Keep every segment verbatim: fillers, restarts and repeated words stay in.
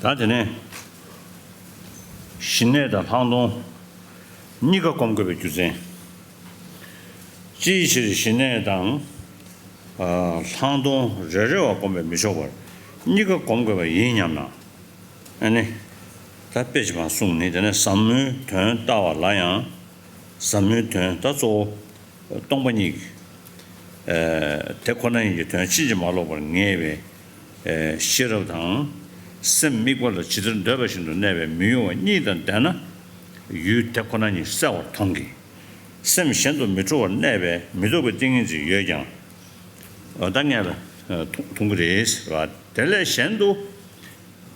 ད་དེ་ནས་ཞི་གནས་དང་ལྷག་མཐོང་གཉིས་ཀ་སྒོམ་དགོས་པའི་རྒྱུ་མཚན། ཅིའི་ཕྱིར་ཞི་གནས་དང་ལྷག་མཐོང་རེ་རེ་བ་སྒོམ་པས་མི་ཆོག་པར་གཉིས་ཀ་སྒོམ་དགོས་པ་ཡིན་སྙམ་ན། ཨ་ནི། ད་དཔེ་ཅིག་མར་གསུངས་ནི། དེ་ནས་ཟབ་མོའི་དོན་ལྟ་བ་ལ་ཡང་། ཟབ་མོའི་དོན་ད་གཙོ་བོ་སྟོང་པ་ཉིད་ཀྱི་དེ་ཁོ་ན་ཉིད་ཀྱི་དོན་ཕྱིན་ཅི་མ་ལོག་པར་ངེས་པའི་ཤེས་རབ་དང་། སེམས་དམིགས་པ་ལ་ཇི་ལྟར་འདོད་པ་བཞིན་དུ་གནས་པའི་མི་གཡོ་བ་གཉིས་དང་ལྡན་ན། ཡུལ་དེ་ཁོ་ན་ཉིད་གསལ་བར་མཐོང་གི། སེམས་གཞན་དུ་མི་འཁྲུལ་བར་གནས་པའི་མི་རྟོག་པའི་ཏིང་ངེ་འཛིན་ཡོད་ཀྱང་། ད་ངས་ལ་མཐོང་གི་རེད་ཟེར་བ། དེ་ལས་གཞན་དུ་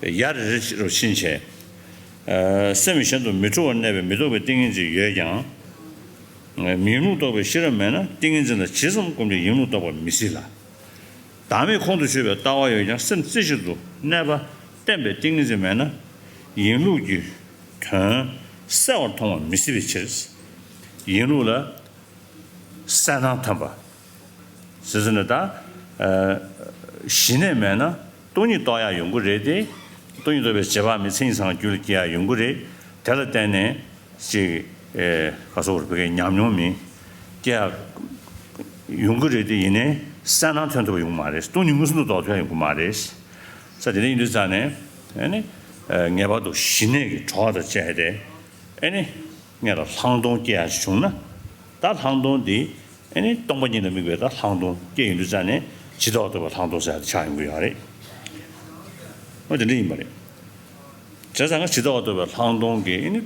ཡར་རེ་རེ་རུ་ཕྱིན་བྱས། སེམས་གཞན་དུ་མི་འཁྲུལ་བར་གནས་པའི་མི་རྟོག་པའི་ཏིང་ངེ་འཛིན་ཡོད་ཀྱང་། མི་ཡིན་ལུགས་རྟོགས་པའི་ཤེས་རབ་མེད་ན་ཏིང་ངེ་འཛིན་ལ་ཇི་ཙམ་བསྒོམས་ཀྱང་ཡིན་ལུགས་རྟོགས་པ་མི་སྲིད་ལ། བདག་མེད་ཁོང་དུ་ཆུད་པའི་ལྟ་བ་ཡོད་ཀྱང་སེམས་རྩེ་གཅིག་ཏུ་གནས་པ་བརྟན་པའི་ཏིང་ངེ་འཛིན་མེད་ན། ཡིན་ལུགས་ཀྱི་དོན་གསལ་བར་མཐོང་བ་མི་སྲིད་པའི་ཕྱིར། ཡིན་ལུགས་ལ་གསལ་སྣང་ཐོན་པ། ཟེར་ཟེར་ན་ད། ཞི་གནས་མེད་ན་སྟོང་ཉིད་རྟོགས་ཡག་ཡོང་གི་རེད་དེ། སྟོང་ཉིད་རྟོགས་པའི་རྗེས་དཔག་མེད་མཚན་ཉིད་ཚང་རྒྱུད་ལ་སྐྱེ་ཡག་ཡོང་གི་རེད། དེ་ལ་བརྟེན་ནས་ཅིག་ག་སོགས་རུ་བོད་སྐད་ཉམས་མྱོང་མེད་སྐྱེ་ཡག་ཡོང་གི་རེད་དེ། ཡིན་ནའི་གསལ་སྣང་ཐོན་ཐུབ་པ་ཡོང་གི་མ་རེད། སྟོང་ཉིད་མངོན་སུམ་དུ་རྟོགས་ཐུབ་ཡག་ཡོང་གི་མ་རེད། ས་དེ་འདྲ་ཡིན་དུས་ཙང་ནས་ཨ་ནི་ངེས་པར་དུ་ཞི་གནས་ཀྱི་གྲོགས་དང་བཅས་ཏེ་ཨ་ནི། ངས་ལ་ལྷག་མཐོང་སྐྱེ་ཡག་ཅིག་བྱུང་ན། ད་ལྷག་མཐོང་འདི་ཨ་ནི་སྟོང་པ་ཉིད་ལ་དམིགས་པའི་ད་ལྷག་མཐོང་སྐྱེ་ཡོང་དུས་ཙང་ནས་ཇི་ལྟ་བ་རྟོགས་པའི་ལྷག་མཐོང་ཟེར་ཡག་དེ་ཆགས་ཡོང་གི་ཡོད་རེད། འོ་དེ་འདྲ་ཡིན་པ་རེད། བྱས་ཙང་ང་ཇི་ལྟ་བ་རྟོགས་པའི་ལྷག་མཐོང་གི་ཨ་ནི་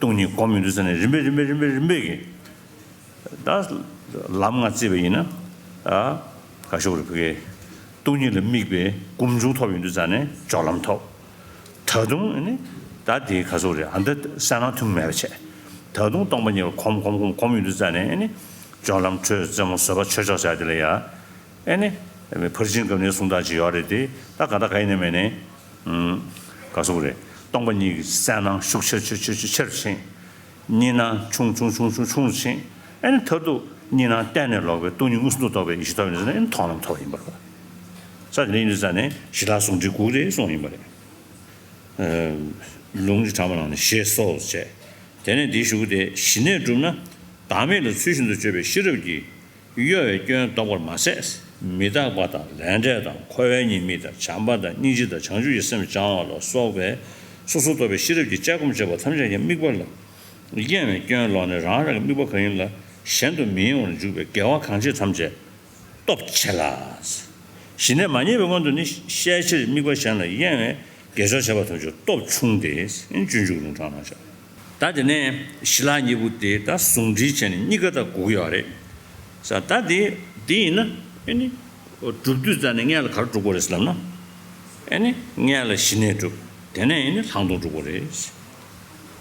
སྟོང་ཉིད་སྒོམ་ཡོང་དུས་ཙང་ནས་རིམ་པས་རིམ་པས་རིམ་པས་རིམ་པས་ཀྱིས། ད་ལམ་ལྔ་བརྩིས་པ་ཡིན་ན། ཨ། ག་ཤོག་རེ་བུ་གའི། སྟོང་ཉིད་ལ་དམིགས་པའི་སྒོམ་བྱུང་ཐོབ་ཡོང་དུས་ཙང་ནས་སྦྱོར་ལམ་ཐོབ། ད་དུང་ནི། ད་དེའི་ག་ཤོག་རེ་ཨ་འདི་གསལ་སྣང་ཐུན་མོང་མེད་པ་བྱས། ད་དུང་སྟོང་པ་ཉིད་ལ་གོམས་གོམས་གོམས་གོམས་ཡོང་དུས་ཙང་ནས་ནི། སྦྱོར་ལམ་འཕྲོས་རྩེ་མོ་བཟོད་པ་ཆོས་མཆོག་ཟེར་དེ་ལ་ཡ། ཨེ་ནི། ཕར་ཕྱིན་སྒམ་ནིའི་གསུང་སྟངས་ཅིག་ཡོད་རེད་དེ། ད་ག་ད་ག་ཡིན་ནའི་མིན་ནའི། ཨུམ། ག་ཟེར་དགོས་རེད། སྟོང་པ་ཉིད་ཀྱི་གསལ་སྣང་ཤུགས་ཆེར་ཆེར་ཆེར་ཆེར་ཆེར་ཕྱིན། གཉིས་སྣང་ཆུང་ཆུང་ཆུང་ཆུང་ཆུང་ཕྱིན། ཨེ་ནི་མཐར་ཐུག་གཉིས་སྣང་གཏན་ནས་ལོག་པའི་སྟོང་ཉིད་མངོན་སུམ་དུ་རྟོགས་པའི་ཡེ་ཤེས་ཐོབ་ཡིན་ཟེར་ན་ཨེ་ནི་མཐོང་ལམ་ཐོབ་ཡིན་པ་རེད། ས་དེ་ནས་ཡིན་དུས་ཙང་ནས་ཞི་ལྷག་ཟུང་འབྲེལ་དགོས་རེད་གསུངས་ཡིན་པ་རེད། ལུང་གི་གྲངས་མ་ནང་ནས་ཞེས་སོགས་བྱས། དེ་ནས་འདིའི་གཞུག་གུ་དེ་ཞི་གནས་བསྒྲུབ་ན། བདག་མེད་ལ་ཚུལ་བཞིན་དུ་དཔྱོད་པའི་ཤེས་རབ་ཀྱིས། གཡོ་བའི་སྐྱོན་ལྡོག་པར་མ་ཟད། མི་རྟག་པ་དང་ལས་འབྲས་དང་འཁོར་བའི་ཉེས་དམིགས་དང་བྱམས་པ་དང་སྙིང་རྗེ་དང་བྱང་ཆུབ་ཀྱི་སེམས་སྦྱང་བ་ལ་སོགས་པའི་སོ་སོར་རྟོག་པའི་ཤེས་རབ་ཀྱིས་དཔྱད་སྒོམ་བྱེད་པ་ཐམས་ཅད་ཀྱི་དམིགས་པ་ལ་གཡེང་བའི་སྐྱོན་ལོག་ནས་རང་རང་གི་དམིགས་པ་གང་ཡིན་ལ་གཞན་དུ་མི་གཡེང་བར་འཇུག་པའི་དགེ་བ་གང་བྱེད་ཐམས་ཅད་སྟོབས་ཆེ་ལ། ཞི་གནས་མ་རྙེད་པའི་སྔོན་དུ་ནི་ཤས་ཆེར་དམིགས་པ་གཞན་ལ་གཡེང་བའི་དགེ་སྦྱོར་བྱེད་པ་ཐམས་ཅད་སྟོབས་ཆུང་སྟེ། སྤྱོད་འཇུག་ལུང་དྲངས་གནང་བཞག་ད་དེ་ནས་ཞི་ལྷག་གཉིས་པོ་དེ་ད་ཟུང་འབྲེལ་བྱས་ནས་གཉིས་ཀ་ད་དགོས་ཀྱི་ཡོད་རེད། ས་ད་དེ་དེ་ཡིན་ན་ཨེ་ནི་སྒྲུབ་དུས་ཙ་ནས་སྔོན་ལ་ག་རེ་སྒྲུབ་དགོས་རེད་ཟེར་ལབ་ན། ཨེ་ནི་སྔོན་ལ་ཞི་གནས་སྒྲུབ། དེ་ནས་ཨེ་ནི་ལྷག་མཐོང་སྒྲུབ་དགོས་རེད།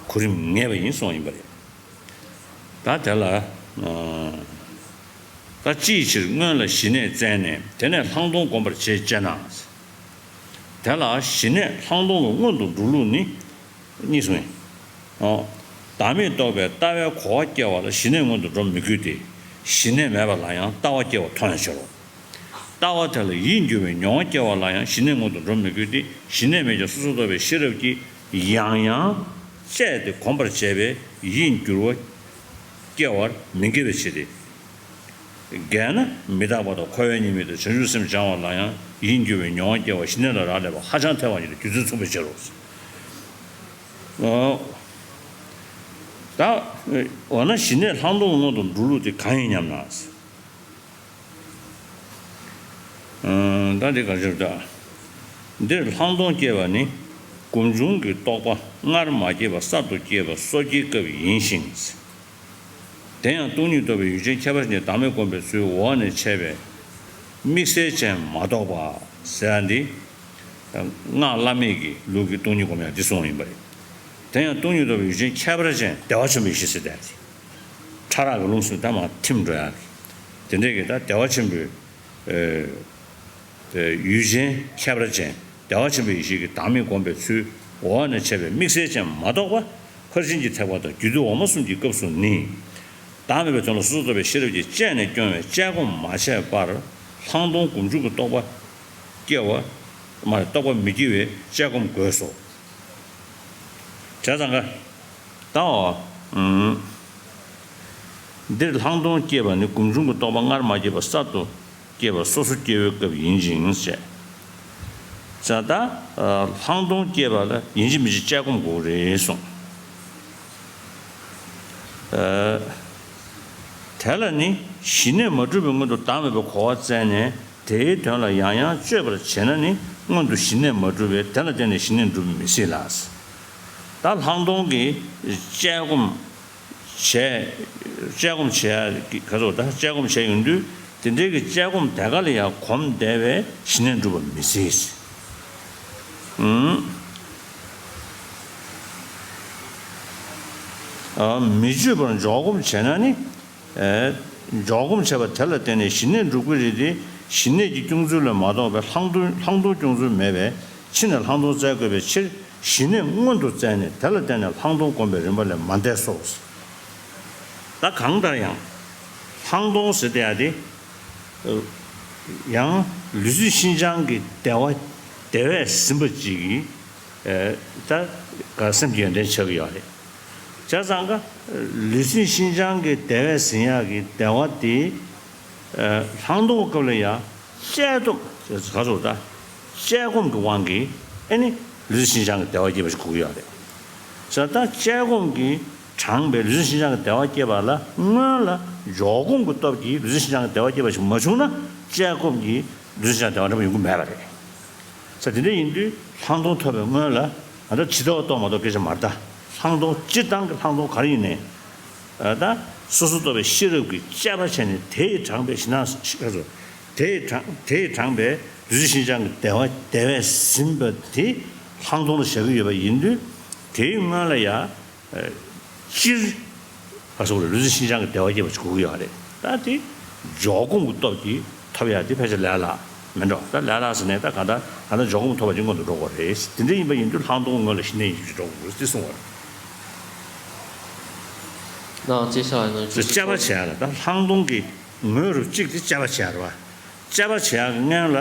གོ་རིམ་ངེས་པ་ཡིན་གསུངས་ཡིན་པ་རེད། ད་དེ་ལ། ད་ཅིའི་ཕྱིར་སྔོན་ལ་ཞི་གནས་བཙལ་ནས་དེ་ནས་ལྷག་མཐོང་བསྒོམ་པར་བྱེད་ཅེ་ན། དེ་ལ་ཞི་གནས་ལྷག་མཐོང་གི་སྔོན་དུ་འགྲོ་ལུགས་ནི་གཉིས་སུ་ཡིན། ཨོ། བདག་མེད་རྟོགས་པའི་ལྟ་བའི་གོ་བ་སྐྱེ་བ་ལ་ཞི་གནས་སྔོན་དུ་འགྲོ་མི་དགོས་ཏེ། ཞི་གནས་མེད་པ་ལ་ཡང་ལྟ་བ་སྐྱེ་བ་མཐོང་ཡང་ཕྱིར་རོ། ལྟ་བ་དེ་ལ་ཡིད་འགྱུར་བའི་མྱོང་བ་སྐྱེ་བ་ལ་ཡང་ཞི་གནས་སྔོན་དུ་འགྲོ་མི་དགོས་ཏེ། ཞི་གནས་མེད་ཀྱང་སོ་སོར་རྟོག་པའི་ཤེས་རབ་ཀྱིས་ཡང་ཡང་དཔྱད་དེ་གོམས་པར་བྱས་པས་ཡིད་འགྱུར་བ་སྐྱེ་བར་མི་འགལ་བའི་ཕྱིར་ཏེ། གལ་ན་མི་རྟག་པ་དང་འཁོར་བའི་ཉེས་དམིགས་དང་བྱང་ཆུབ་སེམས་སྦྱང་བ་ལ་ཡང་ཡིད་འགྱུར་བའི་མྱོང་བ་སྐྱེ་བ་ཞི་གནས་ལ་རག་ལས་པ་ཧ་ཅང་ཐལ་བ་ཉིད་དུ་རྒྱུ་མཚན་མཚུངས་པའི་ཕྱིར་རོ། ད་འོ་ན་ཞི་གནས་ལྷག་མཐོང་སྔོན་དུ་འགྲོ་ལུགས་དེ་གང་ཡིན་སྙམ་ན། ད་འདི་ག་ཞིག་ད། འདིར་ལྷག་མཐོང་སྐྱེ་བ་ནི་སྒོམ་བྱུང་གི་རྟོག་པ་སྔར་མ་སྐྱེས་པ་གསར་དུ་སྐྱེས་པ་སོ་སྐྱེའི་སྐབས་ཡིན་ཞིང་། དེ་ཡང་སྟོང་ཉིད་རྟོགས་པའི་ཡུལ་ཅན་ཁྱད་པར་ཅན་བདག་མེད་སྒོམ་པའི་ཚུལ་འོག་ནས་འཆད་པའི་དམིགས་བསལ་ཅན་མ་གཏོགས་པ་ཟེར་ཡ་འདི། སྔགས་བླ་མེད་ཀྱི་ལུགས་ཀྱི་སྟོང་ཉིད་སྒོམ་ཡ་འདི་གསུངས་ཡིན་པ་རེད། དེ་ཡང་སྟོང་ཉིད་རྟོགས་པའི་ཡུལ་ཅན་ཁྱད་པར་ཅན་བདེ་བ་ཆེན་པོའི་ཡེ་ཤེས་ཟེར་ཏེ། ཕྲ་རགས་ཀྱི་ལུང་གསུམ་ད་མར་ཐིམ་འགྲོ་ཡག་གི། དེ་འདྲས་ཀྱི་ད་བདེ་བ་ཆེན་པོའི། ཨེ། ཡུལ་ཅན་ཁྱད་པར་ཅན་བདེ་བ་ཆེན་པོའི་ཡེ་ཤེས་ཀྱི་བདག་མེད་སྒོམ་པའི་ཚུལ་འོག་ནས་འཆད་པའི་དམིགས་བསལ་ཅན་མ་གཏོགས་པ། ཕར་ཕྱིན་གྱི་ཐེག་པ་དང་རྒྱུད་སྡེ་འོག་མ་གསུམ་གྱི་སྐབས་སུ་ནི། བདག་མེད་པའི་དོན་ལ་སོ་སོར་རྟོག་པའི་ཤེས་རབ་ཀྱིས་དཔྱད་ནས་སྐྱོང་བས་དཔྱད་སྒོམ་མ་བྱས་པར་ལྷག་མཐོང་སྒོམ་བྱུང་གི་རྟོག་པ་སྐྱེ་བ་ མ་རེད། རྟོགས་པ་མི་སྐྱེ་བའི་དཔྱད་སྒོམ་དགོས་སོ། བྱས་ཙང་ཀ། ད་འོ། ཨུམ། འདིར་ལྷག་མཐོང་སྐྱེས་པ་ནི་སྒོམ་བྱུང་གི་རྟོགས་པ་སྔར་མ་སྐྱེས་པ་གསར་དུ་སྐྱེས་པ་སོ་སོ་སྐྱེ་བོའི་སྐབས་ཡིན་ཅིང་ཞེས། ས་ད། ལྷག་མཐོང་སྐྱེས་པ་ལ་ཡིན་གཅིག་མིན་གཅིག་དཔྱད་སྒོམ་དགོས་རེད་གསུངས། དེ་ལ་ནི་གཞི་གནས་མ་གྲུབ་པའི་སྔོན་དུ་བདག་མེད་པའི་གོ་བ་བཙལ་ནས་དེའི་དོན་ལ་ཡང་ཡང་དཔྱོད་པར་བྱེད་ན་ནི་སྔོན་དུ་གཞི་གནས་མ་གྲུབ་པས་དེ་ལ་བརྟེན་ནས་གཞི་གནས་འགྲུབ་མི་སྲིད་ལ། ད་ལྷག་མཐོང་གི་དཔྱད་སྒོམ་བྱས། དཔྱད་སྒོམ་བྱས་ཡ་གི་ག་ཚོད་ད་དཔྱད་སྒོམ་བྱས་ཡོང་དུས་དེ་འདྲའི་གི་དཔྱད་སྒོམ་དེ་ག་ལ་ཡང་གོམས་བསྡད་པས་གཞི་གནས་འགྲུབ་པ་མི་སྲིད། ཨུམ། མི་དཔྱོད་པར་འཇོག་སྒོམ་བྱས་ན་ནི། འཇོག་སྒོམ་བྱས་པ་དེ་ལ་བརྟེན་ནས་གཞི་གནས་འགྲུབ་ཀྱི་རེད་དེ། གཞི་གནས་ཀྱི་སྐྱོང་ཚུལ་ལས་མ་གཏོགས་པའི་ལྷག་མཐོང་ལྷག་མཐོང་སྐྱོང་ཚུལ་མེད་པས་ཕྱི་ནས་ལྷག་མཐོང་བཙལ་དགོས་པའི་ཕྱིར་གཞི་གནས་སྔོན་དུ་བཙལ་ནས་དེ་ལ་བརྟེན་ནས་ལྷག་མཐོང་བསྒོམ་པའི་རིམ་པ་ལས་མ་འདས་སོ། ད་གང་ལྟར་ཡང་། ལྷག་མཐོང་ཟེར་དེ་ཡ་དེ། ཡང་ལུས་སེམས་ཤིན་སྦྱངས་ཀྱི་བདེ་བ་བདེ་བས་ཟིན་པ་ཅིག་གིས། ད་ག་སེམས་ཀྱི་ཡོན་ཏན་ཆགས་ཀྱི་ཡོད་རེད། བྱས་ཙང་ཀ། ལུས་སེམས་ཤིན་སྦྱངས་ཀྱི་བདེ་བས་ཟིན་ཡག་གི་བདེ་བ་དེ། ལྷག་མཐོང་སྐབས་ལ་ཡང་དཔྱད་སྒོམ་ག་ཚོད་ད། དཔྱད་སྒོམ་གྱི་དབང་གིས་ཨེ་ནི་ལུས་སེམས་ཤིན་སྦྱངས་ཀྱི་བདེ་བ་སྐྱེས་པ་ཞིག་གོ་གི་ཡོད་རེད། བྱས་ཙང་ད་དཔྱད་སྒོམ་གྱིས་དྲངས་པའི་ལུས་སེམས་ཤིན་སྦྱངས་ཀྱི་བདེ་བ་སྐྱེས་པ་ལ་སྔོན་ལ་འཇོག་སྒོམ་གྱི་སྟོབས་ཀྱིས་ལུས་སེམས་ཤིན་སྦྱངས་ཀྱི་བདེ་བ་སྐྱེས་པ་ཞིག་མ་བྱུང་ན་དཔྱད་སྒོམ་གྱིས་ལུས་སེམས་ཤིན་སྦྱངས་བདེ་བ་འདྲ་པོ་ཡོང་གི་མེད་པ་རེད། ས་དེ་འདྲ་ཡིན་དུས་ལྷག་མཐོང་ཐོབ་པའི་སྔོན་ལ་ང་ཚོ་ཇི་ལྟ་བ་རྟོགས་མ་རྟོགས་སྐད་ཆ་མ་རེད་ད། ལྷག་མཐོང་སྤྱིར་བཏང་གི་ལྷག་མཐོང་ག་རེ་ཡིན་ནའི། ད་སོ་སོར་རྟོག་པའི་ཤེས་རབ་ཀྱིས་དཔྱད་པ་བྱས་ནས་དེས་དྲངས་པའི་གཞི་སྣང་ཤེས་རབ། དེས་དྲངས་དེས་དྲངས་པའི་ལུས་སེམས་ཤིན་སྦྱངས་ཀྱི་བདེ་བ་བདེ་བས་ཟིན་པ་དེ་ལྷག་མཐོང་ལ་བཞག་གི་ཡོད་པ་ཡིན་དུས་དེའི་སྔོན་ལ་ཡ། སྤྱིར། ཨ་སོགས་རེད། ལུས་སེམས་ཤིན་སྦྱངས་ཀྱི་བདེ་བ་སྐྱེས་པ་ཞིག་གོ་གི་ཡོད་རེད། ད་དེ་འཇོག་སྒོམ་གྱི་སྟོབས་ཀྱིས་ཐོབ་ཡག་དེ་ཕལ་ཆེར་ལས་སླ་མེད་འགྲོ། ད་ལས་སླ་ཟེར་ནས་ད་གང་ལྟར་གང་ལྟར་འཇོག་སྒོམ་ཐོབ་པ་ཅིག་སྔོན་དུ་འགྲོ་དགོས་རེད། དེ་འདྲ་ཡིན་པ་ཡིན་དུས་ལྷག་མཐོང་སྔོན་ལ་གཞི་གནས་ཡིན་ཞེས་འགྲོ་དགོས་རེད་ཅེས་གསུངས་པ་རེད། དཔྱད་པ་བྱེད་ཡག་ལ་ད་ལྷག་མཐོང་གི་ངོས་རུ་གཅིག་དེ་དཔྱད་པ་བྱེད་ཡག་རེད་བ། དཔྱད་པ་བྱེད་ཡག་གི་སྔོན་ལ་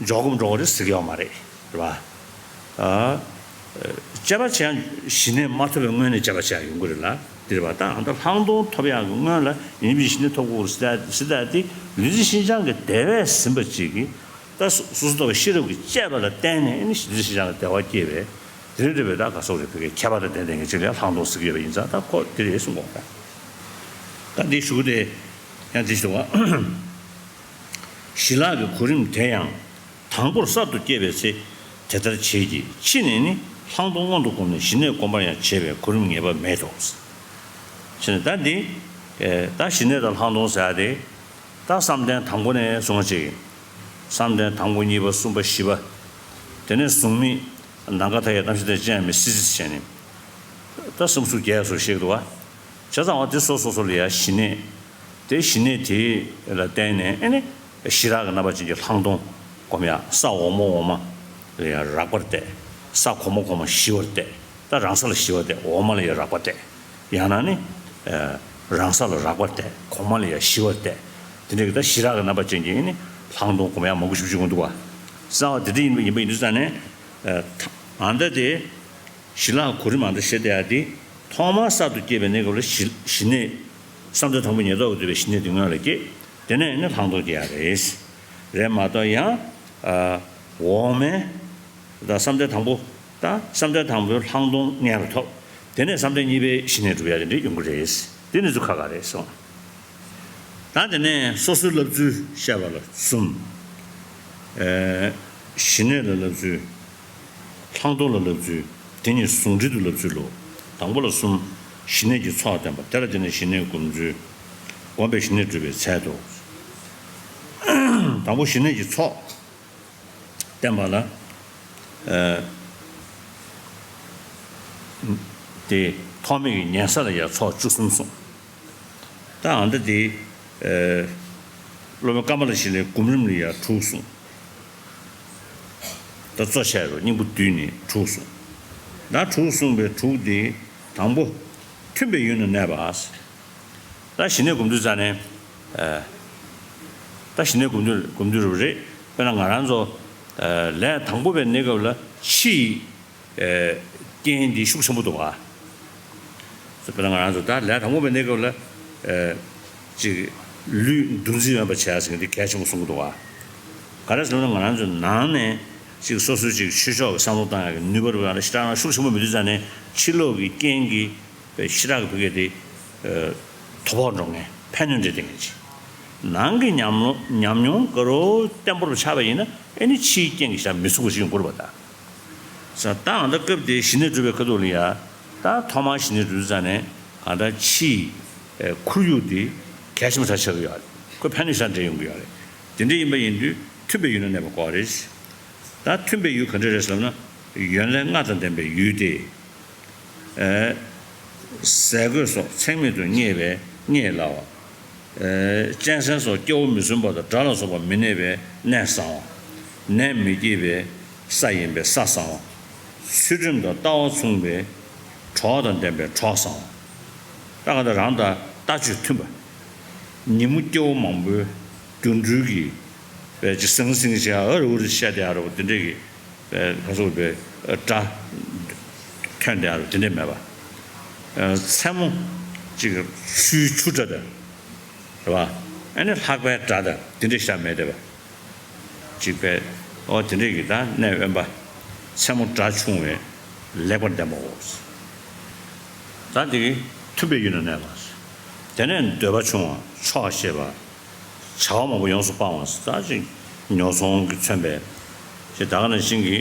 འཇོག་སྒོམ་འགྲོ་དགོས་རེད་ཟེར་གྱི་ཡོད་མ་རེད། རེད་བ། ཨ། དཔྱད་པ་བྱེད་ཡག་གཞི་གནས་མ་ཐོབ་པའི་སྔོན་ནས་དཔྱད་པ་བྱེད་ཡག་ཡོང་གི་རེད་ལ། དེ་རེད་བ། ད་ཨ་ད་ལྷག་མཐོང་ཐོབ་ཡག་གི་སྔོན་ལ་ཡིན་པའི་གཞི་གནས་ཐོབ་དགོས་རེད་ཟེར་ད་དེ་ལུས་སེམས་ཤིན་སྦྱངས་ཀྱི་བདེ་བས་ཟིན་པ་ཅིག་གིས་ད་སོ་སོ་རྟོག་པའི་ཤེས་རབ་ཀྱིས་དཔྱད་པ་ལ་བརྟེན་ནས་ནི་ལུས་སེམས་ཤིན་སྦྱངས་ཀྱི་བདེ་བ་སྐྱེས་པས་དེ་རེད་འདྲ་བའི་ད་ག་སོགས་རེད། བོད་ཀྱི་མཁས་པ་དང་ལྡན་ལྡན་གྱི་ཅིག་ལ་ལྷག་མཐོང་ཟེར་གྱི་ཡོད་པ་ཡིན་ཙང་ད་ཁོ་དེ་རེད་གསུངས་གོ། ད་འདི་ཞུ་གི་དེ་ཡང་འདི་ཞུ་བ། ཞི་ལྷག་གི་གོ་རིམ་དེ་ཡང་། དང་པོར་གསར་དུ་སྐྱེས་པའི་ཚེ། དེ་ལྟར་བྱེད་ཀྱི་ཕྱི་ནས་ནི་ལྷག་མཐོང་སྔོན་དུ་བསྒོམས་ནས་ཞི་གནས་བསྒོམ་པར་ཡང་བྱེད་པའི་གོ་རིམ་ངེས་པ་མེད་དོ། ཕྱི་ནས་ད་འདི། ད་ཞི་གནས་དང་ལྷག་མཐོང་ཟེར་ཡ་དེ། ད་བསམ་གཏན་དང་པོ་ནས་བཟུང་བ་ཅིག་བསམ་གཏན་དང་པོ་གཉིས་པ་གསུམ་པ་བཞི་པ། དེ་ནས་གཟུགས་མེད་ནམ་མཁའ་མཐའ་ཡས་གནམ་ཞིང་དང་བཅས་པའི་སྲིད་རྩེ་བྱས་ནས། ད་གསུམ་གཟུགས་བརྒྱད་སོགས་བཤད་འདུག་བ། བྱས་ཙང་བ་དེ་སོ་སོ་སོ་ལ་ཡ་ཞི་གནས། དེ་ཞི་གནས་དེ་ལ་བརྟེན་ནས་ཨེ་ནི་ཞི་རགས་ཀྱི་རྣམ་པ་ཅན་གྱི་ལྷག་མཐོང་སྒོམ་ཡ། ས་འོག་མ་འོག་མ་ལ་ཡ་རགས་པར་གཏད། ས་གོང་མ་གོང་མ་ཞི་བར་གཏད། ད་རང་ས་ལ་ཞི་བར་གཏད། འོག་མ་ལ་ཡ་རགས་པར་གཏད། ཡང་ན་ནི་རང་ས་ལ་རགས་པར་གཏད། གོང་མ་ལ་ཡ་ཞི་བར་གཏད། དེ་འདྲ་གི་ད་ཞི་རགས་ཀྱི་རྣམ་པ་ཅན་གྱི་ཨེ་ནི་ལྷག་མཐོང་སྒོམ་ཡ་མང་པོ་ཞིག་བྱུང་འདུག་བ། གསང་བ་དེ་འདྲ་ཡིན་པ་ཡིན་པ་ཡིན་དུས་ཙང་ནས་ཨ་ད་དེ། ཞི་ལྷག་གོ་རིམ་ཨ་འདྲ་བཤད་བསྡད་ཡ་དེ་ཐོག་མར་གསར་དུ་སྐྱེས་པའི་གནས་སྐབས་ལ་ཞི་ཞི་གནས། བསམ་གཏན་དང་པོ་ཉེར་བསྡོགས་ཀྱིས་བསྡུས་པའི་ཞི་གནས་དེ་སྔོན་ལ་སྐྱེས། དེ་ནས་ནི་ལྷག་མཐོང་སྐྱེ་ཡ་རེད། རེད་མ་གཏོགས་ཡང་། ཨ། འོག་མའི། ད་བསམ་གཏན་དང་པོ། ད་བསམ་གཏན་དང་པོའི་ལྷག་མཐོང་སྔོན་ལ་ཐོབ། དེ་ནས་བསམ་གཏན་གཉིས་པའི་ཞི་གནས་སྒྲུབ་ཡ་དེ་འདྲ་ཡོང་གི་རེད། དེ་ནི་ཚུར་ཁ་ཁ་རེད་སོང་། ད་དེ་ནས་སོ་སོའི་ལབ་ཚུལ་བཤད་པ་ལ་གསུམ། ཨེ། ཞི་གནས་ལ་ལབ་ཚུལ། ལྷག་མཐོང་ལ་ལབ་ཚུལ། དེ་གཉིས་ཟུང་འབྲེལ་དུ་ལབ་ཚུལ་ལོ། དང་པོ་ལ་གསུམ། ཞི་གནས་ཀྱི་ཚོགས་བསྟན་པ། དེ་ལ་བརྟེན་ནས་ཞི་གནས་སྒོམ་ཚུལ། སྒོམ་པས་ཞི་གནས་སྒྲུབ་པའི་ཚད་དོ། དང་པོ་ཞི་གནས་ཀྱི་ཚོགས་བསྟན་པ་ལ། ཨེ། དེ་ཐོག་མེད་ཀྱི་ཉན་ས་ལ་ཡང་ཚོགས་བཅུ་གསུམ་གསུངས། ད་ཨ་འདྲ་དེ། ཨེ། སློབ་དཔོན་ཀ་མ་ལ་ཤཱི་ལའི་སྒོམ་རིམ་ལ་ཡང་དྲུག་གསུངས། ད་གཙོ་ཆེ་རུ་སྙིང་པོ་བསྡུས་ནས་དྲུག་གསུངས། ད་དྲུག་གསུངས་པའི་དྲུག་དེ་དང་པོ། མཐུན་པའི་ཡུལ་ན་གནས་པ། ད་ཞི་གནས་སྒོམ་དུས་ཙ་ནས། ཨེ། ད་ཞི་གནས་སྒོམ་དུས་སྒོམ་དུས་རུ་རེད། དཔེར་ན་ང་རང་ཚོ། ལས་དང་པོ་པའི་གནས་སྐབས་ལ་ཕྱི་ཡི་རྐྱེན་འདི་ཤུགས་ཆེན་པོ་འདུག་ག་དཔེར་ན་ང་རང་ཚོ་ད་ལས་དང་པོ་པའི་གནས་སྐབས་ལ་ཅིག་ལུས་འདུ་འཛི་མེད་པ་བྱས་ཟེར་མཁན་འདི་གལ་ཆེན་པོ་གསུང་གི་འདུག་ག་ག་རེ་ཟེར་ན་ང་རང་ཚོ་ནང་ནས་ཅིག་སོ་སོའི་ཅིག་ཆོས་ཕྱོགས་ཀྱི་བསམ་བློ་བཏང་ཡག་གི་ནུས་པ་རུ་ཡང་ཞེ་དྲག་ཤུགས་ཆེན་པོ་མི་འདུག་ཙང་ནས་ཕྱི་ལོགས་ཀྱི་རྐྱེན་གྱིས་པའི་ཞེ་དྲག་གི་བུ་གས་དེ་དོ་ཕོག་འགྲོ་མཁན་ཕན་གནོད་འདྲེས་བསྡད་མཁན་ཅིག་ནང་གི་ཉམས་ཉམས་མྱོང་དགའ་རབ་བརྟན་པོར་ཆགས་པ་ཡིན་ན་ཨེ་ནི་ཕྱིའི་རྐྱེན་གྱིས་བཞག་མི་ཚུགས་པ་ཞིག་ཡོང་གི་རེད་པ། ད་ས་ད་ཨ་ད་སྐབས་དེ་ཞི་གནས་སྒྲུབ་པའི་ཁ་ཐུག་ལ་ཡ་ད་ཐོག་མར་ཞི་གནས་སྒྲུབ་ཙང་ནས་གང་ལྟར་ཕྱིའི་ཁོར་ཡུག་དེ་གལ་ཆེན་པོ་ཆགས་ཆགས་ཀྱི་ཡོད་རེད། ཁོ་ཕན་གནོད་ཆགས་འདྲེས་ཡོང་གི་ཡོད་རེད། དེ་འདྲ་ཡིན་པ་ཡིན་དུས་མཐུན་པའི་ཡུལ་ན་གནས་པ་དགོས་རེད། ད་མཐུན་པའི་ཡུལ་ག་འདྲ་རེད་ཟེར་ན་ཡོན་ཏན་ལྔ་དང་ལྡན་པའི་ཡུལ་ཏེ། ཟས་གོས་སོགས་ཚེགས་མེད་དུ་རྙེད་པས་རྙེད་སླ་བ། གཅན་གཟན་སོགས་སྐྱེ་བོ་མི་བསྲུན་པ་དང་དགྲ་ལ་སོགས་པ་མི་གནས་པས་གནས་བཟང་བ། ནད་མི་སྐྱེད་པའི་ས་ཡིན་པས་ས་བཟང་བ། ཚུལ་ཁྲིམས་དང་ལྟ་བ་མཚུངས་པས་གྲོགས་དང་ལྡན་པས་གྲོགས་བཟང་བ། ད་ག་ད་རང་དང་ལྟ་སྤྱོད་མཐུན་པ། ཉིན་མོ་སྐྱེ་བོ་མང་པོའི་དུད་འགྲོའི་གི་བས་ཅི་ཟང་ཟིང་བྱས་ཨ་རུ་རུ་བཤད་དེ་ཨ་རུ་དེ་འདྲས་ཀྱི་བས་ཁ་སོགས་པའི་སྒྲ་ཐོན་དེ་ཨ་རུ་དེ་འདྲས་མེད་པ། མཚན་མོ་ཅིག་ཆུའི་ཆུ་སྒྲ་དང་རེད་བ། ཨ་ནི་ལྷགས་པའི་སྒྲ་དང་དེ་འདྲས་བཤད་མེད་དེ་བ། ཅིག་བས་ཨོ་དེ་འདྲས་ཀྱི་ད་གནས་དབེན་པ་མཚན་མོ་སྒྲ་ཆུང་བས་ལེགས་པར་ལྡན་པའོ། ད་དེ་གི་མཐུན་པའི་ཡུལ་ན་གནས་པ། དེ་ནས་འདོད་པ་ཆུང་བ་ཆོག་ཤེས་པ། བྱ་བ་མང་པོ་ཡོངས་སུ་སྤང་བ་ཟེར་ད་ཅིག་ཉོ་ཚོང་གི་མཚོན་པའི་ཞེས་ད་ག་ནང་བཞིན་གྱི་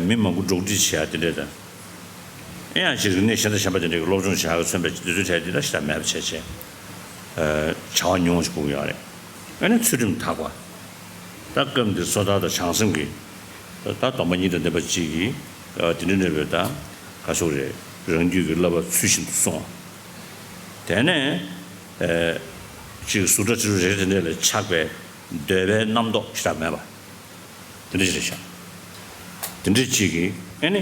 མི་མང་པོ་འགྲོགས་འདྲིས་བྱེད་ཡ་དེ་འདྲས་དང་། ཨེ་ཡང་ཅིག་རིག་གནས་གཞན་དང་གཞན་པ་དེ་འདྲས་ཀྱི་སློབ་སྦྱོང་བྱེད་ཡ་གི་མཚོན་པའི་དེ་ཚོའི་གྲས་དེ་ལ་ཞེ་དྲག་མེད་པ་བྱས་བྱས་བྱ་བ་ཉུང་བ་ཞིག་དགོས་ཀྱི་ཡོད་རེད། ཨ་ནི་ཚུལ་ཁྲིམས་དག་པ། ད་སྐབས་འདིར་སོ་ཐར་དང་བྱང་སེམས་ཀྱི་ད་སྡོམ་པ་གཉིས་དང་ལྡན་པ་གཅིག་གིས་དེ་འདྲ་འདྲ་བའི་ད་ག་སོགས་རེད་རང་རྒྱུད་ཀྱི་བསླབ་པ་ཚུལ་བཞིན་དུ་སྲུང་བ། དེ་ནས་ཅིག་གཟུགས་སྒྲ་དྲི་རོ་རེག་དེ་འདྲ་ལ་ཆགས་པའི་འདོད་པའི་རྣམ་རྟོག་ཞེ་དྲག་མེད་པ། དེ་འདྲ་ཞིག་རེད་ཤག་དེ་འདྲ་གཅིག་གིས་ཨེ་ནི་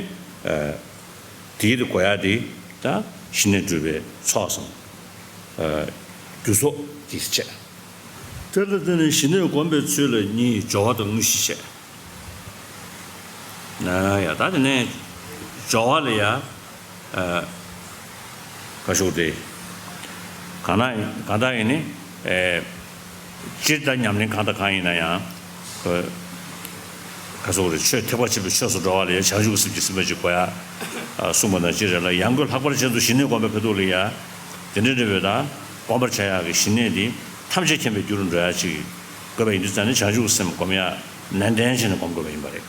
དེའི་དུ་གོ་ཡ་དེ་ད་ཞི་གནས་སྒྲུབ་པའི་ཚོགས་སམ་རྒྱུ་ཚོགས་དེ་བྱས། དེ་ལ་བརྟེན་ནས་ཞི་གནས་སྒོམ་པའི་ཚུལ་ལ་གཉིས་སྦྱོར་བ་དང་དངོས་གཞི་བྱས། ཡ་ད་དེ་ནས་སྦྱོར་བ་ལ་ཡ་ག་ཤོག་དེ་གང་ན་གང་ལྟར་ཡིན་ནི་སྤྱིར་ད་ཉམས་ལེན་གང་དང་གང་ཡིན་ན་ཡང་ག་སོགས་རེད་ཆོས་ཐེག་པ་ཆེན་པོའི་ཆོས་སུ་འགྲོ་བ་ལ་ཡ་བྱང་ཆུབ་ཀྱི་སེམས་ཀྱིས་ཟིན་པ་ཅིག་དགོས་ཡ་གསུངས་པ་དང་གཅིག་རེད་ལ་ཡང་སྒོས་ལྷག་པར་ཅན་དུ་ཞི་གནས་སྒོམ་པའི་ཁ་ཐུག་ལ་ཡ་དེ་འདྲ་འདྲ་བའི་ད་སྒོམ་པར་བྱ་ཡག་གི་ཞི་གནས་འདི་ཐམས་ཅད་མཁྱེན་པའི་རྒྱུ་རུ་འགྲོ་ཡ་ཅིག་དགོས་པ་ཡིན་དུས་ཙང་ནས་བྱང་ཆུབ་ཀྱི་སེམས་སྒོམ་ཡ་ནན་ཏན་བྱས་ནས་སྒོམ་དགོས་པ་ཡིན་པ་རེད།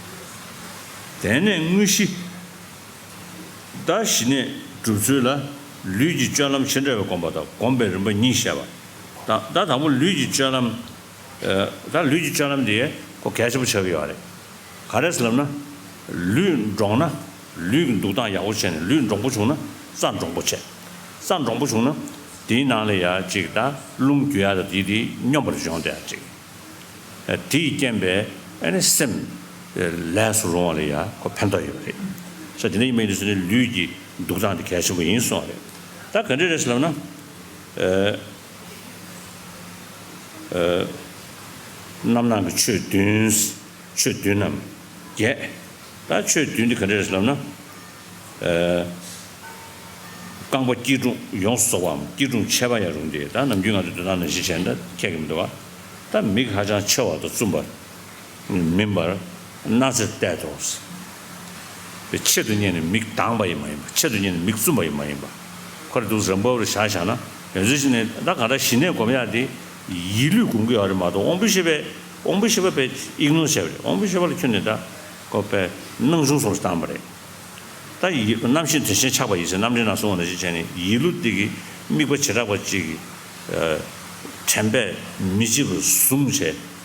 དེ་ནས་དངོས་གཞི། ད་ཞི་གནས་སྒྲུབ་ཚུལ་ལ་ལུས་ཀྱི་སྤྱོད་ལམ་ཆེ་འབྲིང་བའི་སྒོམ་པ་དང་སྒོམ་པའི་རིམ་པ་གཉིས་བཤད་པ། ད་ད་དང་པོ་ལུས་ཀྱི་སྤྱོད་ལམ། ད་ལུས་ཀྱི་སྤྱོད་ལམ་དེ་ཁོ་གལ་ཆེན་པོ་ཆགས་ཀྱི་ཡོད་རེད། ག་རེ་ཟེར་ལབ་ན། ལུས་འདྲོངས་ན་ལུས་ཀྱི་འདུག་སྟངས་ཡག་པོ་བྱས་ནས་ལུས་འདྲོངས་པོ་བྱུང་ན་རྩ་འདྲོངས་པོ་བྱས། རྩ་འདྲོངས་པོ་བྱུང་ན་དེའི་ནང་ལ་ཡ་གཅིག་ད་རླུང་རྒྱུ་ཡ་དང་དེ་དེ་སྙོམས་པར་འཇོག་བསྡད་ཡ་གཅིག་དེ་ཡི་རྐྱེན་པས་ཨ་ནི་སེམས་ལས་སུ་རུང་བ་ལ་ཡང་ཁོ་ཕན་ཐོགས་ཡོད་པ་རེད། ས་དེ་འདྲ་ཡིན་པ་ཡིན་དུས་ལུས་ཀྱི་འདུག་སྟངས་དེ་གལ་ཆེན་པོ་ཡིན་གསུངས་པ་རེད། ད་ག་འདྲ་རེད་ཟེར་ལབ་ན། རྣམ་སྣང་གི་ཆོས་བདུན། ཆོས་བདུན་ནམ་བརྒྱད། ད་ཆོས་བདུན་འདི་ག་འདྲ་རེད་ཟེར་ལབ་ན། རྐང་པ་སྐྱིལ་ཀྲུང་ཡོངས་སུ་རྫོགས་པའམ་སྐྱིལ་ཀྲུང་ཕྱེད་པ་ཡང་རུང་སྟེ་ད་ནམ་རྒྱུན་ང་ཚོ་འདོན་སྟངས་ནང་བཞིན་བྱས་ན་ཁྱད་ཀྱི་མི་འདུག་བ། ད་མིག་ཧ་ཅང་ཕྱེ་བ་དང་བཙུམ་པ་མིན་པར་སྣ་རྩེར་གཏད་དོ། པའི་ཆེད་དུ་གཉེར་ནས་མིག་གདངས་པ་ཡང་མ་ཡིན་པ་ཆེད་དུ་གཉེར་ནས་མིག་བཙུམ་པ་ཡང་མ་ཡིན་པ། ཁོ་རེ་འདུག་རང་བབ་རུ་བཞག་བཞག་ན་ཡོད་ཚད་ཅིག་ནས་ད་ག་ད་ཞི་གནས་སྒོམ་ཡག་དེ་ཡིད་ལུས་སྒོམ་གྱི་ཡོད་རེད་མ་གཏོགས་དབང་པོའི་ཤེས་པས་དབང་པོའི་ཤེས་པ་པའི་ཨིག་ནོར་བྱས་པ་རེད། དབང་པོའི་ཤེས་པ་ལ་ཁྱོན་ནས་ད་ཁོ་པའི་སྣང་ཆུང་སོགས་བཏང་པ་རེད། ད་ཡིད་རྣམ་ཤེས་དྲན་ཤེས་ཆགས་པ་ཡིན་ཟེར་རྣམ་འདྲེན་ནང་གསུངས་པ་ནང་བཞིན་བྱས་ནས་ཡིད་ལུས་དེ་གི་དམིགས་པ་བྱེ་བྲག་པ་གཅིག་གི་དྲན་པས་མི་བརྗེད་པར་བཟུང་བྱས་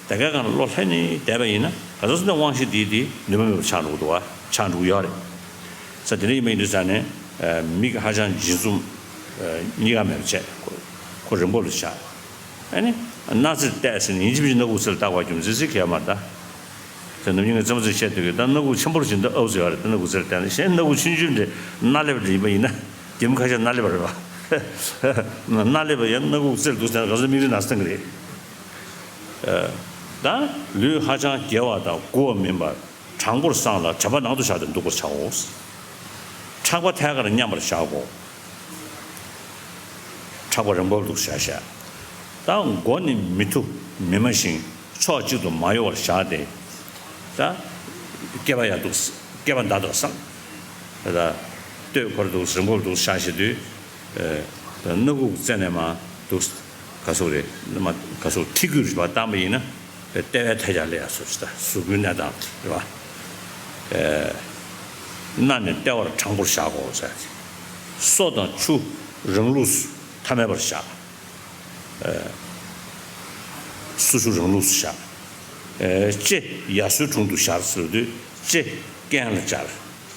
དེ་གའི་སྒང་ལ་བློ་ལྷན་ནེ་བསྡད་པ་ཡིན་ན་ག་ཚོད་ཙམ་ནས་དབང་ཤེས་དེ་དེ་ནུས་པ་མེད་པ་ཆགས་འགྲོ་གི་འདུག་བ་ཆགས་འགྲོ་གི་ཡོད་རེད། ས་དེ་འདྲ་ཡིན་པ་ཡིན་དུས་ཙང་ནས་མིག་ཧ་ཅང་འབྱེད་འཛུམ་གཉིས་ཀ་མེད་པ་བྱས་ཁོ་རིང་པོ་ལ་བཞག་ཨ་ནི་སྣ་རྩེར་གཏད་ཟེར་ནས་ཡིན་གཅིག་མིན་གཅིག་སྣ་ཁུག་རྩེར་བཏགས་པ་རྒྱུ་མཚན་ཅིག་གས་མ་རེད་ད། དེ་ནམ་རྒྱུན་ངས་རྩེད་མོ་རྩེ་བཤད་དུས་ཀྱི་ད་སྣ་ཁུག་ཆེན་པོར་བྱིན་ད་ཨའུ་ཟེར་བ་རེད་ད་སྣ་ཁུག་རྩེར་བཏད་ན་གཞན་སྣ་ཁུག་ཆུང་ཆུང་འདྲ་སྣ་ལེབ་རེད་ཡིན་པ་ཡིན་ན་རྒྱ་མི་ཁ་ཤས་སྣ་ལེབ་རེད་བ། སྣ་ལེབ་ཡང་སྣ་ཁུག་རྩེར་འདུག་ཟེར་ན་ག་ཚོད་མིག་རིལ་ན་སྟངས་ཀྱི་རེད། ད་ལུས་ཧ་ཅང་རྒྱལ་བ་དང་མགུ་བ་མིན་པར་དྲང་པོར་བསྲངས་ལ་དྲན་པ་ནང་དུ་བཞག་སྟེ་འདུག་པར་བྱའོ། ཕྲག་པ་ཐད་ཀར་མཉམ་པར་བཞག་གོ། ཕྲག་པ་རིང་པོར་འདུག་བཞག་བཞག་ད་མགོ་ནི་མི་ཐུ་མི་དམའ་ཞིང་ཕྱོགས་གཅིག་ཏུ་མ་གཡོ་བར་བཞག་སྟེ། ད་སྐེད་པ་ཡར་འདུག་སྐེད་པ་འདར་འདུག་བསམ། ད་སྟོད་ཁོར་འདུག་རིང་པོར་འདུག་བཞག་བཞག་དུས། སྣ་ཁུག་རྩེ་ནས་མར་འདུག་ག་ཟུག་རེད། མ་ག་ཟུག་ཐིག་སྐུད་རིག་པ་བཏང་པ་ཡིན་ན། ལྟེ་བའི་ཐད་ཀྱང་སླེབས་ཡག་སོ་ཞིག་ད་གཟུགས་པོའི་གནས་སྟངས་རེད་པ། སྣ་ནི་ལྟེ་བར་དྲང་པོར་བཞག་གོ་ཟེར། སོ་དང་མཆུ་རིང་ལུགས་སུ་ཐ་མལ་པར་བཞག་སོ་མཆུ་རིང་ལུགས་སུ་བཞག་ལྕེ་ཡ་སོའི་དྲུང་དུ་བཞག་ཟེར་དུས་ལྕེ་རྐན་ལ་སྦྱར།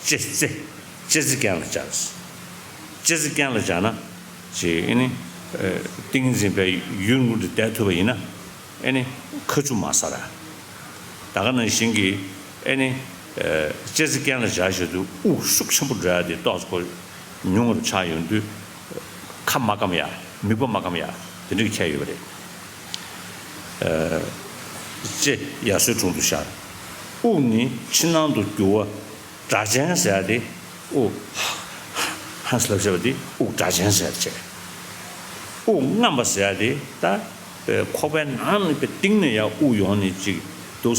ལྕེ་རྩེ། ལྕེ་རྩེ་རྐན་ལ་སྦྱར། ལྕེ་རྩེ་རྐན་ལ་སྦྱར་ན། ཅེས་ཨེ་ནི། ཏིང་ངེ་འཛིན་པའི་ཡུལ་ངོས་འདི་བསྡད་ཐུབ་པ་ཡིན་ན། ཨེ་ནི། ཁ་ཆུ་མ་ཟ་ར། ད་ག་ནང་བཞིན་གྱི་ཨེ་ནི། ལྕེ་རྩེ་རྐན་ལ་སྦྱར་བཞིན་དུ་དབུགས་ཤུགས་ཆེན་པོ་འགྲོ་ཡ་དེ་ཏོག་ཙམ་ཉུང་ངུར་ཆགས་ཡོང་དུས། ཁ་མ་སྐམ་ཡ། མིད་པ་མ་སྐམ་ཡ། དེ་འདྲ་གི་ཁྱད་ཡོད་པ་རེད། ལྕེ་ཡ་སོའི་དྲུང་དུ་བཞག་དབུགས་ནི་ཕྱི་ནང་དུ་རྒྱུ་བ། སྒྲ་གཅན་ཟེར་ཡ་དེ་དབུགས་ཧ་ཧ་ཧ་ལབ་བྱས་པ་དེ་དབུགས་སྒྲ་གཅན་ཟེར་བྱས། དབུགས་རྔམ་པ་ཟེར་ཡ་དེ་ད་ཁོག་པའི་ནང་ནས་པའི་གཏིང་ནས་ཡར་དབུགས་ཡོང་ནས་ཅིག་འདུག་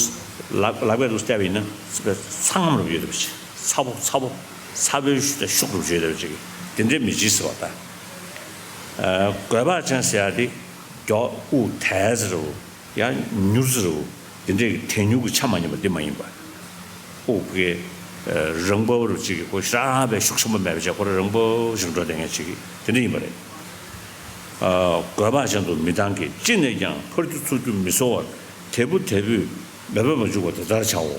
ལག་ལག་པས་འདུག་བལྟས་པ་ཡིན་ན་ཚ་རྔམ་རུ་ཡོད་པ་ཅིག་ཚ་པོ་ཚ་པོ་ཚ་པོའི་ཤུགས་དང་ཤུགས་རུ་ཡོད་པ་ཅིག་དེ་འདྲའི་མི་བྱེད་ཟེར་བ་ད། རྒོད་པ་ཅན་ཟེར་ཡ་དེ་མགྱོགས་དབུགས་དལ་ཟེར་རུ། ཡང་མྱུར་ཟེར་རོ། དེ་འདྲའི་དལ་མྱུར་གྱི་ཆ་མ་ཉམས་པ་དེ་མ་ཡིན་པ། དབུགས་ཀྱི་རིང་པོ་རུ་ཅིག་གི་ཁོ་ཧྲ་བའི་ཤུགས་ཆེན་པོ་མེད་པ་བྱས་ཁོ་རང་རིང་པོ་ཞིག་འགྲོ་བསྡད་མཁན་ཅིག་གི་དེ་འདྲ་ཡིན་པ་རེད། རྒོད་པ་ཅན་དུ་མི་བཏང་གི་ཅི་ནས་ཀྱང་ཕར་རྒྱུ་ཚུར་རྒྱུ་མི་བཟོ་བར་དལ་བུ་དལ་བུས་མེད་པར་མ་འཇུག་པ་དེ་ལྟར་བྱའོ།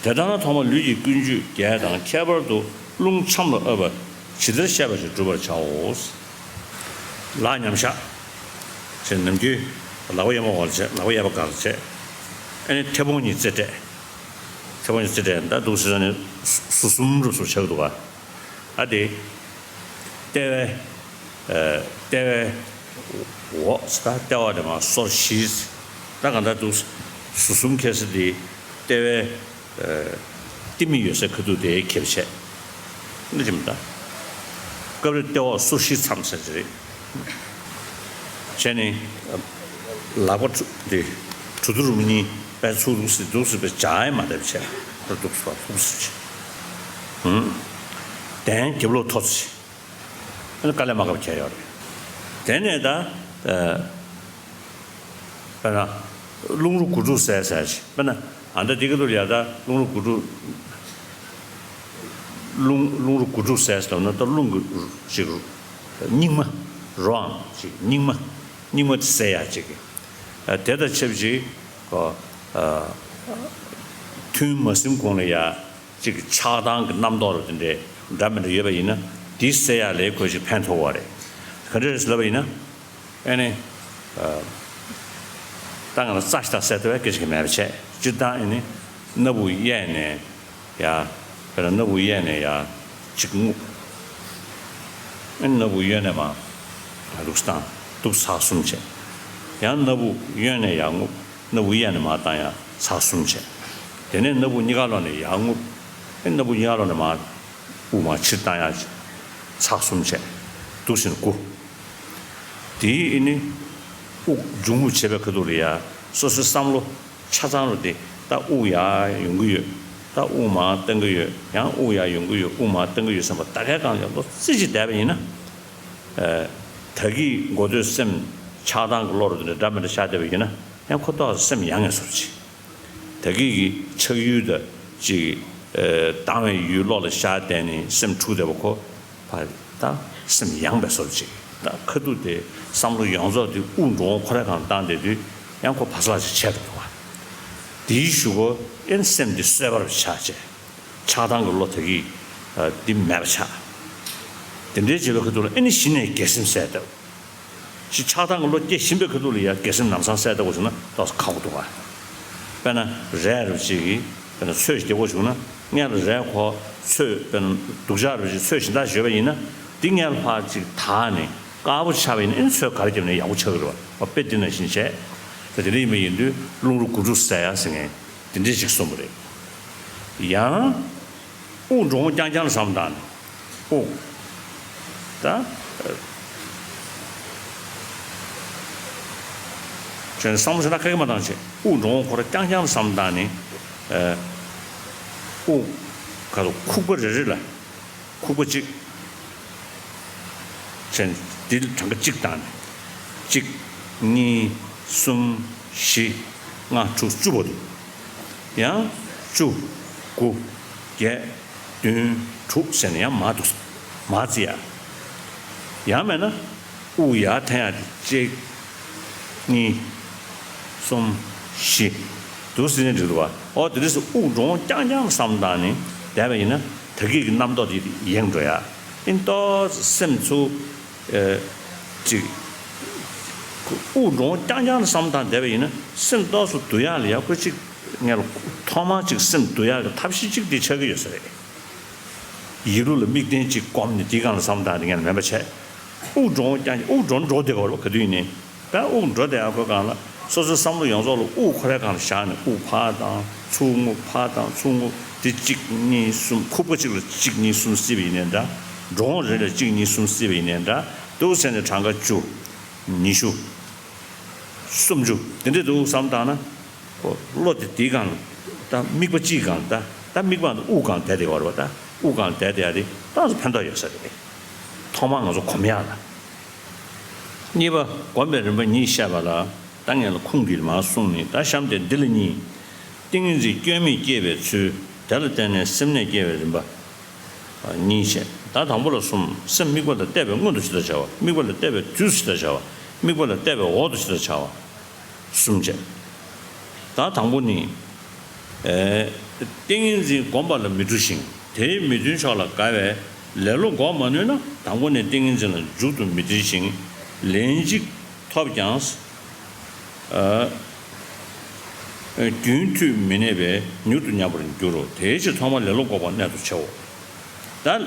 དེ་ལྟར་ན་ཐོག་མར་ལུས་ཀྱི་ཀུན་སྤྱོད་བརྒྱད་དང་ཁྱད་པར་དུ་རླུང་ཆམ་ལ་ཨབ་པ་ཇི་ལྟར་བཤད་པ་བཞིན་བསྒྲུབ་པར་བྱའོ། ལག་མཉམ་བཞག་ཅེས་ནམ་རྒྱུན་ལག་པ་གཡས་མ་འོག་ལ་བྱས། ལག་པ་གཡས་པ་སྒང་ལ་བྱས། ཨ་ནི་མཐེ་བོང་གཉིས་རྩེ་སྤྲད། མཐེ་བོང་གཉིས་རྩེ་སྤྲད་ད་འདུག་ཟེར་ནས་ཟུར་གསུམ་རུ་ཟུར་ཆགས་འདུག་ག་ཨ་དེ། ལྟེ་བའི། ལྟེ་བའི། འོག་ད་ལྟེ་བ་དེ་མར་སོར་བཞི། ད་གང་ལྟར་འདུག་ཟུར་གསུམ་ཁེལ་ས་དེ་ལྟེ་བའི། ལྟེ་མི་ཡོད་སའི་ཁ་ཐུག་དེ་ཁེབས་བྱས། འདི་ཅིམ་ད། སྐབས་རེ་ལྟེ་འོག་སོར་བཞི་མཚམས་ཟེར་གྱི་རེད། བྱས་ནས། ལག་པ་དེ་གྲུ་དུ་རུ་མི་གཉིས་པའི་ཚུགས་འདུག་སེ་འདུག་སེ་པའི་བྱ་ཡ་མ་བསྡད་བྱས་ཁོ་འདུག་སེ་པ་འདུག་སེ་བྱས། གདན་རྒྱབ་ལོགས་ཐོར་ཚེ། ཨ་ནི་དཀའ་ལས་མ་ཁག་ཁྱེར་ཡོད་རེད། དེ་ནས་ད། དཔེར་ན། རླུང་རོ་དགུ་ཕྲུགས་ཟེར་ཟེར་ཞིག་དཔེར་ན། ཨ་ད་འདི་ག་ལོར་ཡ་ད་རླུང་རོ་དགུ་ཕྲུགས། རླུང་རླུང་རོ་དགུ་ཕྲུགས་ཟེར་ཟེར་ན་ད་རླུང་གི་ཅིག་སྙིགས་མ། རོའམ་ཅིག་སྙིགས་མ། སྙིགས་མ་ཟེར་ཡ་ཅིག་དེ་དང་ཆབས་ཅིག་གོ། ཐུན་མ་ཟིན་གོང་ལ་ཡ། གཅིག་གི་ཆགས་སྡང་གི་རྣམ་རྟོག་རུ་དེ་འདྲའི་འདྲ་མི་འདྲ་ཡོད་པ་ཡིན་ན་དེ་སེལ་ཡག་ལས་ཁོས་ཅིག་ཕན་ཐོགས་པ་རེད། ག་འདྲ་རེད་ཟེར་ལབ་པ་ཡིན་ན། ཨེ་ནི། ད་ང་ལ་རྩ་ཞིག་དང་སེལ་ཐུབ་པའི་སྐད་ཆ་གི་མེད་པ་བྱས་སྤྱིར་བཏང་ཨེ་ནི། སྣ་བུག་གཡས་ནས་ཡ། དཔེར་ན་སྣ་བུག་གཡས་ནས་ཡ། གཅིག་རྔུབ། ཨེ་ནི་སྣ་བུག་གཡོན་ནས་མར། རུག་སྟངས་དུག་ཚགས་གསུམ་བྱས། ཡང་སྣ་བུག་གཡོན་ནས་ཡར་རྔུབ། སྣ་བུག་གཡས་ནས་མར་བཏང་ཡ་ཚགས་གསུམ་བྱས། དེ་ནས་སྣ་བུག་གཉིས་ཀ་ལོགས་ནས་ཡར་རྔུབ། ཨེ་སྣ་བུག་གཉིས་ཀ་ལོགས་ནས་མར། དབུགས་མར་ཕྱིར་བཏང་ཡ། ཚགས་གསུམ་བྱས། དུག་ཟིན་དགུ། དེའི་ཨེ་ནི། དབུགས་འབྱུང་རྔུབ་བྱེད་པའི་ཁ་ཐུག་ལ་ཡ། སོ་སོའི་བསམ་བློ། ཆ་ཚང་རུ་དེ། ད་དབུགས་ཡར་ཡོང་གི་ཡོད། ད་དབུགས་མར་བཏང་གི་ཡོད། ཡང་དབུགས་ཡར་ཡོང་གི་ཡོད། དབུགས་མར་བཏང་གི་ཡོད་བསམ་པ་ད་གའི་སྒང་ལ་ཡ་བློ་རྩེ་གཅིག་བསྡད་པ་ཡིན་ན། ད་གིན་འགོ་སྟོད་སེམས་ཆགས་སྡང་གི་བློ་རུ་དེ་འདྲ་འདྲ་མི་འདྲ་ཤར་བསྡད་པ་ཡིན་ན་ཡང་ཁོ་ཏོག་ཙམ་སེམས་ཡང་ངེས་སོར་ཅིག་ད་གིན་གྱི་ཆགས་ཡུལ་དང་ཅིག་ཨེ། སྡང་བའི་ཡུལ་བློ་ལ་ཤར་བསྡད་ནས་སེམས་འཁྲུགས་བསྡད་པ་ཁོ། ཕར་ད་སེམས་ཡངས་པའི་སོར་ཅིག་ད་ཁ་ཐུག་དེ་བསམ་བློ་ཡོངས་རྫོགས་དེ་དབུགས་འགྲོ་འོང་ཁོ་རའི་སྒང་བཏང་བསྡད་དུས་ཡང་ཁོ་བ་ས་ལ་ཅིག་ཆད་འགྲོ་བ། དེའི་གཞུག་གུ་ཨེ་ནི་སེམས་དེ་གསལ་བར་ཆགས་བྱས། ཆགས་སྡང་གི་བློ་ད་གིན་འདི་མེད་པ་ཆགས། དེ་འདྲའི་བྱེད་པའི་ཁ་ཐུག་ལ་ཨེ་ནི་གཞི་ནས་དགེ་སེམས་གསལ་བཏབ། ཅིག་ཆགས་སྡང་གི་བློ་སྐྱེ་བཞིན་པའི་ཁ་ཐུག་ལ་ཡ་དགེ་སེམས་ལམ་སང་གསལ་བཏབ་དགོས་བྱུང་ན་ཏོག་ཙམ་ཁག་པོ་འདུག་ག་དཔེར་ན་རས་རུ་གཅིག་གིས་དཔེར་ན་ཚོས་ཤིག་རྒྱག་དགོས་བྱུང་ན་སྔོན་ལ་རས་ཁོ་ཚོས་དཔེར་ན་སྡུག་ཅག་རུ་གཅིག་ཚོས་གཞན་དག་ཞོས་པ་ཡིན་ན་འདི་སྔོན་ལ་ཕར་ཅིག་དག་ནས། དཀར་པོ་ཆགས་པ་ཡིན་ན་ཨེ་ཚོས་ག་རེ་བརྒྱབ་ན་ཡག་པོ་ཆགས་ཀྱི་རེད་བ། དཔེ་འདི་ནང་བཞིན་བྱས། ད་དེ་འདྲ་ཡིན་པ་ཡིན་དུས་རླུང་རོ་དགུ་ཕྲུགས་ཟེར་ཡ་ཟེར་མཁན་དེ་འདྲ་ཞིག་གསུངས་པ་རེད། ཡང་དབུགས་འགྲོ་འོང་རྐྱང་རྐྱང་ལ་བསམ་བཏང་ནས་དབུགས་ད་ཁྱོད་བསམ་བློ་ཞེ་དྲག་ཁ་གི་མ་བཏང་བྱས། དབུགས་འགྲོ་འོང་ཁོ་ར་རྐྱང་རྐྱང་ལ་བསམ་བཏང་ནས་དབུགས་ག་ཚོད་ཁུག་པ་རེ་རེ་ལ། ཁུག་པ་གཅིག་བྱས་འདི་གྲངས་ཀ་གཅིག་བཏང་ནས་གཅིག་གཉིས། གསུམ། བཞི། ལྔ། དྲུག་བཅུ་བར་དུ། ཡང་བཅུ། དགུ། བརྒྱད། བདུན། དྲུག་ཟེར་ནས་ཡང་མར་འདུག་མར་བརྩི་ཡ། ཡང་མེད་ན་དབུགས་ཡར་འཐེན་ཡ་དེ་གཅིག་གཉིས། གསུམ། བཞི། འདུག་ཟེར་ནས་འགྲིག་འདུག་བ། ཨོ་དེ་དུས་སུ་དབུགས་འགྲོ་འོང་རྐྱང་རྐྱང་བསམ་བཏང་ནས་བསྡད་པ་ཡིན་ན་ད་གིན་གྱི་རྣམ་རྟོག་དེ་ཡེངས་འགྲོ་ཡ། ཨིན་ཏོག་སེམས་ཚུགས། ཨེ། ཅིག་དབུགས་འགྲོ་འོང་རྐྱང་རྐྱང་ལ་བསམ་བཏང་བསྡད་པ་ཡིན་ན་སེམས་ཏོག་ཙམ་སྡུག་ཡག་ལ་ཡག་པོ་ཅིག་ངས་ལ་ཐོག་མར་ཅིག་སེམས་སྡུག་ཡག་གི་ཐབས་ཤེས་ཅིག་དེ་ཆགས་ཀྱི་ཡོད་ས་རེད། ཡིད་ལུགས་ལ་དམིགས་རྟེན་ཅིག་བསྒོམས་ནས་དེའི་སྒང་ལ་བསམ་བཏང་དེ་ངས་ལ་མེད་པ་བྱས། དབུགས་འགྲོ་འོང་རྐྱང་དབུགས་འགྲོ་འགྲོ་བསྡད་པ་རེད་བ། ག་དུས་ཡིན་ནའི་ད་དབུགས་འགྲོ་བསྡད་ཡག་ཁོའི་སྒང་ལ་སོ་སོའི་བསམ་བློ་ཡོངས་རྫོགས་ལ་དབུགས་ཁོ་རའི་སྒང་ལ་བཞག་ནས་དབུགས་ཕར་བཏང་ཚུར་རྔུབ་ཕར་བཏང་ཚུར་རྔུབ་དེ་གཅིག་གཉིས་གསུམ། ཁུག་པ་གཅིག་ལ་གཅིག་གཉིས་གསུམ་བརྩིས་པ་ཡིན་ནའི་འདྲ། འགྲོ་འོང་རེ་ལ་གཅིག་གཉིས་གསུམ་བརྩིས་པ་ཡིན་ནའི་འདྲ། འདུག་ཟེར་ནས་གྲངས་ཀ་བཅུ། ཉི་ཤུ། སུམ་ཅུ་དེ་འདྲས་འདུག་བསམ་བཏང་ན། ཁོ་བློ་དེ་དེའི་སྒང་ལ་ད་དམིགས་པ་གཅིག་སྒང་ལ་ད་ད་དམིགས་པ་འདི་དབུགས་སྒང་བསྡད་བསྡད་པ་རེད་བ། ད་དབུགས་སྒང་ལ་བསྡད་བསྡད་ཡ་དེ་ཏོག་ཙམ་ཕན་ཐོགས་ཡོད་ས་རེད། ཐོག་མར་ང་ཚོ་གོམས་ཡག་ལ། གཉིས་པ། སྒོམ་པའི་རིམ་པ་ཉིད་བཤད་པ་ལ་ད་ངས་ལ་ཁུངས་འདི་མར་གསུངས་ནས་ད་གཤམ་དེ་འདི་ལ་གཉིས། ཏིང་ངེ་འཛིན་སྐྱོན་མེད་སྐྱེ་བའི་ཚུལ། དེ་ལ་བརྟེན་ནས་སེམས་གནས་སྐྱེ་བའི་རིམ་པ། གཉིས་བཤད། ད་དང་པོ་ལ་གསུམ། སེམས་དམིགས་པ་ལ་གཏད་པའི་སྔོན་དུ་ཇི་ལྟར་བྱ་བ། དམིགས་པ་ལ་གཏད་པའི་དུས་སུ་ཇི་ལྟར་བྱ་བ། དམིགས་པ་ལ་གཏད་པའི་འོག་ཏུ་ཇི་ལྟར་བྱ་བ། གསུམ་བྱས། ད་དང་པོ་ནི། ཨེ། ཏིང་ངེ་འཛིན་བསྒོམ་པ་ལ་མི་འཁྲུལ་ཞིང་དེའི་མི་མཐུན་ཕྱོགས་ལ་དགའ་བས་ལེ་ལོ་འགོག་མ་ནུས་ན་དང་པོ་ནས་ཏིང་ངེ་འཛིན་ལ་མཇུག་ཏུ་མི་འབྲེལ་ཞིང་ལན་གཅིག་ཐོབ་ཀྱང་། ཨ། རྒྱུན་མཐུད་མི་གནས་པས་མྱུར་དུ་ཉམས་པར་འགྱུར་རོ། དེའི་ཕྱིར་ཐོག་མར་ལེ་ལོ་འགོག་པ་གནད་དུ་ཆེའོ། ད།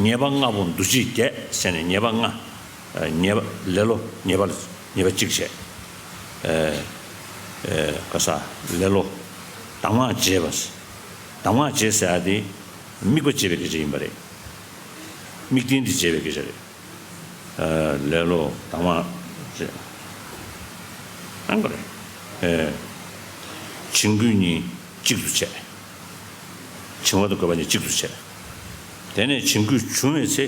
ཉེས་པ་ལྔ་པོ་འདུ་བྱེད་བརྒྱད་ཟེར་ནས་ཉེས་པ་ལྔ། ཨ། ཉེས་པ་ལེ་ལོ་ཉེས་པ་ལ་ཉེས་པ་གཅིག་བྱས། ཨ། ཨ། ག་ས་ལེ་ལོ། གདམས་ངག་བརྗེད་པ། གདམས་ངག་བརྗེད་ཟེར་ཡ་དེ་དམིགས་པ་བརྗེད་པའི་སྐད་ཆ་ཡིན་པ་རེད། དམིགས་རྟེན་དེ་བརྗེད་པའི་སྐད་ཆ་རེད། ལེ་ལོ་གདམས་ངག་ཅེས། ཨང་ག་རེ། བྱིང་རྒོད་གཉིས་གཅིག་ཏུ་བྱས། བྱིང་བ་དང་རྒོད་པ་གཉིས་གཅིག་ཏུ་བྱས། དེ་ནས་བྱིང་རྒོད་བྱུང་བའི་ཚེ།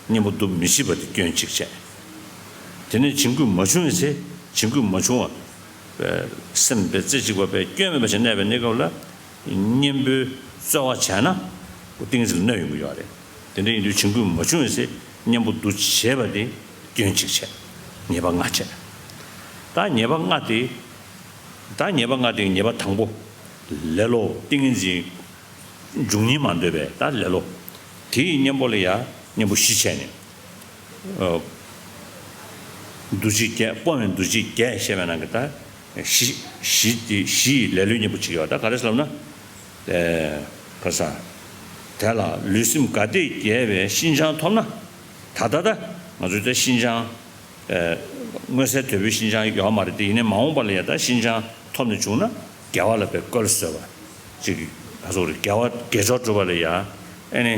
གཉེན་པོ་འདུ་མི་སྲིད་པ་དེ་སྐྱོན་གཅིག་བྱས། དེ་ནས་བྱིང་རྒོད་མ་བྱུང་བའི་ཚེ། བྱིང་རྒོད་མ་བྱུང་བ། སེམས་པའི་རྩེ་གཅིག་པ་པའི་སྐྱོན་མེད་པ་ཞིག་གནས་པའི་གནས་སྐབས་ལ། གཉེན་པོའི་རྩོལ་བ་བྱས་ན། ཏིང་ངེ་འཛིན་ལ་གནོད་ཡོང་གི་ཡོད་རེད། དེ་འདྲ་ཡིན་དུས་བྱིང་རྒོད་མ་བྱུང་བའི་ཚེ་གཉེན་པོ་འདུ་བྱས་པ་དེ་སྐྱོན་གཅིག་བྱས། ཉེས་པ་ལྔ་བྱས། ད་ཉེས་པ་ལྔ་དེ། ད་ཉེས་པ་ལྔ་དེ་ཉེས་པ་དང་པོ། ལེ་ལོ་ཏིང་ངེ་འཛིན་འབྱུང་ཉེན་མ་འདོད་པའི་ད་ལེ་ལོ། དེ་ཡི་གཉེན་པོ་ལ་ཡ་གཉེན་པོ་བཞི་བྱས་ནས། འདུ་བྱེད་བརྒྱད་སྤོང་བའི་འདུ་བྱེད་བརྒྱད་བཤད་པའི་ནང་གི་ད། བཞི་བཞི་དེ་བཞི་ཡི་ལེ་ལོའི་གཉེན་པོ་གཅིག་ཡོད་ད་ག་རེ་ཟེར་ལབ་ན། ག་ས། དེ་ལ་ལུས་སེམས་དགའ་བདེས་རྒྱས་པའི་ཤིན་སྦྱངས་ཐོབ་ན། ད་ལྟ་ད་ང་ཚོའི་ད་ཤིན་སྦྱངས། མངོན་གསལ་དོད་པོའི་ཤིན་སྦྱངས་ཡོད་མ་རེད་དེ་ཡིན་ནའི་མ་འོངས་པ་ལ་ཡ་ད་ཤིན་སྦྱངས་ཐོབ་ནས་བྱུང་ན་དགེ་བ་ལ་དཔེ་བཀོལ་བཟོས་པ། ཅིག་ཨ་སོགས་རེད་དགེ་བ་དགེ་སྦྱོར་སྒྲུབ་པ་ལ་ཡ། ཨེ་ནི།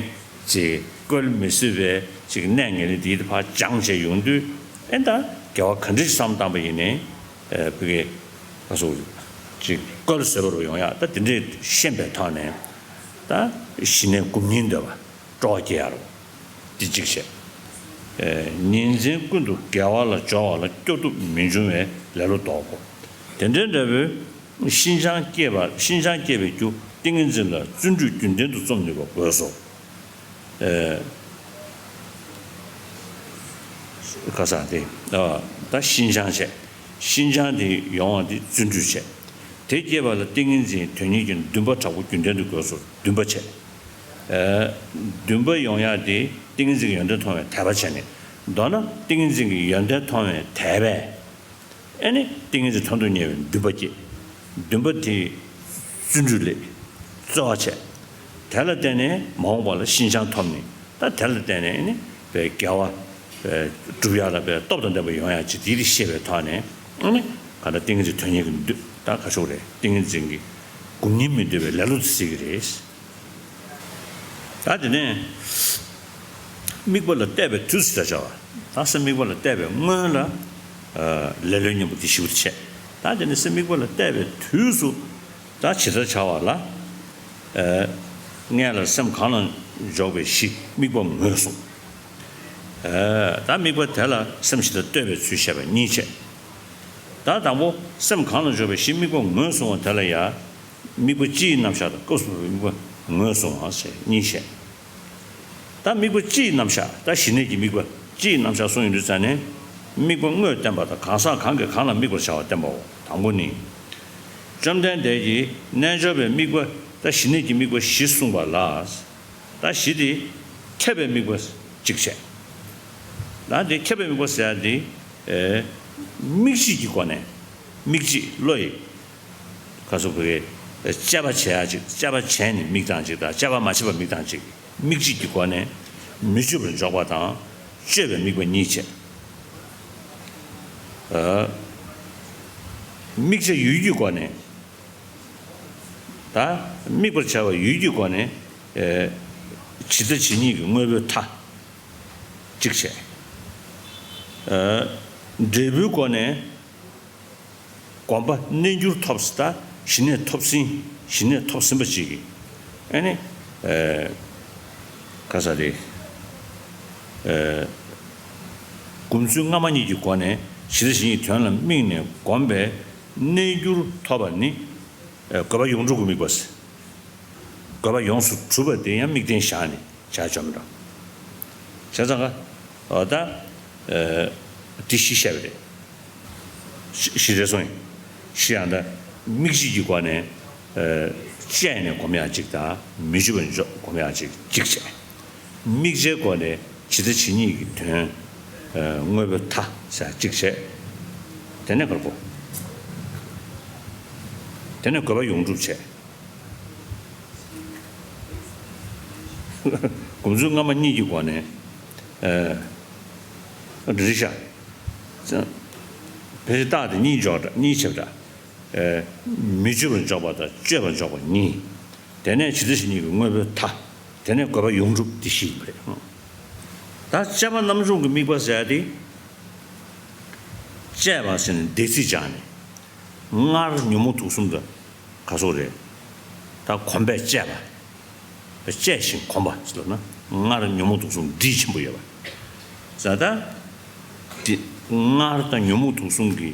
ཅིག་བཀོལ་མི་བཟོད་པའི་ཅིག་གནས་ངན་ལས་འདི་ཕར་སྦྱངས་བྱས་ཡོང་དུས་ཨེ་ད་དགེ་བ་ག་འདྲ་ཞིག་བསམ་བཏང་པ་ཡིན་ནའི། ཨེ་བི་གེ་ཨ་སོགས་ཅིག་བཀོལ་བཟོད་པ་རུ་ཡོང་ཡ་ད་དེ་འདྲས་ཤེས་པའི་ཐོག་ནས་ད་ཞི་གནས་སྒོམ་ཉིན་འདོད་པ་སྤྲོ་བ་སྐྱེ་ཡ་རུ་འདི་གཅིག་བྱས། ཨེ་ཉིན་མཚན་ཀུན་ཏུ་དགེ་བ་ལ་སྦྱོར་བ་ལ་སྐྱོ་སྡུག་མི་འབྱུང་བའི་ལེ་ལོ་ལྡོག་གོ། དེ་འདྲའི་འདྲ་བོའི། ཤིན་སྦྱངས་སྐྱེས་པ་ཤིན་སྦྱངས་སྐྱེས་པའི་རྒྱུ་ཏིང་ངེ་འཛིན་ལ་བརྩོན་འགྲུས་རྒྱུན་ལྡན་དུ་རྩོམ་ནུས་པ་དགོས་སོ། ཨེ། ག་ས་དེ། ཨ། ད་ཤིན་སྦྱངས་བྱས། ཤིན་སྦྱངས་དེ་ཡོང་བ་དེ་བརྩོན་འགྲུས་བྱས། དེ་སྐྱེས་པ་ལ་ཏིང་ངེ་འཛིན་དོན་གཉེར་གྱི་འདུན་པ་དྲག་པོ་རྒྱུན་ལྡན་དུ་དགོས་སོ་འདུན་པ་བྱས། ཨེ། འདུན་པ་ཡོང་ཡག་དེ་ཏིང་ངེ་འཛིན་གྱི་ཡོན་ཏན་མཐོང་བའི་དད་པ་བྱས་ནས། མདོར་ན་ཏིང་ངེ་འཛིན་གྱི་ཡོན་ཏན་མཐོང་བའི་དད་པས། ཨེ་ནི་ཏིང་ངེ་འཛིན་དོན་དུ་གཉེར་བའི་འདུན་པ་སྐྱེས། འདུན་པ་དེས་བརྩོན་འགྲུས་ལས་རྩོལ་བ་བྱས། དེ་ལ་བརྟེན་ནས་མ་འོངས་པ་ལ་ཤིན་སྦྱངས་ཐོབ་ནས་ད་དེ་ལ་བརྟེན་ནས་ཨེ་ནི་དགེ་བ་ སྒྲུབ་ཡག་ལ་སྟོབས་དང་ལྡན་པ་ཡོང་ཡག་ཅིག་དེ་རིགས་ཤེས་པའི་ཐོག་ནས་ཨ་ནི་ག་ད་ཏིང་ངེ་འཛིན་དོན་གཉེར་གྱི་འདོད་ད་ག་ཤོག་རེད། ཏིང་ངེ་འཛིན་གྱི་སྒོམ་ཉིད་མི་འདོད་པའི་ལེ་ལོ་དེ་སྲིད་ཀྱི་རེད། ད་དེ་ནས་དམིགས་པ་ལ་གཏད་པའི་དུས་སུ་ད་བྱ་བ་ད་སེམས་དམིགས་པ་ལ་གཏད་པའི་སྔོན་ལ་ལེ་ལོའི་གཉེན་པོ་དེ་ཞི་བར་བྱེད། ད་དེ་ནས་སེམས་དམིགས་པ་ལ་གཏད་པའི་དུས་སུ། ད་ཇི་ལྟར་བྱ་བ་ལ། ཨ། སྔོན་ལ་སེམས་གང་ལ་འཇོག་པའི་གཞི་དམིགས་པ་ངོས་བཟུང་། ཨ། ད་དམིགས་པ་དེ་ལ་སེམས་ཇི་ལྟར་གཏད་པའི་ཚུལ་བཤད་པ་གཉིས་བྱས། ད་དང་པོ་སེམས་གང་ལ་འཇོག་པའི་གཞི་དམིགས་པ་ངོས་བཟུང་བ་དེ་ལ་ཡང་། དམིགས་པ་སྤྱིའི་རྣམ་གཞག་དང་སྐབས་སུ་བབ་པའི་དམིགས་པ་ངོས་བཟུང་བ་ཞེས་གཉིས་བྱས། ད་དམིགས་པ་སྤྱིའི་རྣམ་གཞག་ད་ཞི་གནས་ཀྱི་དམིགས་པ་སྤྱིའི་རྣམ་གཞག་གསུངས་ཡོང་དུས་ཙ་ནས། དམིགས་པ་དངོས་བསྟན་པ་དང་གང་ཟག་གང་གིས་གང་ལ་དམིགས་པར་བྱ་བ་བསྟན་པའོ། དང་པོ་ནི། བཅོམ་ལྡན་འདས་ཀྱིས་རྣལ་འབྱོར་པའི་དམིགས་པ་ད་ཞི་གནས་ཀྱི་དམིགས་པ་བཞི་གསུངས་པ་ལ། ད་བཞི་དེ་ཁྱབ་པའི་དམིགས་པ་གཅིག་བྱས། ད་དེ་ཁྱབ་པའི་དམིགས་པ་ཟེར་ཡ་དེ། ཨེ། མིག་ཤེས་ཀྱི་སྒོ་ནས། མིག་ཤེས་བློ་ཡིས། ག་སོགས་པའི་དཔྱད་པ་བྱེད་ཡ་ཅིག་དཔྱད་པ་བྱས་ནས་མིག་དང་ཅིག་དང་དཔྱད་པ་མ་བྱས་པ་མིག་དང་ཅིག་མིག་ཤེས་ཀྱི་སྒོ་ནས་མི་སྤྱོད་པར་འཇོག་པ་དང་སྤྱོད་པའི་དམིགས་པ་གཉིས་བྱས། ཨ། དམིགས་བྱ་ཡུལ་གྱི་སྒོ་ནས། ད་དམིགས་པར་བྱ་བ་ཡུལ་གྱི་སྒོ་ནས། ཨེ། ཇི་ལྟ་ཇི་སྙེད་ཀྱི་དངོས་པོའི་མཐའ། གཅིག་བྱས། ཨ། འབྲས་བུའི་སྒོ་ནས། སྒོམ་པ་གནས་འགྱུར་ཐོབ་ཟིན་ད་ཞི་གནས་ཐོབ་ཟིན་ཞི་གནས་ཐོབ་ཟིན་པ་ཅིག་གིས་ཨ་ནི། ཨེ། ག་ས་རེད། ཨེ། སྒོམ་ཚུལ་སྔ་མ་གཉིས་ཀྱི་སྒོ་ནས་ཇི་ལྟ་ཇི་སྙེད་དོན་ལ་དམིགས་ནས་བསྒོམས་པའི་གནས་འགྱུར་ཐོབ་པ་ནི། ཨེ། དགོས་པ་ཡོངས་གྲུབ་ཀྱི་དམིགས་པ། དགོས་པ་ཡོངས་སུ་གྲུབ་པ་དེ་ཡང་དམིགས་རྟེན་བཞག་ནས་བྱ་བྱ་མི་འགྲོ། བྱས་ཙང་ཀ་འོ་ད། ཨ། འདི་བཞི་བཤད་པ་རེད། བཞི་བཞི་རེད་སོང་ཡིན། བཞི་ཡང་ད་མིག་ཤེས་ཀྱི་སྒོ་ནས། ཨ། དཔྱད་ནས་སྒོམ་ཡག་གཅིག་དང་མི་སྤྱོད་པ་འཇོག་སྒོམ་ཡག་གཅིག་གཅིག་བྱས། དམིགས་བྱའི་སྒོ་ནས་ཇི་ལྟ་ཇི་སྙེད་ཀྱི་དོན། ཨ། དངོས་པོའི་མཐའ་ཟེར་གཅིག་བྱས། དེ་ནས་ག་རེ་གོ། དེ་ནས་དགོས་པ་ཡོངས་གྲུབ་བྱས། སྒོམ་ཚུལ་སྔ་མ་གཉིས་ཀྱི་སྒོ་ནས། ཨ། འདི་རེད་ཤག་ཕལ་ཆེར་རྟགས་དེ་གཉིས་འཇོག་འདྲ་གཉིས་བྱེད་པ་འདྲ། ཨ། མི་སྤྱོད་པར་འཇོག་པ་དང་སྤྱོད་པར་འཇོག་པ་གཉིས། དེ་ནས་ཇི་ལྟ་ཇི་སྙེད་ཀྱི་དངོས་པོའི་མཐའ། དེ་ནས་དགོས་པ་ཡོངས་གྲུབ་དེ་བཞི་ཡིན་པ་རེད། ད་དཔྱད་པ་རྣམ་བྱུང་གི་དམིགས་པ་ཟེར་ཡ་དེ། དཔྱད་པ་ཟེར་ནས་འདས་ཚིག་སྦྱར་ནས། སྔར་ཉོན་མོངས་དུག་གསུམ་དང་ག་སོགས་རེད། ད་གོམས་པས་དཔྱད་པ། དཔྱད་ཞིང་གོམས་པ་ཟེར་ན་སྔར་ཉོན་མོངས་དུག་གསུམ་སྒྲིབ་ཆེན་པོ་ཡོད་པ། ཟེར་ད། དེ་སྔར་ད་ཉོན་མོངས་དུག་གསུམ་གྱི་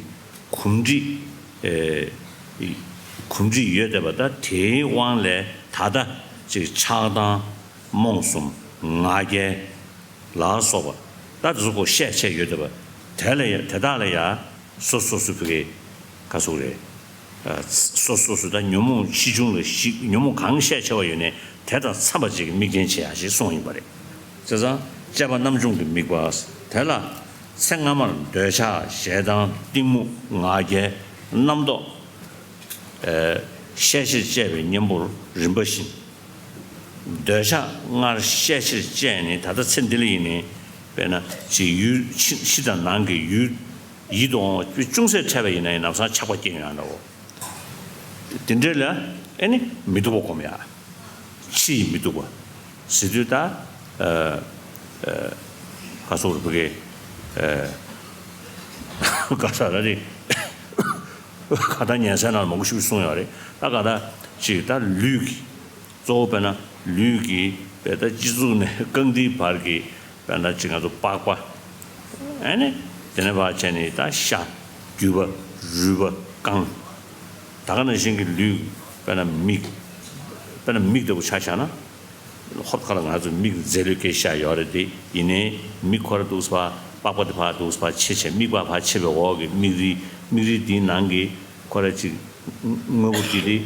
གོམས་འདྲིས། ཨེ། གོམས་འདྲིས་ཡོད་བསྡད་པ་ད་དེའི་དབང་ལས་ད་ལྟ་ཅིག་ཆགས་སྡང་རྨོངས་གསུམ་ང་རྒྱལ། ལ་སོགས་པ། ད་དེ་ཚོ་ཁོ་ཤས་ཆེ་ཡོད་བསྡད་པ། དེ་ལ་ཡ་དེ་དག་ལ་ཡ། སོ་སོ་སོ་ཕི་གེ། ག་སོགས་རེད། ཨ། སོ་སོ་སོ་ད་ཉོན་མོངས་ཆེ་ཆུང་ལ་ཞིག་ཉོན་མོངས་གང་ཤས་ཆེ་བ་ཡོད་ནས་དེ་དང་འཚམ་པ་ཅིག་གི་དམིགས་རྟེན་བྱེད་ཡ་ཞིག་གསུངས་ཡིན་པ་རེད། བྱས་ཙང་དཔྱད་པ་རྣམ་བྱུང་གི་དམིགས་པ། དེ་ལ་ཚེ་སྔ་མར་འདོད་ཆགས་ཞེ་སྡང་གཏི་མུག་ང་རྒྱལ་རྣམ་རྟོག་ཨེ། ཤས་ཆེར་དཔྱད་པའི་གཉེན་པོར་རིམ་པ་བཞིན། འདོད་ཆགས་སྔར་ཤས་ཆེར་དཔྱད་ནས་ད་ལྟ་ཚེ་འདི་ལ་ཡིན་ནའི། དཔེར་ན་ཅིག་ཡུལ་ཕྱི་ཕྱི་དང་ནང་གི་ཡུལ་ཡིད་དུ་འོང་བ་ཅུང་ཟད་འཕྲད་པ་ཡིན་ན་ཡང་ལམ་སང་ཆགས་པ་སྐྱེ་ཡོང་ཡ་འདྲ་བོ། དེ་འདྲ་ལ་ཨེ་ནི་མི་སྡུག་པ་སྒོམ་ཡ། ཕྱི་ཡི་མི་སྡུག་པ། ཟེར་དུས་ད། ཨ། ཨ། ག་སོགས་རེད་ཕ་གི། ཨ། ག་ས་ར་རེད། ག་ད་ཉན་སའི་ནང་ལ་མང་པོ་ཞིག་གསུངས་ཡོད་རེད། ད་ག་ད་ཅིག་ད་ལུས་ཀྱི་གཙོ་བོ་དཔེར་ན་ལུས་ཀྱི་དཔེ་ད་སྤྱི་གཙུག་ནས་རྐང་མཐིལ་བར་གྱི་དཔེར་ན་ཅིག་ང་ཚོ་པགས་པ། ཨ་ནི་དེ་ནས་ཕར་བྱས་ནས་ད་ཤ། རྒྱུས་པ། རུས་པ། རྐང་། ད་ག་ནང་བཞིན་གྱི་ལུས། དཔེར་ན་མིག་དཔེར་ན་མིག་ལྟ་བུ་ཆ་བཞག་ན། ཧོབ་ཁ་ལ་ང་ཚོ་མིག་རྫས་ལུས་སྐད་ཆ་ཡོད་རེད་དེ། ཡིན་ནའི་མིག་ཁོ་ར་འདུག་སེ་ཕར། པགས་པ་དེ་ཕར་འདུག་སེ་ཕར་ཕྱེ་བྱས། མིག་པ་ཕར་ཕྱེ་བའི་འོག་གི་མིག་རིལ། མིག་རིལ་འདིའི་ནང་གི་ཁོ་ར་ཅིག་དངོས་པོ་འདི་དེ།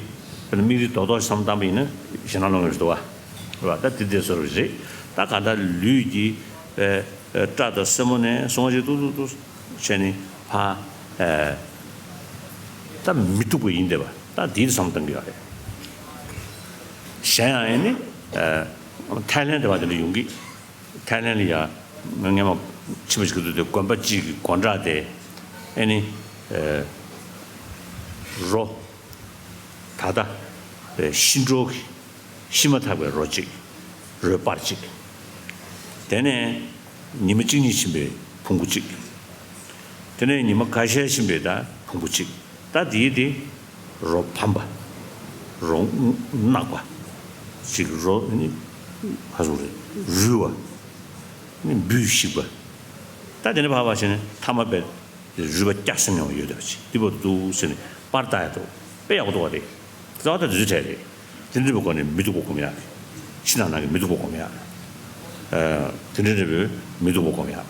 དཔེར་ན་མིག་རིལ་རྡོག་རྡོག་བསམ་བཏང་པ་ཡིན་ན་ཞེད་སྣང་སློང་གི་རེད་འདུག་བ། རེད་བ། ད་དེ་དེ་བཟོ་འདྲ་རེད། ད་ག་ད་ལུས་ཀྱི་ཨེ། ཨེ། སྐྲ་དང་སེན་མོ་ནས་བཟུང་བ་ཅིག་ཏུ་ཏུ་ཏུ་བྱས་ནས་ཕར། ཨེ། ད་མི་སྡུག་པ་ཡིན་བསྡད་པ་ད་འདིའི་བསམ་བཏང་གི་ཡོད་རེད། གཞན་ཡང་ཨེ་ནི། ཨེ། ཐའི་ལན་དེ་བ་དེ་འདྲ་ཡོང་གི། ཐའི་ལན་ལ་ཡ། སྔན་མ། ཕྱི་མ་ཞིག་ཏུ་དེ་དགོན་པ་གཅིག་གི་སྒོ་འགྲམ་དེ་ཨེ་ནི་རོ་ད་ལྟ་ཤི་འགྲོ་གི་ཤི་མ་ཐག་པའི་རོ་གཅིག། རོའི་པར་གཅིག། དེ་ནས་ཉི་མ་གཅིག་གཉིས་ཕྱིན་པའི་ཕུང་པོ་གཅིག། དེ་ནས་ཉི་མ་ཁ་ཤས་ཕྱིན་པའི་ད་ཕུང་པོ་གཅིག། ད་དེའི་དེ་རོ་ཕམ་པ། རོ་གནག་པ། ཅིག་རོ་ནི་ཁ་སོག་རེད། རུལ་བ། ནི་འབུས་ཤིག་པ། ད་དེ་ནས་ཕར་བ་བྱས་ནས་ཐ་མ་པའི་རུལ་བ་སྐྱ་སེར་མྱོང་ཡོད་བསྡད་པ་ཅིག་འདི་པོ་འདུག་ཟེར་ནས་པར་བཏགས་ཡ་འདུག་དཔེ་ཡག་པོ་འདུག་བ་རེད། རྩ་བ་ད་དུས་ཚོད་བྲལ་རེད། དེ་འདྲ་བའི་སྒོ་ནས་མི་སྡུག་པོ་སྒོམ་ཡག་ཕྱི་ནང་ནང་གི་མི་སྡུག་པོ་སྒོམ་ཡག་དེ་འདྲ་འདྲ་བའི་མི་སྡུག་པོ་སྒོམ་ཡག་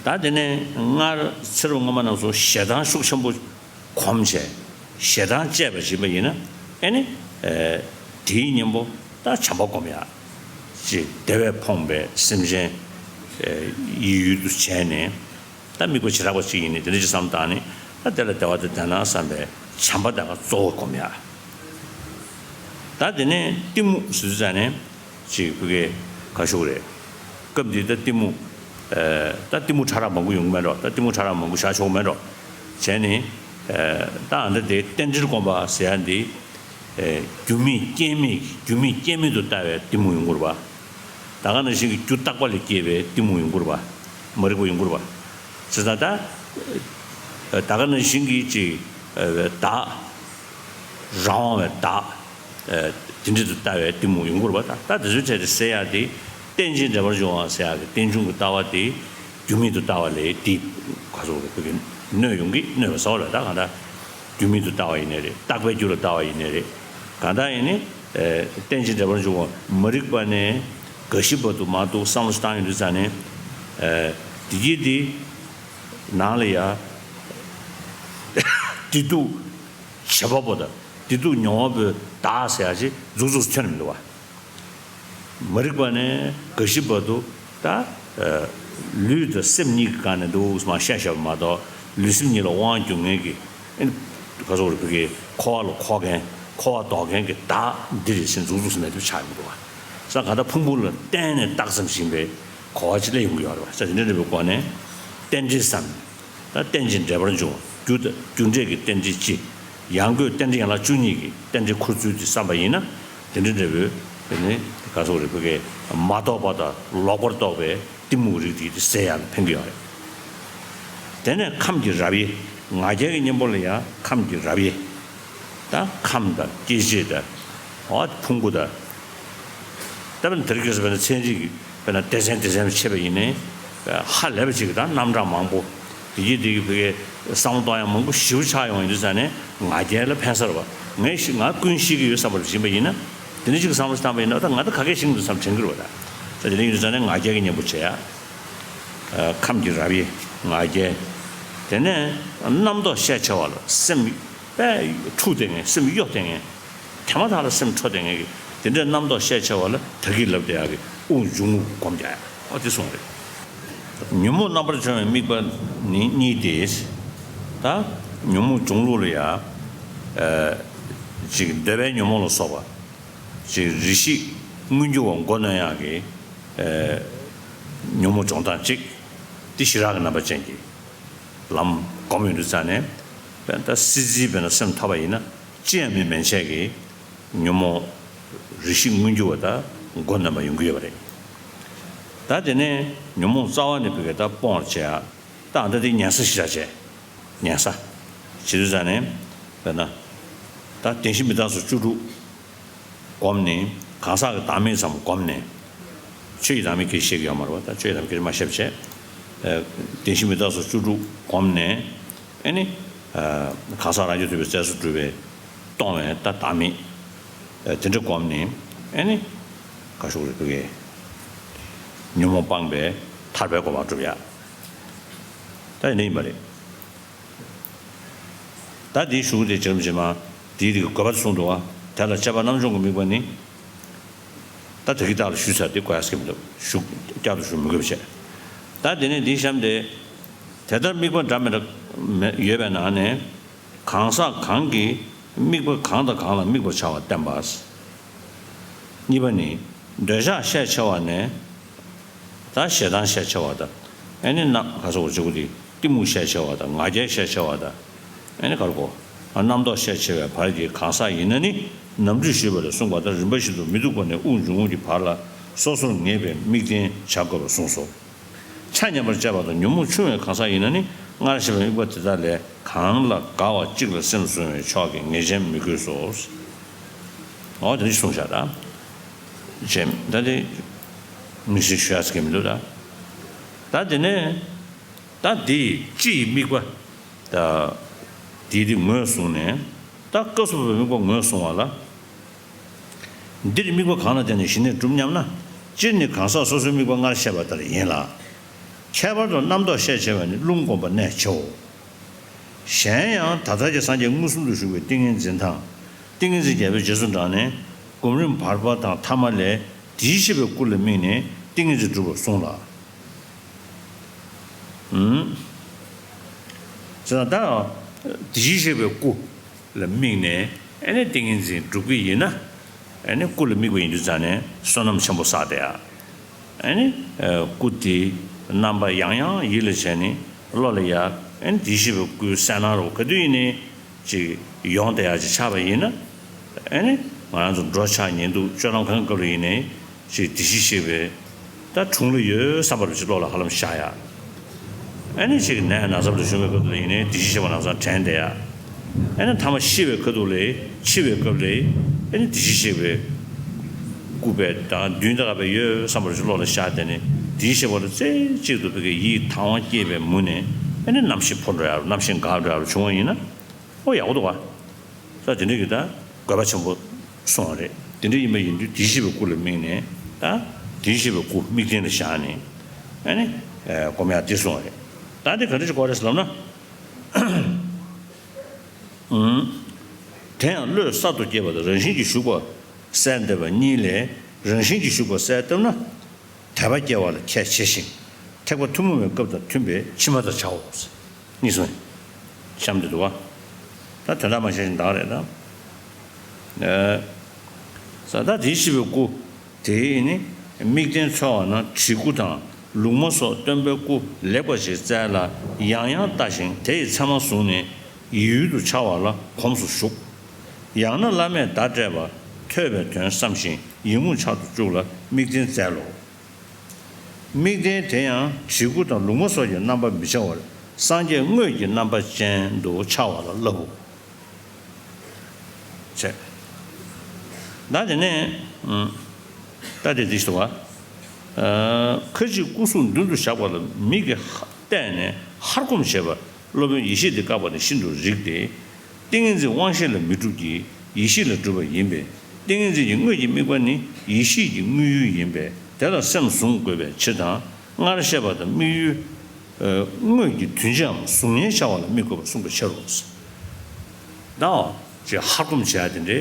ད་དེ་ནས་སྔར་ཚེ་རབས་སྔོན་མ་རྣམས་སུ་ཞེ་སྡང་ཤུགས་ཆེན་པོ་གོམས་བྱས། ཞེ་སྡང་བཅས་པ་བྱེད་པ་ཡིན་ན་ཨེ་ནི། དེའི་གཉེན་པོ་ད་བྱམས་པ་སྒོམ་ཡག་ཅེས་བདེ་བས་ཕོངས་པའི་སེམས་ཅན་ཡི་ཡུལ་དུ་བྱས་ནས། ད་དམིགས་པ་བྱེ་བྲག་པ་གཅིག་ཡིན་ནི་དེ་འདྲ་ཅིག་བསམ་བཏང་ནས། ད་དེ་ལ་བདེ་བ་དང་ལྡན་ན་བསམ་པའི་བྱམས་པ་དེ་ག་གཙོ་བོ་སྒོམ་ཡག་ད་དེ་ནས་གཏི་མུག་ཟེར་དུས་ཙང་ནས་ཅིག་བུ་གའི་ག་ཤོག་རེད། སྐབས་འདི་ད་གཏི་མུག་ད་གཏི་མུག་ཕྲ་རགས་མང་པོ་ཡོང་གི་མེད་འགྲོ། ད་གཏི་མུག་ཕྲ་རགས་མང་པོ་བཞག་ཆོག་གི་མེད་འགྲོ། བྱས་ནས་ད་ཨ་འདྲ་དེ་རྟེན་འབྲེལ་སྒོམ་པ་ཟེར་ཡག་འདི། རྒྱུ་མེད་རྐྱེན་མེད་ཀྱི་རྒྱུ་མེད་རྐྱེན་མེད་དུ་ལྟ་བའི་གཏི་མུག་ཡོང་གི་རེད་པ། ད་ག་ནང་བཞིན་གྱི་རྒྱུ་རྟག་པ་ལས་སྐྱེས་པའི་གཏི་མུག་ཡོང་གི་རེད་པ། མ་རིག་པ་ཡོང་གི་རེད་པ། བྱས་ཙང་ད་ད་ག་ནང་བཞིན་གྱི་ཅིག་བདག་རང་དབང་བའི་བདག་དེ་འདྲ་དུ་ལྟ་བའི་གཏི་མུག་ཡོང་གི་རེད་པ། ད་ད་དེ་ཚོའི་གྲས་དེ་སེལ་ཡག་དེ་རྟེན་ཅིང་འབྲེལ་པར་འབྱུང་བ་ཟེར་ཡག་གི་རྟེན་འབྱུང་གི་ལྟ་བ་དེ་རྒྱུ་མེད་དུ་ལྟ་བ་ལས་དེ་ག་ཚོད་རེད་བོད་ཀྱི་གནོད་ཡོང་གི་གནོད་པ་ཟེར་བ་ལ་ད་གང་ལྟར། རྒྱུ་མེད་དུ་ལྟ་བ་ཡིན་ནའི་རེད། རྟག་པའི་རྒྱུ་ལ་ལྟ་བ་ཡིན་ནའི་རེད། གང་ལྟར་ཡིན་ནའི། རྟེན་ཅིང་འབྲེལ་པར་འབྱུང་བ་མ་རིག་པ་ནས་རྒ་ཤི་བར་དུ་མར་འདུག་བསམ་བློ་ཞིག་བཏང་ཡོང་དུས་ཙང་ནས། བདེ་སྐྱིད་འདི་ནང་ལ་ཡ། བདེ་སྡུག་བྱེད་པ་པོ་དང་བདེ་སྡུག་མྱོང་བ་པོའི་བདག་ཟེར་ཡ་ཅིག་མཛུབ་ཚུགས་ཐོན་མི་འདུག་བ། མ་རིག་པ་ནས་རྒ་ཤི་བར་དུ་ད། ལུས་དང་སེམས་གཉིས་ཀྱི་སྒང་ནས་འདུག་སེ་མར་བཤད་བཤད་པ་མ་གཏོགས་ལུས་སེམས་གཉིས་ལ་དབང་སྒྱུར་མཁན་གྱི། ཨེ། ག་ཚོད་རེད་བོད་ཀྱི་འཁོར་བ་ལ་འཁོར་མཁན་འཁོར་བ་ཟློག་མཁན་གྱི་བདག་འདི་རེད་ཟེར་མཛུབ་ཚུགས་སུ་མེད་ཐབས་ཆགས་ཡོང་གི་འདུག་བ། ས་ག་ད་ཕུང་པོ་ལ་བརྟེན་ནས་བཏགས་ཙམ་ཞིག་ཡིན་པའི་གོ་བ་ཅིག་སླེབས་ཡོང་གི་ཡོད་རེད་བ། ས་དེ་འདྲ་འདྲ་བའི་སྒོ་ནས་རྟེན་འབྲེལ་བསམ། ད་རྟེན་ཅིང་འབྲེལ་པར་འབྱུང་བ་རྒྱུ་དང་རྒྱུ་འབྲས་ཀྱི་རྟེན་འབྲེལ་སྤྱི། ཡང་སྒོས་རྟེན་འབྲེལ་ཡན་ལག་བཅུ་གཉིས་ཀྱི་རྟེན་འབྲེལ་ཁུར་ཚུལ་དེ་བསམ་པ་ཡིན་ན། དེ་འདྲ་འདྲ་བོའི་དེ་ནི་ག་ཚོད་རེད་བོད་ཀྱི་མ་རྟོགས་པ་དང་ལོག་པར་རྟོགས་པའི་གཏི་མུག་རིགས་དེ་དེ་སེལ་ཡག་ལ་ཕན་གྱི་ཡོད་རེད། དེ་ནས་ཁམས་ཀྱི་རབ་དབྱེ། ང་རྒྱལ་གྱི་གཉེན་པོ་ལ་ཡང་ཁམས་ཀྱི་རབ་དབྱེ། ད་ཁམས་དང་སྐྱེ་མཆེད་དང་། འོ་ཕུང་པོ་དང་། ད་དཔེར་ན་དེ་རིང་ཁ་སང་དཔེར་ན་ཚན་རིག་གི་དཔེར་ན་སྡེ་ཚན་སྡེ་ཚན་ཕྱེ་བ་ཡིན་ནའི། ཧ་ལས་པ་ཅིག་གི་ད་རྣམ་གྲངས་མང་པོ། དེ་གི་དེ་གི་བོད་ཀྱི་བསམ་བློ་གཏོང་ཡག་མང་པོ་ཞེ་པོ་ཆགས་ཡོང་ཡིན་དུས་ཙང་ནས་ང་རྒྱལ་ལ་ཕན་ས་རེད་བ། ངས་ཤི་ང་ཀུན་ཤེས་ཀྱི་ཡོད་བསམ་པ་ལ་ཕྱིན་པ་ཡིན་ན། དེ་འདྲ་ཅིག་བསམ་བློ་བཏང་པ་ཡིན་ན་ད་ང་ད་ག་གེ་ཤིང་འདུག་བསམ་དྲན་གྱི་རེད་བ་ད། ད་དེ་འདྲ་ཡིན་དུས་ཙང་ནས་ང་རྒྱལ་གྱི་གཉེན་པོ་བྱེད་ཡག་ཁམས་ཀྱི་རབ་དབྱེ་ང་རྒྱལ། དེ་ནས་རྣམ་རྟོག་ཤས་ཆེ་བ་ལ་སེམས་དཔེ་འཁྲུག་བསྡད་མཁན་སེམས་གཡོ་བསྡད་མཁན། དེ་མ་ཐག་ལ་སེམས་འཕྲོ་བསྡད་མཁན་གྱི་དེ་འདྲའི་རྣམ་རྟོག་ཤས་ཆེ་བ་ལ་ད་གིན་ལབ་བསྡད་ཡག་གི་དབུགས་འབྱུང་རྔུབ་སྒོམ་རྒྱག་ཡག་ཨོ་དེ་གསུངས་རེད། ཉོན་མོངས་རྣམ་པར་སྦྱོང་བའི་དམིགས་པ་ནི་གཉིས་ཏེ། ད་ཉོན་མོངས་སྦྱོང་ལུགས་ལ་ཡ། ཅིག་འདོད་པའི་ཉོན་མོངས་ལ་སོགས་པ། ཅིག་རེ་ཞིག་མངོན་གྱུར་བ་མགོ་གནོན་ཡག་གི་ཉོན་མོངས་སྦྱོང་སྟངས་གཅིག་དེ་ཞི་རགས་ཀྱི་རྣམ་པ་ཅན་གྱི་ལམ་སྒོམ་ཡོང་དུས་ཙང་ནས། དཔེར་ན་ད་སྲིད་རྩེའི་དཔེར་ན་སེམས་ཐོབ་པ་ཡིན་ན་ཅི་ཡང་མིན་མན་ཆད་ཀྱི་ཉོན་མོངས་རེ་ཞིག་མངོན་གྱུར་བ་དང་མགོ་གནོན་པ་ཡོང་གི་ཡོད་པ་རེད། ད་དེ་ནས་ཉོན་མོངས་རྩ་བ་ནས་བོད་ཀྱི་ད་སྤོང་བར་བྱེད་ཡག་ད་ཨ་ད་དེ་ཉན་ས་ཞི་རགས་བྱས། ཉན་ས། བྱེད་དུས་ཙང་ནས། དཔེར་ན། ད་བདེན་བཞི་མི་རྟག་སོགས་བཅུ་དྲུག་བསྒོམས་ནས་གང་ཟག་གི་བདག་མེད་ཙམ་བསྒོམས་ནས། ཆོས་ཀྱི་བདག་མེད་སྐད་ཆ་བཤད་ཀྱི་ཡོད་མ་རེད་བ། ད་ཆོས་ཀྱི་བདག་མེད་སྐད་ཆ་མ་བཤད་པ་བྱས། བདེན་བཞི་མི་རྟག་སོགས་བཅུ་དྲུག་བསྒོམས་ནས། ཨེ་ནི། གང་ཟག་རང་རྒྱུད་ཐུབ་པའི་རྩལ་སོགས་གྲུབ་པའི་སྟོང་བའི་ད་བདག་མེད། དེ་འདྲ་བསྒོམས་ནས། ཨེ་ནི། ག་ཤོག་རེད་བོད་ཀྱི། ཉོན་མོངས་སྤངས་པས་ཐར་པའི་གོ་འཕང་སྒྲུབ་ཡག་ད་ཡིན་ནི་ཡིན་པ་རེད། ད་འདིའི་གཞུག་དེ་རྗེ་རིན་པོ་ཆེ་མ། འདིའི་རིགས་དགོས་པ་གསུངས་འདུག་བ། དེ་ལ་དཔྱད་པ་རྣམ་སྦྱོང་གི་དམིགས་པ་ནི། ད་དེ་གི་རྟགས་ལ་ཞུས་ཚར་དེ་གོ་ཡག་སྐད་མི་འདུག་ཞུ། བསྐྱར་དུ་ཞུ་མི་དགོས་པ་བྱས། ད་དེ་ནས་འདིའི་གཤམ་དེ། དེ་ལྟར་དམིགས་པ་འདྲ་མི་འདྲ་ཡོད་པའི་ནང་ནས། གང་ཟག་གང་གིས་དམིགས་པ་གང་དང་གང་ལ་དམིགས་པར་བྱ་བ་བསྟན་པ། གཉིས་པ་ནི། འདོད་ཆགས་ཤས་ཆེ་བ་ནས། ད་ཞེ་སྡང་ཤས་ཆེ་བ་དང་། ཨེ་ནི་ན་ག་ཟེར་བ་ཅིག་གོ་དེ་གཏི་མུག་ཤས་ཆེ་བ་དང་། ང་རྒྱལ་ཤས་ཆེ་བ་དང་། ཨེ་ནི་ག་རེ་གོ། རྣམ་རྟོག་ཤས་ཆེ་བའི་བར་གྱི་གང་ཟག་ཡིན་ན་ནི། ནམ་རྒྱུན་ཞུས་པ་ལས་གསུངས་པ་ལྟར་རིམ་པ་བཞིན་དུ་མི་སྡུག་པ་ནས་དབུགས་འབྱུང་ངོ་གི་བར་ལ་སོ་སོར་ངེས་པའི་དམིགས་རྟེན་བྱ་དགོས་པར་གསུངས་སོ། ཆ་མཉམ་པར་བཅད་པ་དང་ཉོན་མོངས་ཆུང་བའི་གང་ཟག་ཡིན་ན་ནི། སྔར་བཤད་པའི་དམིགས་པ་དེ་དག་ལས་གང་ལ་དགའ་བ་གཅིག་ལ་སེམས་བཟུང་བའི་ཕྱོགས་ཀྱི་ངེས་ཅན་མི་དགོས་སོ། འོ་དེ་འདྲ་གསུངས་བཞག་ད། ཅེས་ད་དེ་དམིགས་བསལ་ཞུ་ཡག་ཅིག་མི་འདུག་ད། ད་དེ་ནས་ད་དེ་སྤྱི་ཡི་དམིགས་པ། ད་དེ་དེ་ངོས་བཟུང་ནས། ད་སྐབས་སུ་བབ་པའི་དམིགས་པ་ངོས་བཟུང་བ་ལ། འདིར་དམིགས་པ་གང་ལ་བརྟེན་ནས་ཞི་གནས་སྒྲུབ་སྙམ་ན། སྤྱིར་ནི་གང་ཟག་སོ་སོའི་དམིགས་པ་སྔར་བཤད་པ་ལྟར་ཡིན་ལ། ཁྱད་པར་དུ་རྣམ་རྟོག་ཤས་ཆེ་བས་ནི་རླུང་བསྒོམ་པ་གནད་ཆེའོ། གཞན་ཡང་ད་ལྟར་གྱི་སངས་རྒྱས་མངོན་སུམ་དུ་བཞུགས་པའི་ཏིང་ངེ་འཛིན་དང་། ཏིང་ངེ་འཛིན་རྒྱས་པའི་རྗེས་སུ་འབྲངས་ནས་སྒོམ་རིམ་བར་པ་དང་ཐ་མ་ལས་དེའི་ཤེས་པའི་སྐུ་ལ་དམིགས་ནས་ཏིང་ངེ་འཛིན་སྒྲུབ་པར་གསུངས་ལ། ཨུམ། ཟེར་ན་ད་དེའི་ཤེས་པའི་སྐུ་ལ་དམིགས་ནས་ཨེ་ནི་ཏིང་ངེ་འཛིན་སྒྲུབ་ཀྱི་ཡིན་ན། ཨེ་ནི་སྐུ་ལ་དམིགས་པ་ཡིན་དུས་ཙང་ནས་བསོད་ནམས་ཆེན་པོ་བསགས་ཏེ་ཡ། ཨེ་ནི་སྐུ་དེའི་རྣམ་པ་ཡང་ཡང་ཡིད་ལ་བྱས་ནས་བློ་ལ་ཡ། ཨེ་ནི་དེའི་ཤེས་པའི་སྐུའི་གསལ་སྣང་རོ་ག་དུས་ཡིན་ནའི་ཅིག་ཡོང་བསྡད་ཡ་ཅིག་ཆགས་པ་ཡིན་ན། ཨེ་ནི་ང་རང་ཚོ་འགྲོ་འཆག་ཉལ་འདུག་སྤྱོད་ལམ་གང་སྐབས་ལ་ཡིན་ནའི་ཅིག་དེ་གཞི་ཤེས་པའི་ད་དྲུང་ལ་ཡོད་བསམ་པ་རུ་ཅིག་བློ་ལ་ཧ་ལམ་ཤར་ཡ། ཨེ་ནི་ཅིག་ནད་ན་ཚ་ལ་ཞོན་པའི་སྐབས་ལ་ཡིན་ནའི་དེ་གཞི་ཤེས་པ་ན་ཚ་དྲན་བསྡད་ཡ། ཨེ་ནི་ཐ་མ་ཤི་བའི་ཁ་ཐུག་ལ་འཆི་བའི་སྐབས་ལ་ཨེ་ནི་དེ་གཞི་ཤེས་པའི་སྐུ་པས་ད་མདུན་དག་པས་ཡོད་བསམ་པ་རུ་ཅིག་བློ་ལ་ཤར་བསྡད་ནས་དེ་གཞི་ཤེས་པ་ལ་རྩེ་གཅིག་ཏུ་བོད་ཀྱི་ཡིད་དང་བ་སྐྱེས་པའི་མུ་ནས་ཨེ་ནི་རྣམ་ཤེས་འཕོ་འགྲོ་ཡ་རུ་རྣམ་ཤེས་འགག་འགྲོ་ཡ་རུ་བྱུང་བ་ཡིན་ན། ཨོ་ཡག་པོ་འདུག་བ། ས་དེ་འདྲ་གི་ད་དགོས་པ་ཆེན་པོ་སོང་བ་རེད། དེ་འདྲ་ཡིན་པ་ཡིན་དུས་དེ་ཤེས་པའི་སྐུ་ལ་དམིགས་ནས་ད་དེ་ཤེས་པའི་སྐུ་དམིགས་རྟེན་ལ་བཞག་ནས་ཨ་ནི་སྒོམ་ཡག་དེ་སོང་བ་རེད། ད་འདི་ག་འདྲ་ཞིག་དགོས་རེད་ཟེར་ལབ་ན། དེ་ཡང་བློས་གསར་དུ་སྐྱེས་པ་དང་རང་བཞིན་གྱིས་ཞུགས་པ་གསལ་འདེབས་པ་གཉིས་ལས་རང་བཞིན་གྱིས་ཞུགས་པ་གསལ་བཏབ་ན། དད་པ་སྐྱེ་བ་ལ་ཁྱད་ཆེ་ཞིང་། ཐེག་པ་ཐུན་མོང་བའི་སྐབས་དང་མཐུན་པའི་ཕྱི་མ་དང་བྱའོ། གཉིས་སོ། གཤམ་དུ་འདུག་བ། ད་དོན་དག་མ་བཤད་ཞིང་དག་རེད་ད། ས་ད་དེའི་ཤེས་པའི་སྐུ་དེ་ནི་དམིགས་རྟེན་འཚོལ་བ་ན་བྲིས་སྐུ་དང་ལུགས་མ་སོགས་སྟོན་པའི་སྐུ་ལེགས་པ་ཞིག་བཙལ་ལ་ཡང་ཡང་ལྟ་ཞིང་དེ་ཡི་མཚན་མ་བཟུང་ནས་ཡིད་ཡུལ་དུ་འཆར་བ་ལ་གོམས་སུ་གཞུག། ཡང་ན་བླ་མས་བརྡ་སྤྲད་པ་ཐོས་པའི་དོན་བསམ་ཞིང་ཡིད་མུག་འཆར་དུ་བཅུག་ལ་དམིགས་རྟེན་བཙལ་ལོ། དམིགས་རྟེན་དེ་ཡང་བྲིས་སྐུ་དང་ལུགས་མ་སོགས་ཀྱི་རྣམ་པར་མི་འཆར་བར་སངས་རྒྱས་དངོས་ཀྱི་རྣམ་པ་ཅན་དུ་འཆར་བ་ལ་བསླབ་བོ། བྱས། ད་དེ་ནས་ད་དེ་འདི་ཞུ་བ། ཁ་ཅིག་སྐུ་གཟུགས་མདུན་དུ་བཞག་པ་ལ་མིག་གིས་བལྟས་ནས་ཧར་སྒོམ་བྱེད་པ། སློབ་དཔོན་ཡེ་ཤེས་འདི་བཀག་པ་ནི་ཤིན་ཏུ་རིགས་ཏེ། ཏིང་ངེ་འཛིན་དབང་ཤེས་ལ་མི་སྒྲུབ་ཀྱི་ཡེ་ཤེས་ལ་སྒྲུབ་པ་ཡིན་པས། ཏིང་ངེ་འཛིན་གྱི་དངོས་ཀྱི་དམིགས་པ་ནི་ཡེ་ཤེས་ཀྱི་དངོས་ཡུལ་ཡིན་པས་དེ་ལ་སེམས་བཟུང་དགོས་པའི་ཕྱིར་དང་། སྔར་བཤད་པ་དང་དམིགས་ཡུལ་དངོས་ཀྱི་དོན་སྤྱིའམ་གཟུགས་བརྙན་འཆར་བ་ལ་དམིགས་དགོས་པར་གསུངས་པའི་ཕྱིར་རོ། ད་ཅེས་ཧར་སྒོམ་བྱེད་ཡ་དེ་འདྲའི་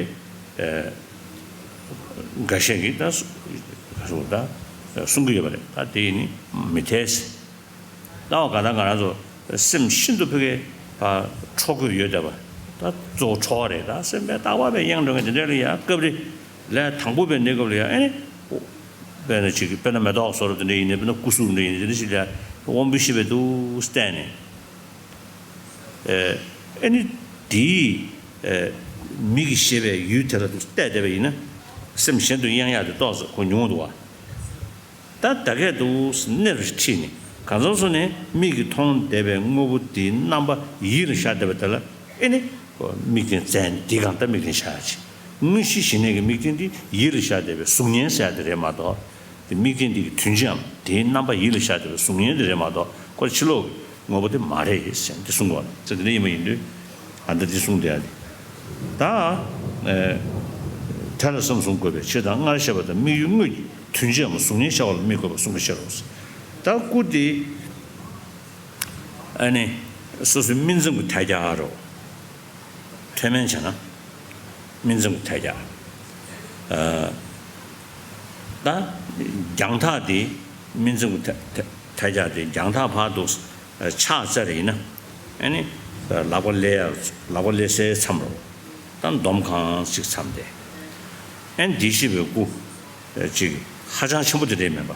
འགའ་ཤས་ཀྱིས་ད་ག་ཟེར་ད་གསུང་གི་ཡོད་པ་རེད། ད་དེ་ཡིན་ནི་མི་འཐད། ལྟ་བ་ག་ད་ང་རང་ཚོ་སེམས་ཤིན་ཏུ་ཕ་གི་ཕར་འཕྲོ་དགོས་ཡོད་བསྡད་པ། ད་གཙོ་བོ་འཕྲོ་བ་རེད། ད་སེམས་པའི་རྟག་པ་བས་གཡེང་འགྲོ་མཁན་དེ་འདྲ་ལ་ཡ་སྐབས་རེ་ལས་དང་པོ་བས་གནས་སྐབས་ལ་ཡ་ཨེ་ནི། དཔེར་ན་ཅིག་དཔེར་ན་མེ་ཏོག་བཟོ་འདྲ་དེ་འདྲ་ཡིན་ནའི་དཔེར་ན་སྐུ་གཟུགས་འདྲ་ཡིན་ནའི་དེ་འདྲ་ཞིག་ལ་དབང་པོའི་ཤེས་པས་འདུག་བལྟས་ནས། ཨེ་ནི་དེའི་མིག་གི་ཤེས་པས་ཡུལ་དེ་ལ་འདུག་བལྟས་བསྡད་པ་ཡིན་ན། སེམས་གཞན་དུ་གཡེང་ཡག་དེ་ཏོག་ཙམ་ཁོ་ཉུང་འདུག་བ། ད་ད་གས་འདུག་གནས་རུ་ཁྲིད་ནས་གང་འཚམ་སོང་ནས་མིག་གིས་མཐོང་བསྡད་པའི་དངོས་པོ་དེའི་རྣམ་པ་ཡིད་ལ་ཤར་བསྡད་པ་དེ་ལ་ཨེ་ནི་དམིགས་རྟེན་བཙལ་ནས་དེའི་སྒང་ད་དམིགས་རྟེན་བཞག་ཡ་ཅིག། དངོས་གཞི་ཞི་གནས་ཀྱི་དམིགས་རྟེན་དེ་ཡིད་ལ་ཤར་བསྡད་པའི་གཟུགས་བརྙན་ཟེར་ཡ་དེ་རེད་མ་གཏོགས། དེ་དམིགས་རྟེན་དེ་གི་དོན་སྤྱིའམ་དེའི་རྣམ་པ་ཡིད་ལ་ཤར་བསྡད་པའི་གཟུགས་བརྙན་དེ་རེད་མ་གཏོགས་ཁོ་ཕྱི་ལོགས་ཀྱི་དངོས་པོ་དེ་མ་རེད་ཟེར་འདི་གསུང་གི་ཡོད་རེད། ཚེ་འདི་འདྲ་ཡིན་པ་ཡིན་དུས། ཨ་ད་འདི་གསུངས་བསྡད་ཡ་དེ། ད། དེ་ལ་སེམས་བཟུང་དགོས་པའི་ཕྱིར་དང་སྔར་བཤད་པ་ལྟར་དམིགས་ཡུལ་དངོས་ཀྱི་དོན་སྤྱིའམ་གཟུགས་བརྙན་འཆར་བ་ལ་དམིགས་དགོས་པར་གསུངས་པའི་ཕྱིར་རོ། ད་སྐུ་དེ་ཨ་ནི་སོ་སོའི་སྨིན་མཚམས་ཀྱི་ཐལ་རྒྱ་རོ། ཐོད་སྨན་བྱས་ན་སྨིན་མཚམས་ཀྱི་ཐལ་རྒྱ། ད་རྒྱང་ཐག་དེ་སྨིན་མཚམས་ཀྱི་ཐལ་རྒྱ་དེ་རྒྱང་ཐག་ཕར་དུ་ཕྱག་བཙལ་རེ་ཡིན་ན། ཨ་ནི། ལག་པ་ལས་ལག་པ་ལས་སའི་མཚམས་རོ། ད་འདོམ་གང་ཞིག་མཚམས་དེ། ཨ་ནི་འདི་ཤེས་པའི་སྐུ། ཅིག་ཧ་ཅང་ཆེན་པོ་དེ་རེད་མིན་པ།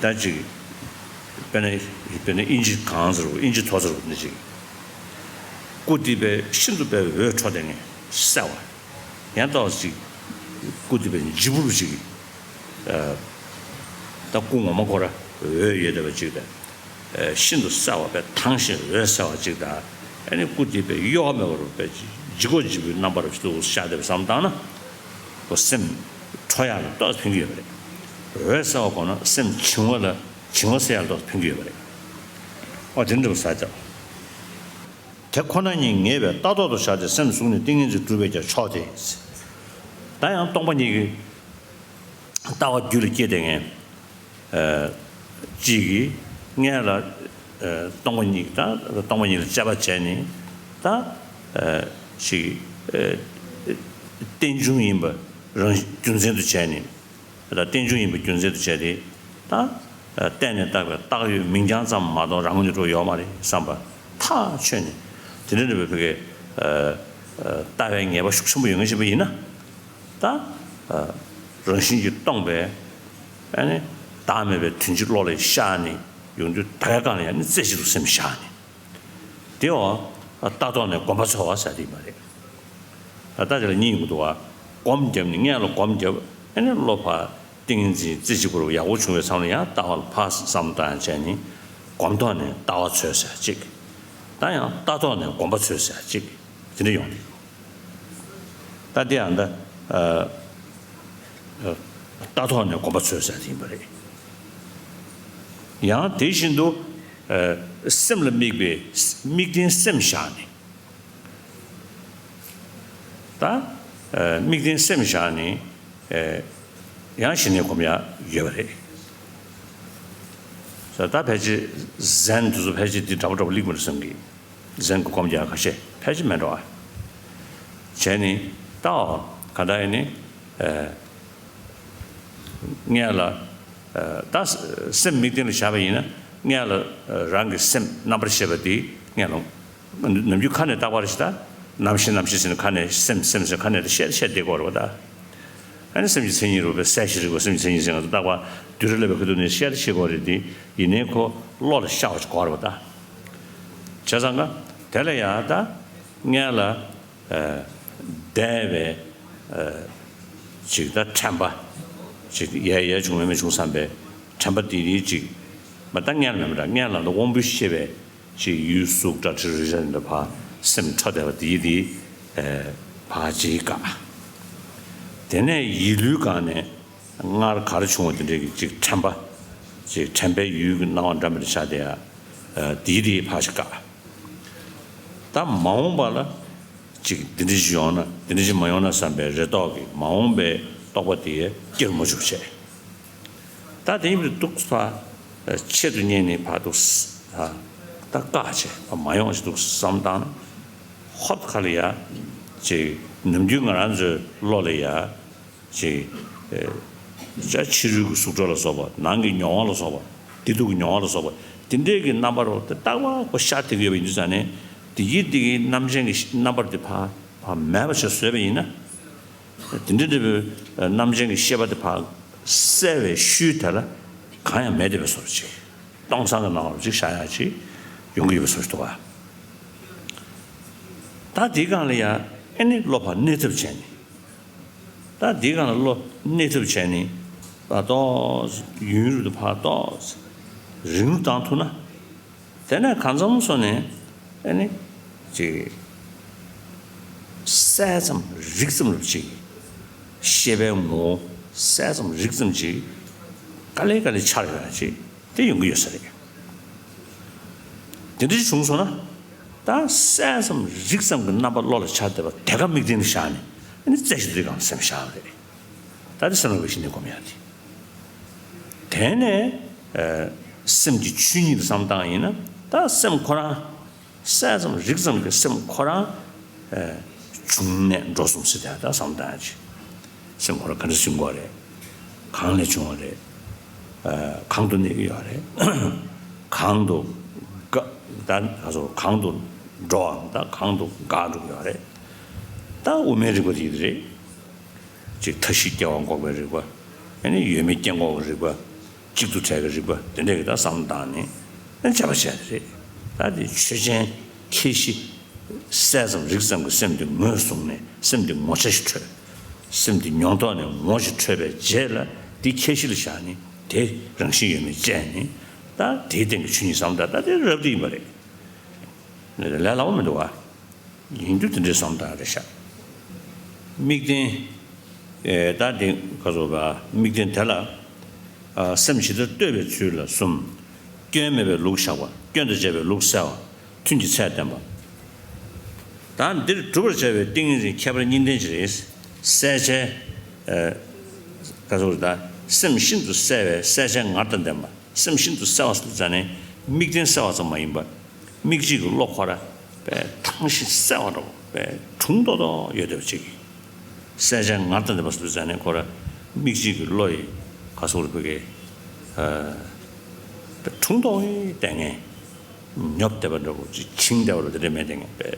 ད་ཅིག་དཔེར་ན་དཔེར་ན་ཨིན་ཇི་གང་ཟེར་རོ། ཨིན་ཇི་ཐོ་ཟེར་རོ། འདི་ཅིག་སྐུ་དེ་དཔེ་ཤིན་ཏུ་དཔེ་འོད་འཕྲོ་ལྡན་ངེས་གསལ་བ། ཡང་ཏོག་ཅིག་སྐུ་དེ་དཔེ་ལྗིད་པོ་ཅིག་ད་སྐུ་ངོ་མ་ཁོ་ར་འོད་ཡོད་བསྡད་པ་ཅིག་དང་། ཤིན་ཏུ་གསལ་བ་དཔེ་དྭངས་ཤིང་འོད་གསལ་བ་ཅིག་དང་། ཨ་ནི་སྐུ་དེ་དཔེ་གཡོ་བ་མེད་པར་དཔེ་ལྗིད་ཁོག་ལྗིད་པོའི་རྣམ་པར་ཞུགས་ཤག་དེ་བསམ་བཏང་ན། ཁོ་སེམས་འཕྲོ་ཡག་ལ་ཏོག་ཙམ་ཕན་གྱི་ཡོད་པ་རེད། འོད་གསལ་བ་གོ་ན་སེམས་བྱིང་བ་ལ་བྱིང་བ་སེལ་ཡག་ལ་ཏོག་ཙམ་ཕན་གྱི་ཡོད་པ་རེད། ཨོ་དེ་འདྲ་བ་ཟ་ཅག་དེ་ཁོ་ན་ཉིད་ངེས་པའི་ལྟ་རྟོག་ཏུ་བཞག་སྟེ་སེམས་བཟུང་ནས་ཏིང་ངེ་འཛིན་བསྒྲུབ་པས་ཀྱང་ཆོག་སྟེ། ད་ཡང་སྟོང་པ་ཉིད་ཀྱི་ལྟ་བ་རྒྱུད་ལ་སྐྱེས་ཏེ་ངས། གཅིག་གིས་སྔོན་ལ་སྟོང་པ་ཉིད་དང་སྟོང་པ་ཉིད་ལ་དཔྱད་པ་བྱས་ནས། ད་ཅིག་རྟེན་འབྱུང་ཡིན་པ་རང་རྒྱུ་མཚན་དུ་བྱས་ནས། ད་རྟེན་འབྱུང་ཡིན་པ་རྒྱུ་མཚན་དུ་བྱས་ཏེ། ད་བརྟེན་ནས་བཏགས་པའི་བཏགས་ཡོད་མིང་རྐྱང་ཙམ་མ་གཏོགས་རང་ངོས་ནས་འགྲོ་ཡོད་མ་རེད་བསམ་པ་ཐག་ཆོད་ནས། དེ་འདྲ་འདྲ་བའི་ཕ་གི་ལྟ་བའི་ངེས་པ་ཤུགས་ཆེན་པོ་ཡོད་མཁན་ཞིག་ཡིན་ན། ད་རང་བཞིན་གྱིས་སྟོང་པའི་ཨ་ནི་བདག་མེད་པའི་དོན་སྤྱི་བློ་ལ་ཤར་ནས་ཡོང་དུས། ད་ག་སྒང་ལ་ཡང་ནི་རྩེ་གཅིག་ཏུ་སེམས་བཞག་ནས། དེའོ་ལྟ་རྟོག་ནས་གོམས་པ་འཚོལ་བ་ཟེར་དེ་མ་རེད། ད་ལྟ་དེ་ལ་གཉིས་ཡོང་གི་འདུག་བ། སྒོམ་བརྒྱབ་ནས་སྔོན་ལ་སྒོམ་བརྒྱབ། ཨ་ནི་བློ་ཕར་ཏིང་ངེ་འཛིན་རྩེ་གཅིག་པུར་ཡག་པོ་བྱུང་བའི་མཚམས་ལ་ཡང་ལྟ་བ་ལ་ཕར་བསམ་བཏང་བྱས་ནས། སྒོམ་ཐོག་ནས་ལྟ་བ་འཚོལ་ཟེར་གཅིག་ད་ཡང་ལྟ་རྟོག་ནས་གོམས་པ་འཚོལ་ཟེར་གཅིག་དེ་འདྲ་ཡོང་གི་འདུག་ད་དེ་ཡང་ད་ལྟ་ཐོག་ནས་གོམས་པ་འཚོལ་ཟེར་ཡིན་པ་རེད། ཡང་དེ་བཞིན་དུ་སེམས་ལ་དམིགས་པའི་དམིགས་རྟེན་སེམས་བཞག་ནས། ད་དམིགས་རྟེན་སེམས་བཞག་ནས་ཡང་ཞི་གནས་སྒོམ་ཡག་ཡོད་པ་རེད། ད་ཕལ་ཆེར་ཟན་དེ་ཚོ་ཕལ་ཆེར་འདི་འདྲ་པོ་འདྲ་པོ་ལེགས་མ་རེད་བསམ་གི། ཟན་གྱི་སྒོམ་རྒྱག་ཁ་ཤས་ཕལ་ཆེར་མེད་འགྲོ་བ། བྱས་ནས་ལྟའོ། ག་ད་ཡིན་ནི། སྔོན་ལ་ད་སེམས་དམིགས་རྟེན་ལ་བཞག་པ་ཡིན་ན། སྔོན་ལ་རང་གི་སེམས་རྣམ་པར་ཤེས་པ་དེ་སྔོན་ལ་ནམ་རྒྱུན་ཁ་ནས་བཏགས་པ་རེད་ཤག་ད་རྣམ་ཤེས་རྣམ་ཤེས་ཟེར་ནས་ཁ་ནས་སེམས་སེམས་ཟེར་ཁ་ནས་བཤད་བཤད་བསྡད་དགོས་རེད་པ་ད། ཨ་ནི་སེམས་ཀྱི་མཚན་ཉིད་རུ་བའི་གསལ་ཞིང་རིག་པ། སེམས་ཀྱི་མཚན་ཉིད་ཟེར་ང་ཚོ་བཏགས་པ་བསྡུས་གྲྭ་བསླབ་པའི་ཁ་ཐུག་ནས་བཤད་ཤེས་དགོས་རེད་དེ། ཡིན་ནའི་ཁོ་བློ་ལ་ཤར་བ་ཞིག་དགོས་རེད་པ་ད། བྱས་ཙང་ཀ་དེ་ལ་ཡང་ད་སྔོན་ལ་འདས་པའི་ཅིག་ད་དྲན་པ་ཅིག་ཡལ་ཡལ་བྱུང་མེད་མེད་བྱུང་བསམ་པའི་དྲན་པ་དེ་རིགས་ཅིག་མ་ད་སྔོན་ལ་མེད་པ་འདྲ། སྔོན་ལ་ད་དབང་པོའི་ཤེས་པའི་ཅིག་ཡུལ་གཟུགས་སྒྲ་དྲི་རོ་རེག་བྱ་འདི་ཕར་སེམས་འཕྲོ་བསྡད་པ་དེ་དེ་ཕར་ཅིག་བཀག་དེ་ནས་ཡིད་ལུས་སྒང་ནས་སྔར་ག་རེ་བྱུང་བ་དེ་འདྲའི་གི་ཅིག་དྲན་པ། ཅིག་དྲན་པའི་ཡུལ་གྱི་སྣང་བ་འདྲ་མི་འདྲ་ཆགས་བསྡད་ཡ། དེའི་དེའི་ཕར་ཞིག་བཀག་ད་མ་འོངས་པ་ལ་ཅིག་འདི་འདྲ་ཞིག་ཡོང་ན། འདི་འདྲ་ཞིག་མ་ཡོང་ན་བསམ་པའི་རེ་དོགས་ཀྱིས་མ་འོངས་པའི་རྟོག་པ་དེ་སྐྱེ་རུ་མ་བཅུག་བྱས། ད་དེ་ཡིན་པའི་འདུག་ཕར་ཆེད་དུ་གཉེར་ནས་ཕར་འདུག་ད་བཀག་བྱས་མ་ཡོང་ཞིག་འདུག་བསམ་བཏང་ན། ཧོབ་ཁ་ལ་ཡ་ཅིག་ནམ་རྒྱུན་ང་རང་ཚོའི་བློ་ལ་ཡ། ཅིག་ཨེ། ཅ་ཕྱི་རོལ་གྱི་གཟུགས་སྒྲ་ལ་སོགས་པ། ནང་གི་མྱོང་བ་ལ་སོགས་པ། བདེ་སྡུག་གི་མྱོང་བ་ལ་སོགས་པ། དེ་འདྲའི་གི་རྣམ་པ་རོ་དེ་རྟག་པར་ཁོ་ཤར་བསྡད་ཀྱི་ཡོད་པ་ཡིན་དུས་ཙང་ནས། དེ་ཡིད་དེ་གི་རྣམ་ཅན་གྱི་རྣམ་པར་དེ་ཕར་ཕར་མེད་པ་བྱས་བཟོས་པ་ཡིན་ན། དེ་འདྲ་འདྲ་བའི་རྣམ་ཅན་གྱི་ཤེས་པ་དེ་ཕར་གསལ་བའི་ཤུལ་དེ་ལ་གང་ཡང་མེད་བསྡད་པའི་བཟོ་འདྲ་ཅིག་སྟོང་སང་གི་སྣང་བ་ཅིག་ཤར་ཡག་ཅིག་ཡོང་གི་ཡོད་པའི་བཟོ་འདྲ་འདུག་ག་ད་དེའི་སྒང་ལ་ཡ་ཨེ་ནི་བློ་ཕར་གནས་ཐབས་བྱས་ནས། ད་འདིའི་སྒང་ལ་བློ་གནས་ཐབས་བྱས་ནས་ད་ཏོག་ཡུན་རིང་དུ་ཕར་ཏོག་རིང་རུ་བཏང་ཐུབ་ན། དེ་ནས་གང་འཚམ་སོང་ནས་ཨ་ནི་ཅིག་གསལ་ཙམ་རིག་ཙམ་རུ་ཅིག་ཤེས་པའི་ངོ་བོ་གསལ་ཙམ་རིག་ཙམ་ཅིག་ག་ལེ་ག་ལེ་འཆར་ཡོང་ཡ་ཅིག་དེ་ཡོང་གི་ཡོད་ས་རེད། དེ་འདྲ་ཞིག་བྱུང་སོང་ན། ད་གསལ་ཙམ་རིག་ཙམ་གྱི་རྣམ་པ་བློ་ལ་འཆར་བསྡད་པ་དེ་ག་དམིགས་རྟེན་དུ་བཞག་ནས། ཨ་ནི་རྩེ་གཅིག་ཏུ་དེ་གང་སེམས་བཞག་པ་རེད། ད་དེ་སེམས་ལ་འོས་ཤིང་ནི་སྒོམ་ཡག་དེ། དེ་ནས་ཨ་སེམས་ཀྱི་ཆོས་ཉིད་དུ་བསམ་བཏང་ཡིན་ན། ད་སེམས་ཁོ་རང་གསལ་ཙམ་རིག་ཙམ་གྱི་སེམས་ཁོ་རང་ཨ་བྱུང་གནས་འགྲོ་གསུམ་ཟེར་དེ་ད་བསམ་བཏང་ཡག་ཅིག་སེམས་ཁོ་རང་ག་འདྲ་བྱུང་གི་ཡོད་རེད། གང་ལས་བྱུང་བ་རེད། ཨ་གང་དུ་གནས་ཀྱི་ཡོད་རེད། གང་དུ་འགག་ད་ང་ཚོ་གང་དུ་འགྲོ་བའམ་ད་གང་དུ་འགག་འགྲོ་གི་ཡོད་རེད། ད་དབུ་མའི་རིག་པ་དེ་ཡིན་རེད། ཅིག་མཐའ་བཞི་སྐྱེ་བ་འགོག་པའི་རིག་པ། ཨ་ནི་ཡོད་མེད་སྐྱེ་འགོག་གི་རིག་པ། གཅིག་ཏུ་བྲལ་བའི་རིག་པ་དེ་འདྲ་གི་ད་བསམ་བློ་བཏང་ནས་དཔྱད་པ་བྱས་ཏེ་རེད། ད་དེ་ཆོས་ཅན་ཁྱད་གཞི་གསལ་ཙམ་རིག་ཙམ་གྱི་སེམས་དེ་ངོས་བཟུང་ནས་སེམས་དེ་ངོ་ཆ་ཞིག་འཕྲོད། སེམས་དེ་མྱོང་ཐོག་ནས་ངོ་ཞིག་འཕྲོད་པའི་རྗེས་ལ་དེ་ཁྱད་གཞི་ལ་བཞག་ནས་དེ་རང་བཞིན་ཡོད་མེད་དཔྱད་ནས་ད་དེའི་སྟེང་གི་ཆོས་ཉིད་བསམ་བློ་ད་ད་དེ་རབ་དེ་ཡིན་པ་རེད། ལས་སླ་བོ་མི་འདུག་བ། ཡིན་རྒྱུ་དེ་འདྲའི་བསམ་སྟངས་རེད་ཤག་དམིགས་རྟེན། ཨེ་ད་དེ་ག་ཚོད་པ་དམིགས་རྟེན་དེ་ལ། ཨ་སེམས་ཇི་ལྟར་གཏོད་པའི་ཚུལ་ལ་གསུམ། སྐྱོན་མེད་པའི་ལུགས་བཞག་པ། སྐྱོན་དང་བཅས་པའི་ལུགས་གསལ་བ། ཐུན་གྱི་ཚད་བསྟན་པ། ད་འདིར་སྒྲུབ་པར་བྱ་བའི་ཏིང་ངེ་འཛིན་ཁྱད་པར་གཉིས་ལྡན་ཅིག་རེད། གསལ་བྱའི། ཨེ་ག་ཚོད་རེད་ད། སེམས་ཤིན་ཏུ་གསལ་བའི་གསལ་བྱའི་ངར་དང་ལྡན་པ། སེམས་ཤིན་ཏུ་གསལ་བ་ཟེར་ཙ་ནས་དམིགས་རྟེན་གསལ་བ་ཙམ་མ་ཡིན་པར། མིག་གཅིག་གི་བློ་ཁོ་ར་དཔེ་ཐང་ཤིང་གསལ་བ་འདྲ་བོ་དཔེ་གྲུང་ཏོག་ཏོ་ཡོད་བསྡད་པ་ཅིག་གསལ་བྱ་ངར་དང་ལྡན་པ་ཟེར་ཙ་ནས་ཁོ་ར་མིག་གཅིག་གི་བློ་ཡི་ག་སོགས་རེ་བོད་ཀྱི་དཔེ་གྲུང་ཏོག་ཡི་ལྟས་ངན་ཉོབ་བསྡད་པ་འདྲ་བོ་ཅིག་བྱིང་བསྡད་པ་འདྲ་བོ་དེ་འདྲ་མེད་ལྟས་ངན་དཔེ་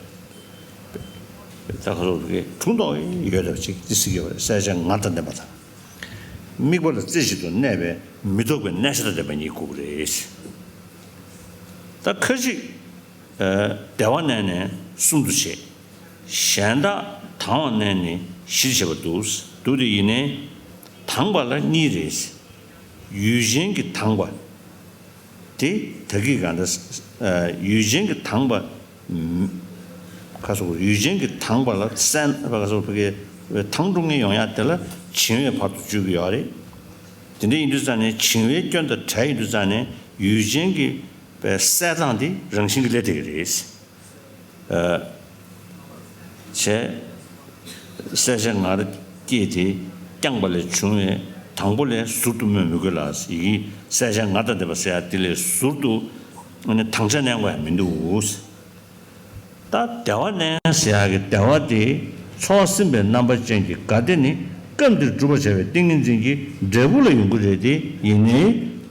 དཔེ་ད་ག་སོགས་རེ་བོད་ཀྱི་གྲུང་ཏོག་ཡི་ཡོད་བསྡད་པ་ཅིག་དེ་ཟེར་གྱི་ཡོད་པ་རེད། གསལ་བྱ་ངར་དང་ལྡན་པ་དང་། དམིགས་པ་ལ་རྩེ་གཅིག་ཏུ་གནས་པའི་མི་ལྡོག་པའི་རྣལ་འབྱོར་དང་ལྡན་པ་གཉིས་དགོས་ཀྱི་རེད། ད་ཁ་ཅིག་ཨ་བདེ་བར་གནས་ནས་གསུམ་དུ་བྱེད། གཞན་དག་དང་བར་གནས་ནས་བཞིར་བྱེད་པར་འདུག་འདུག་སྟེ་ཡིན་ནའི་དང་པ་ལ་གཉིས་རེད། ཡུལ་ཅན་གྱི་དང་པ། དེ་ད་གིན་གང་འདྲ། ཡུལ་ཅན་གྱི་དང་པ། ཁ་སོགས་ཡུལ་ཅན་གྱི་དང་པ་ལ་གསལ་ཁ་སོགས་ཕ་གི་ཐང་དྲུག་ངེས་ཡོང་ཡ་དེ་ལ་བྱིང་བའི་བར་དུ་བརྗོད་ཀྱི་ཡོད་རེད། དེ་འདྲ་ཡིན་དུས་ཙང་ནས་བྱིང་བའི་སྐྱོན་དང་བྲལ་ཡིན་དུས་ཙང་ནས་ཡུལ་ཅན་གྱི་གསལ་སྟངས་དེ་རང་བཞིན་གྱིས་སླེབས་བསྡད་ཀྱི་རེད། བྱས། གསལ་བྱ་ངར་སྐྱེས་ཏེ་བསྐྱངས་པ་ལས་བྱུང་བའི་དང་པོ་ལས་ཟུར་དུ་སྨོས་མི་དགོས་ལ། ཡི་གེ་གསལ་བྱ་ངར་དང་ལྡན་པ་ཟེར་ཡ་དེ་ལས་ཟུར་དུ་དང་ཆ་གནས་དགོས་ཡ་མི་འདུག་ད་བདེ་བར་གནས་ཟེར་ཡ་གི་བདེ་བ་དེ་ཚོར་བ་སིམ་པའི་རྣམ་པ་ཅན་གྱི་དགའ་བདེ་ནི་སྐབས་འདིར་སྒྲུབ་པར་བྱ་བའི་ཏིང་ངེ་འཛིན་གྱི་འབྲས་བུ་ལ་ཡོང་གི་རེད་དེ། ཡིན་ནའི་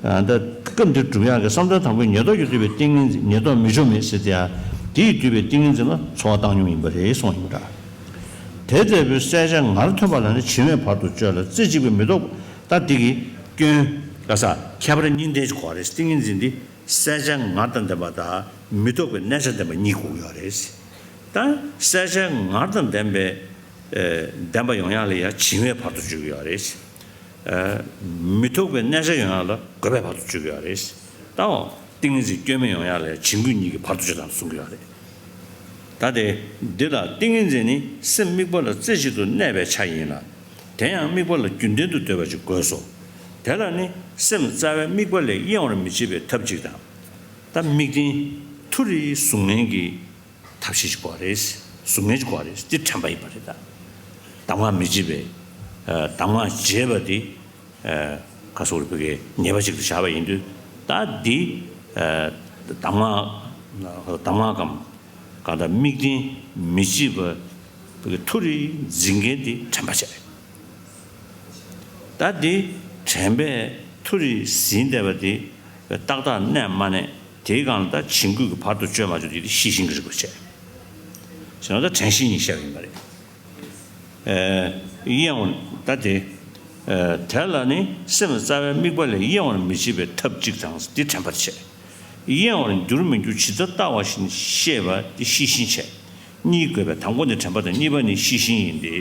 ད་སྐབས་འདིར་སྒྲུབ་ཡག་གི་བསམ་གཏན་དང་པོའི་ཉེར་བསྡོགས་ཀྱིས་བསྡུས་པའི་ཏིང་ངེ་འཛིན་ཉེར་བསྡོགས་མི་འཇོམས་མེད་ཟེར་དེ་ཡང་དེ་ཡིས་བསྡུས་པའི་ཏིང་ངེ་འཛིན་ལ་ཚོར་བ་བཏང་སྙོམས་ཡིན་པ་རེད་གསུངས་ཡིན་པ་འདྲ། དེ་ལྟ་བུའི་གསལ་བྱ་ངར་ཐོན་པ་ལ་ནི་བྱིང་བའི་བར་དུ་གཅོད་ལ་རྩེ་གཅིག་པའི་མི་ལྡོག་ད་འདི་གི་སྐྱོན་ག་ས་ཁྱད་པར་གཉིས་ལྡན་ཅིག་གོ་རེད། ཏིང་ངེ་འཛིན་འདི་གསལ་བྱ་ངར་དང་ལྡན་པ་དང་མི་ལྡོག་པའི་རྣལ་འབྱོར་ལྡན་པ་གཉིས་དགོས་ཡོད་རེད། ད་གསལ་བྱ་ངར་དང་ལྡན་པའི་ལྡན་པ་ཡོང་ཡག་ལ་ཡང་བྱིང་བའི་བར་དུ་གཅོད་ཀྱི་ཡོད་རེད། མི་ལྡོག་པའི་རྣལ་འབྱོར་ཡོང་ཡག་ལ་རྒོད་པའི་བར་དུ་གཅོད་ཀྱི་ཡོད་རེད། ད་འོ་ཏིང་ངེ་འཛིན་སྐྱོན་མེད་ཡོང་ཡག་ལ་ཡང་བྱིང་རྒོད་གཉིས་ཀྱི་བར་དུ་གཅོད་སྟངས་གསུང་གི་ཡོད་རེད། ད་དེ་འདི་ལ་ཏིང་ངེ་འཛིན་ནི་སེམས་དམིགས་པ་ལ་རྩེ་གཅིག་ཏུ་གནས་པའི་ཆ་ཡིན་ལ། དེ་ཡང་དམིགས་པ་ལ་རྒྱུན་ལྡན་དུ་འདོད་པ་ཅིག་དགོས་སོ། དེ་ལ་ནི་སེམས་རྩ་བའི་དམིགས་པ་ལས་གཡེང་བར་མི་བྱེད་པའི་ཐབས་གཅིག་དང་། ད་དམིགས་རྟེན་མཐོ་རིས་གཟུང་མཁན་གྱི་ཐབས་ཤེས་ཅིག་དགོས་རེད། གཟུང་མཁན་ཅིག་དགོས་རེད། འདི་དྲན་པ་ཡིན་པ་རེད་ད། གདམས་ངག་མི་བརྗེད་པའི་གདམས་ངག་བརྗེད་པ་འདི་ག་སོགས་རེ་བོད་ཀྱི་ཉེས་པ་ཅིག་ཏུ་བཞག་པ་ཡིན་དུས་ད་འདི་གདམས་ངག་གདམས་ངག་གམ་གང་ལྟར་དམིགས་རྟེན་མི་བརྗེད་པ་བོད་ཀྱི་མཐོ་རིས་འཛིན་མཁན་འདི་དྲན་པ་བྱས། ད་འདི་དྲན་པས་མཐོ་རིས་ཟིན་བསྡད་པ་འདི་ཏག་ཏག་གནས་མ་གནས་དེའི་སྒང་ལ་ད་བྱིང་རྒོད་ཀྱི་བར་དུ་གཅོད་མ་གཅོད་དེ་ཤེས་བཞིན་གྱི་རིག་པ་བྱས། བྱས་ན་ད་དྲན་ཤེས་གཉིས་བཤད་པ་ཡིན་པ་རེད། གཡེང་བ་ད་དེ། དེ་ལ་ནི་སེམས་རྩ་བའི་དམིགས་པ་ལས་གཡེང་བར་མི་བྱེད་པའི་ཐབས་གཅིག་དང་འདི་དྲན་པར་བྱས། གཡེང་བར་འགྱུར་མི་འགྱུར་ཇི་ལྟར་ལྟ་བ་བཞིན་ཤེས་པ་འདི་ཤེས་བཞིན་བྱས། གཉིས་དགོས་པས་དང་པོ་ནི་དྲན་པ་དང་གཉིས་པ་ནི་ཤེས་བཞིན་ཡིན་ཏེ།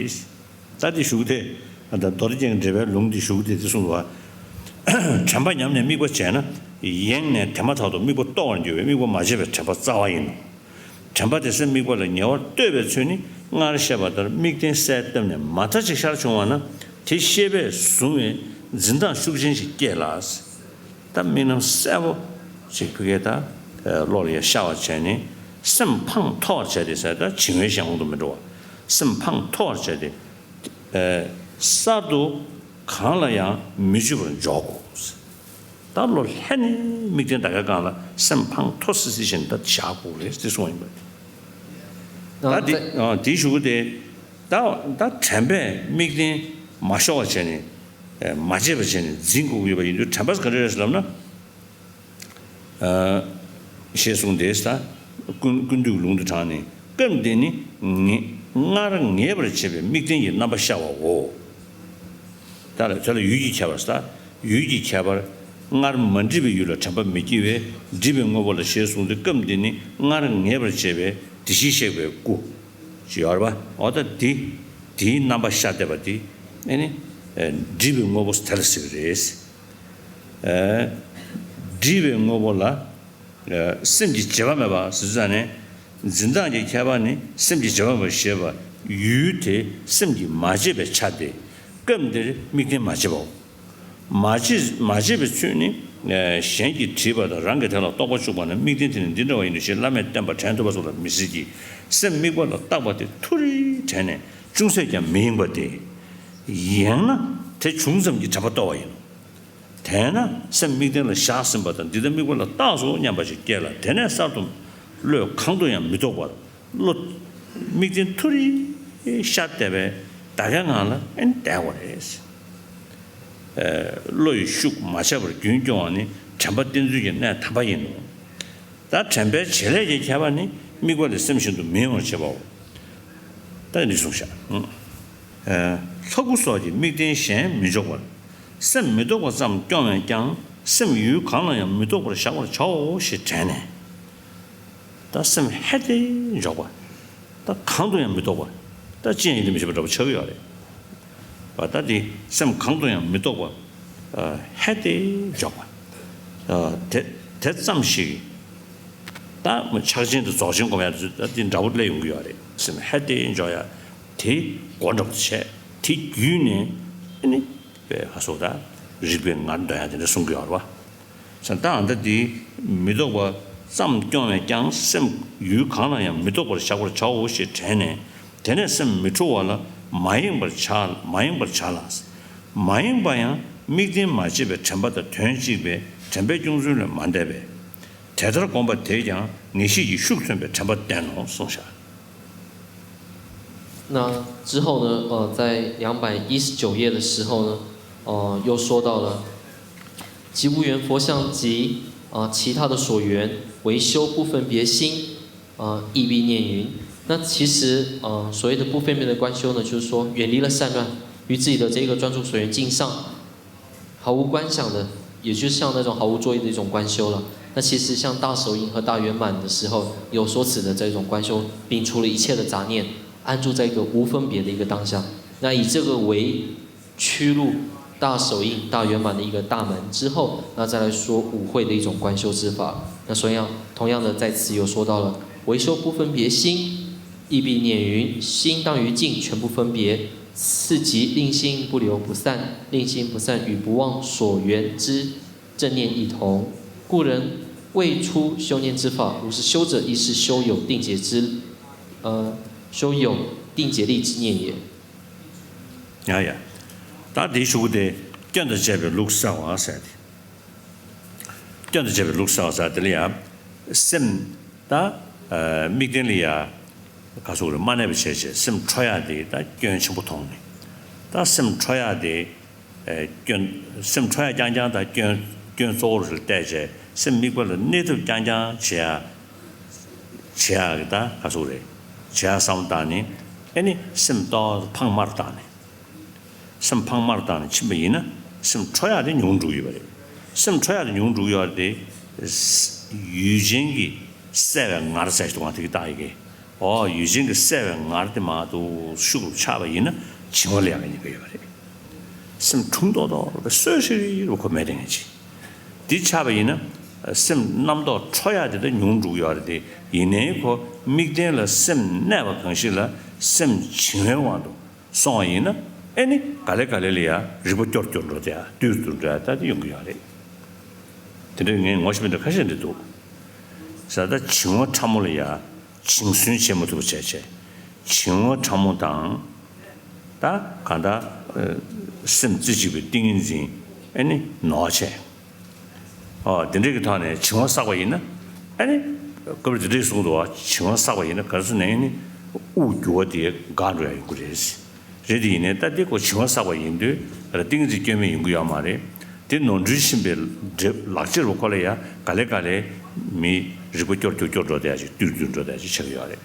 ད་འདི་ཞུ་གི་དེ། ད་མདོ་སྡེ་རྒྱན་གྱི་འགྲེལ་པའི་ལུང་འདི་ཞུ་གི་དེ་འདི་གསུངས་པ། དྲན་པ་ཉམས་ནས་དམིགས་པ་བྱས་ན། ཡེངས་ནས་དེ་མ་ཐག་ཏུ་དམིགས་པ་རྟོགས་པར་འགྱུར་བས་དམིགས་པ་མ་བྱས་པའི་དྲན་པ་རྩ་བ་ཡིན་ནོ། དྲན་པ་དེ་སེམས་དམིགས་པ་ལ་ཉེ་བར་གཏོད་པའི་ཚུལ་ནི་སྔར་བཤད་པ་ལྟར་དམིགས་རྟེན་གསལ་བཏབ་ནས་མ་མཐའ་ཅིག་ཤར་བྱུང་བ་ན་དེ་ཤེས་པས་བཟུང་བའི་འཛིན་སྟངས་ཤུགས་ཆེན་ཞིག་སྐྱེ་ལ། ད་དམིགས་རྣམ་གསལ་པོ་ཅིག་ཕ་གིར་ད་བློ་ལ་ཡ་ཤར་བ་བྱས་ནས་སེམས་འཕང་མཐོ་བར་བྱས་ཏེ་ཟེར། ད་བྱིང་བའི་གཞན་དབང་དུ་མི་འགྲོ་བ། སེམས་འཕང་མཐོ་བར་བྱས་ཏེ། གསར་དུ་གང་ལ་ཡང་མི་འཇུག་པར་འཇོག་གོ། ད་བློ་ལྷན་ནེ་དམིགས་རྟེན་ད་གའི་སྒང་ལ་སེམས་འཕང་མཐོ་སི་སི་བྱས་ནས་ད་བཞག་དགོས་རེད་ཟེར་གསུངས་ཡིན་པ། ད་འདི་ཨ་འདི་ཞུ་གི་དེ། ད་ད་དྲན་པས་དམིགས་རྟེན་མ་ཤོར་བ་བྱས་ནས་མ་བརྗེད་པ་བྱས་ནས་འཛིན་དགོས་ཀྱི་ཡོད་པ་ཡིན་དུས་དྲན་པ་ག་རེ་རེད་ཟེར་ལབ་ན། ཞེས་གསུངས་ཏེ། ད་ཀུན་ཀུན་བཏུས་ལུང་དུ་དྲངས་ནས་སྐབས་འདི་ནི་ངེས་སྔར་ངེས་པར་བྱེད་པའི་དམིགས་རྟེན་གྱི་རྣམ་པ་ཤར་བའོ། ད་ལ་དེ་ལ་ཡུལ་གྱི་ཁྱད་པར་ཟེར། ད་ཡུལ་གྱི་ཁྱད་པར་ སྔར་མ་འདྲིས་པའི་ཡུལ་ལ་དྲན་པ་མི་སྐྱེ་བས་འདྲིས་པའི་དངོས་པོ་ལ་ཞེས་གསུངས་ཏེ། སྐབས་འདི་ནི་སྔར་ངེས་པར་བྱས་པའི་དེ་བཞིན་གཤེགས་པའི་སྐུ་ཞེས་ཡོད་རེད་པ། འོ་ད་དེ་དེའི་རྣམ་པ་ཤར་བསྡད་པ་དེ་ཨེ་ནི་འདྲིས་པའི་དངོས་པོ་དེ་ལ་ཟེར་གྱི་རེད། འདྲིས་པའི་དངོས་པོ་ལ། སེམས་ཀྱི་བྱེད་པ་མེད་པ་ཟེར་ཙང་ནས། འཛིན་སྟངས་ཀྱི་ཁྱད་པར་ནི་སེམས་ཀྱི་བྱེད་པ་མེད་པ་ཞེས་པ་ཡུལ་དེ་སེམས་ཀྱིས་མ་བྱས་པའི་ཆ་སྟེ། སྐབས་འདིར་དམིགས་རྟེན་མ་བྱས་པའོ། མ་བྱས་མ་བྱས་པའི་ཚུལ་ནི། གཞན་གྱིས་བྲིས་པ་དང་རང་གིས་དེ་ལ་རྟོག་པ་བཅུག་པ་ན། དམིགས་རྟེན་དེ་ནི་འདི་འདྲ་བ་ཡིན་ནོ་ཞེས་བླ་མས་བསྟན་པ་དྲན་ཐུབ་པ་སོགས་ལ་མི་སྲིད་ཀྱི། སེམས་དམིགས་པ་ལ་བཏགས་པ་དེ་མཐོ་རིས་དྲན་ནས་ཅུང་ཟད་ཀྱང་མི་ཡེངས་པ་སྟེ། ཡེངས་ན་དེ་བྱུང་ཙམ་གྱིས་དྲན་པ་གཏོར་བ་ཡིན་ནོ། དེས་ན་སེམས་དམིགས་རྟེན་ལ་བཞག་ཟིན་པ་དང་འདི་ལྟར་དམིགས་པ་ལ་བཏགས་སོ་སྙམ་པ་ཞིག་སྐྱེ་ལ། དེ་ནས་གསར་དུ་བློས་གང་དུ་ཡང་མི་རྟོག་པར། བློ་དམིགས་རྟེན་མཐོ་རིས་ཤར་བསྡད་པའི་ད་གའི་ངང་ལ་ཨེ་ནི་བསྡད་དགོས་རེད། བློ་ཡི་ཤུགས་མ་ཆག་པར་རྒྱུན་སྐྱོང་བ་ནི་དྲན་པ་བསྟེན་ཚུལ་གྱི་གནད་དམ་པ་ཡིན་ནོ། ད་དྲན་པའི་བྱེད་ལས་ཀྱི་ཁྱད་པར་ནི་དམིགས་པ་ལས་སེམས་གཞན་དུ་མི་ཡེངས་པར་བྱེད་པའོ། ད་འདི་གསུངས་བཞག་ལྷ་སྐུ་སོགས་ཀྱི་དམིགས་རྟེན་གཞན་མི་འཇོག་པར། སེམས་མི་རྟོག་པ་ཙམ་སྐྱོང་བས་ཀྱང་སེམས་ཡུལ་གང་ལ་ཡང་མི་རྟོག་པར་བཞག་པར་བྱའོ་ཞེས་དྲན་ནས། ད་སེམས་ཧད་དེ་འཇོག་པ། ད་གང་དུ་ཡང་མི་རྟོག་པ། ད་ཅི་ཡང་ཡིད་དུ་མི་བྱེད་པ་འདྲ་པོ་ཆགས་ཀྱི་ཡོད་རེད་པ། ད་དེ་སེམས་གང་དུ་ཡང་མི་རྟོག་པ། ཧད་དེ་འཇོག་པ། དེ་དེ་ཙམ་ཞིག་ད་ཕྱག་ཆེན་དང་རྫོགས་ཆེན་སྒོམ་ཡ་དེ་འདྲ་པོ་སླེབས་ཡོང་གི་ཡོད་རེད། སེམས་ཧད་དེ་འཇོག་ཡ་དེ་སྒོ་འདྲ་པོ་བྱས། དེ་བརྒྱུད་ནས་ཨ་ནི་པའི་ཧ་སོ་ད་རིག་པའི་ངར་འདོན་ཡ་དེ་འདྲ་གསུང་གི་ཡོད་རེད་པ། ད་ཨ་ད་དེ་མི་རྟོག་པ་ཙམ་སྐྱོང་བས་ཀྱང་སེམས་ཡུལ་གང་ལ་ཡང་མི་རྟོག་པར་བཞག་པར་བྱའོ་ཞེས་དྲན་ནས། དེ་ནས་སེམས་མི་འཁྲུལ་བ་ལ་མ་ཡེངས་པར་བྱ། མ་ཡེངས་པར་བྱ་ལ། མ་ཡེངས་པ་ཡང་དམིགས་རྟེན་མ་བྱས་པའི་དྲན་པ་དང་དོན་གཅིག་པས་དྲན་པས་སྐྱོང་ཚུལ་ལས་མ་འདས་པས། དེ་ལྟར་བསྒོམས་པ་དེས་ཀྱང་ངེས་ཤེས་ཀྱི་ཤུགས་མཚོན་པའི་དྲན་པ་བསྟན་ནོ་གསུངས་བཞག 那之后呢，呃，在两百一十九页的时候呢，呃，又说到了，即无缘佛相及啊、其他的所缘，唯修不分别心，啊、亦必念云。那其实，呃，所谓的不分别的观修呢，就是说远离了散乱，于自己的这个专注所缘境上，毫无观想的，也就是像那种毫无作意的一种观修了。那其实像大手印和大圆满的时候，有说此的这种观修，摒除了一切的杂念，安住在一个无分别的一个当下。那以这个为驱入大手印大圆满的一个大门之后，那再来说五会的一种观修之法。那所以啊，同样的在此有说到了，唯修不分别心，亦必念云：心当于静，全不分别，次即令心不流不散，令心不散与不忘所缘之正念一同。故人未出修念之法，如是修者，亦是修有定觉之，呃，修有定觉力之念也。 ཡ་ཡ། ད་དེའི་གཞུག་གུ་དེ་སྐྱོན་དང་བཅས་པའི་ལུགས་གསལ་བ་ཟེར་ཏེ། སྐྱོན་དང་བཅས་པའི་ལུགས་གསལ་བ་ཟེར་དེ་ལ་ཡང་། སེམས་ད་དམིགས་རྟེན་ལ་ཡང་ག་སོགས་རེ་མ་གནས་པ་བྱས་བྱས་སེམས་འཕྲོ་ཡག་དེ་ད་སྐྱོན་ཆེན་པོ་མཐོང་ནས། ད་སེམས་འཕྲོ་ཡག་དེ་སྐྱོན། སེམས་འཕྲོ་ཡག་རྐྱང་རྐྱང་ད་སྐྱོན་སྐྱོན་གཙོ་བོ་རེ་བལྟས་བྱས་སེམས་དམིགས་པ་ལ་གནས་ཐབས་རྐྱང་རྐྱང་བྱེད་ཡག་བྱེད་ཡག་གི་ད་ག་སོགས་རེད། བྱེད་ཡག་བསམ་བཏང་ནས་ཨེ་ནི་སེམས་ཏོག་ཙམ་ཕངས་མར་བཏང་ནས། སེམས་ཕངས་མར་བཏང་ནས་ཕྱིན་པ་ཡིན་ན་སེམས་འཕྲོ་ཡག་དེ་ཉུང་འགྲོ་གི་ཡོད་པ་རེད། སེམས་འཕྲོ་ཡག་དེ་ཉུང་འགྲོ་གི་ཡོད་རེད་དེ། ཡུལ་ཅན་གྱི་གསལ་བའི་ངར་ཟེར་ཞིག་འདུག་ག་དེ་གི་རྟགས་ཡི་གེ། ཨོ་ཡུལ་ཅན་གྱི་གསལ་བའི་ངར་དེ་མ་གཏོགས་ཤུགས་རུ་ཆག་པ་ཡིན་ན་བྱིང་བ་ལ་ཡག་གི་ཉེན་ཁ་ཡོད་པ་རེད། སེམས་གྲུང་ཏོག་ཏོག་རེད་པ་གསོད་ཤེས་རུ་ཁོ་མེད་དེ་ངེས་ཅི། འདི་ཆགས་པ་ཡིན་ན་སེམས་རྣམ་རྟོག་འཕྲོ་ཡག་དེ་ད་ཉུང་འགྲོ་གི་ཡོད་རེད་དེ། ཡིན་ནའི་ཁོ་དམིགས་རྟེན་ལ་སེམས་གནས་པ་གང་ཞིག་ལ་སེམས་བྱིང་བའི་དབང་དུ་སོང་བ་ཡིན་ན་ཨེ་ནི་ག་ལེ་ག་ལེ་ལ་ཡ་རིག་པ་སྐྱོ་སྐྱོ་འགྲོ་དེ་ཡ་བཏུས་སུ་འགྲོ་ཡ་ད་དེ་ཡོང་གི་ཡོད་རེད། དེ་འདྲའི་ངས་ངོ་ཤེས་པ་འདྲ་ཁ་ཤས་འདྲ་འདུག་ཟེར། ད་བྱིང་བ་ཕྲ་མོ་ལ་ཡ་བྱིང་སུན་བྱེད་མ་ཐུབ་པ་བྱས་བྱས་བྱིང་བ་ཕྲ་མོ་དང་། ད་གང་ལྟར་སེམས་རྩེ་གཅིག་པའི་ཏིང་ངེ་འཛིན་ཨེ་ནི་ནོར་བྱས། ཨོ་དེ་འདྲའི་གི་ཐོག་ནས་བྱིང་བ་བསགས་པ་ཡིན་ན་ཨ་ནི་སྐབས་རེ་དེ་འདྲའི་གསུངས་འདུག་བ། བྱིང་བ་བསགས་པ་ཡིན་ན་ག་རེ་ཟེར་ན་ཨ་ནི་དབུགས་རྒྱུ་བ་དེ་འགག་འགྲོ་ཡ་ཡོང་གི་རེད། རེད་དེ་ཡིན་ནའི་ད་དེ་ཁོ་བྱིང་བ་བསགས་པ་ཡིན་དུས་ཨ་ཏིང་ངེ་འཛིན་སྐྱོན་མེད་ཡོང་གི་ཡོད་མ་རེད། དེ་ནོར་འཁྲུལ་ཕྱིན་པའི་འབྲས་ལག་ཕྱིར་བ་ཁོ་ལ་ཡ་ག་ལེ་ག་ལེ་མི་རིག་པ་སྐྱོ་སྐྱོ་སྐྱོ་འགྲོ་དེ་ཡ་ཞིག་བཏུས་བཏུས་འགྲོ་དེ་ཡ་ཞིག་ཆགས་ཀྱི་ཡོད་རེད།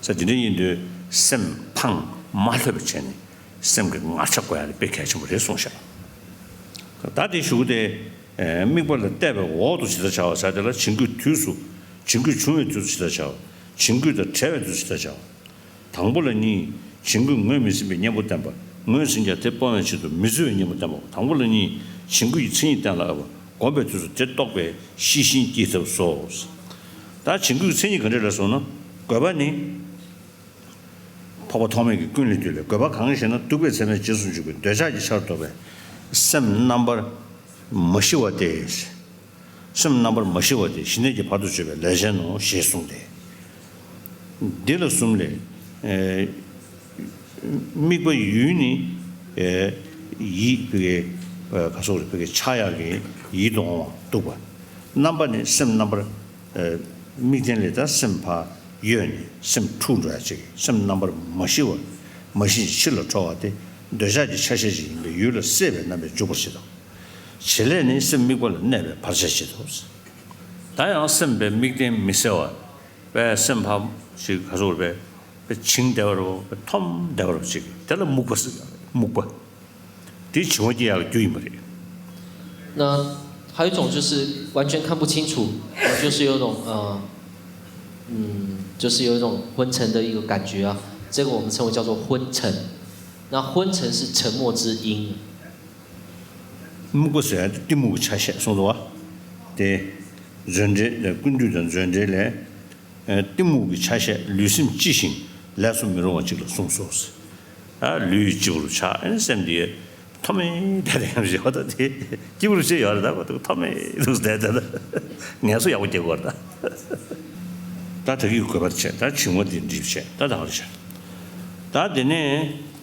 ས་དེ་འདྲ་ཡིན་དུས་སེམས་ཕངས་མ་ལྷོད་པ་བྱས་ནས། སེམས་ཀྱི་ངར་ཆ་དགོས་ཡ་དེ་དཔེ་གལ་ཆེན་པོ་རེད་གསུངས་ཤག་ད་དེ་གཞུག་དེ། ཨེ། དམིགས་པ་ལ་བལྟས་པའི་འོག་ཏུ་ཇི་ལྟར་བྱ་བ་ཟེར་དེ་ལ་བྱིང་རྒོད་དུས་སུ། བྱིང་རྒོད་བྱུང་བའི་དུས་སུ་ཇི་ལྟར་བྱ་བ། བྱིང་རྒོད་དང་བྲལ་བའི་དུས་སུ་ཇི་ལྟར་བྱ་བ། དང་པོ་ལ་གཉིས། བྱིང་རྒོད་ངོས་མི་ཟིན་པའི་གཉེན་པོ་བསྟན་པ། ངོས་ཟིན་ཀྱང་དེ་སྤོང་བའི་ཆེད་དུ་མི་རྩོལ་བའི་གཉེན་པོ་བསྟན་པའོ། དང་པོ་ལ་གཉིས། བྱིང་རྒོད་ཀྱི་མཚན་ཉིད་གཏན་ལ་དབབ་པ། བསྒོམས་པའི་དུས་སུ་དེ་རྟོགས་པའི་ཤེས་བཞིན་སྐྱེས་ཐབས་སོ། ད་བྱིང་རྒོད་ཀྱི་མཚན་ཉིད་ག་འདྲ་རེད་ཟེར་ན། དགོས་པ་ནི། འཕགས་པ་ཐོགས་མེད་ཀྱིས་ཀུན་ལས་བཏུས་ལས། དགོས་པ་གང་ཞེ་ན། སྡུག་པའི་མཚན་མའི་རྗེས་སུ་འཇུག་པའི་འདོད་ཆགས་ཀྱི་ཆར་གཏོགས་པའི་སེམས་རྣམ་པར་མ་ཞི་བ་སྟེ། སེམས་རྣམ་པར་མ་ཞི་བ་སྟེ་ཞི་གནས་ཀྱི་བར་དུ་གཅོད་པའི་ལས་ཅན་ནོ་ཞེས་གསུངས་ཏེ། འདི་ལ་གསུམ་ལས། ཨེ། དམིགས་པ་ཡུལ་ནི། ཨེ། ཡིད་ཕ་གི། ཨེ། ག་སོགས་ཕ་གི་ཆགས་ཡག་གི་ཡིད་དུ་འོང་བ་སྡུག་པ། རྣམ་པ་ནི་སེམས་རྣམ་པར། ཨེ། དམིགས་རྟེན་ལས་ད་སེམས་ཕར་གཡོས་ནས་སེམས་འཁྲུགས་འགྲོ་ཡ་ཅིག་སེམས་རྣམ་པར་མ་ཞི་བ། མ་ཞི་ཕྱིར་ལ་འཕྲོ་བ་སྟེ། འདོད་ཆགས་ཀྱི་ཆ་ཤས་ཤིག་ཡིན་པས་ཡུལ་ལ་སྲེད་པའི་རྣམ་པས་འཇུག་པར་བྱེད་དོ། བྱེད་ལས་ནི་སེམས་དམིགས་པ་ལ་གནས་པའི་བར་ཆད་བྱེད་དོ། ད་ཡང་སེམས་པའི་དམིགས་རྟེན་མི་གསལ་བ། པའི་སེམས་ཕར་ཞིག་ག་སོགས་པའི་པའི་བྱིང་བསྡད་པ་རེད་པ། འཐོམས་བསྡད་པ་རེད་པ་ཅིག་དེ་ལ་རྨུགས་པ་ཟེར། རྨུགས་པ། དེ་བྱིང་བ་སྐྱེ་ཡག་གི་རྒྱུ་ཡིན་པ་རེད། 那还有一种就是完全看不清楚，呃，就是有一种呃，嗯，就是有一种昏沉的一个感觉啊，这个我们称为叫做昏沉。那昏沉是沉默之音。 རྨུགས་པ་ཟེར་ཡ་དེ་གཏི་མུག་གི་ཆ་ཤས་གསུངས་འདུག་བ། དེ། མཛོད་འགྲེལ་ལ་ཀུན་བཏུས་དང་མཛོད་འགྲེལ་ལས། ཨ། གཏི་མུག་གི་ཆ་ཤས་ལུས་སེམས་ལྕི་ཞིང་ལས་སུ་མི་རུང་བ་ཅིག་ལ་གསུངས་སོ། ཨ། ལུས་ལྕི་བོ་རུ་ཆགས། ཨ་ནི་སེམས་དེ་འཐོམས་མེད་བསྡད་དེ་ཡང་ཞེ་བ་དང་དེ་སྐྱིད་པོ་རུ་བྱས་ཡོད་རེད། ད་ཁོ་ཐོག་འཐོམས་མེད་དུ་བསྡད་དེ་ད་ངལ་གསོ་ཡག་པོ་རྒྱག་དགོས་རེད། ད་ད་གི་དགོས་པ་བྱས། ད་བྱིང་བ་དེ་འགྲིབ་བྱས། ད་ད་ག་རེ་བྱས། ད་དེ་ནས།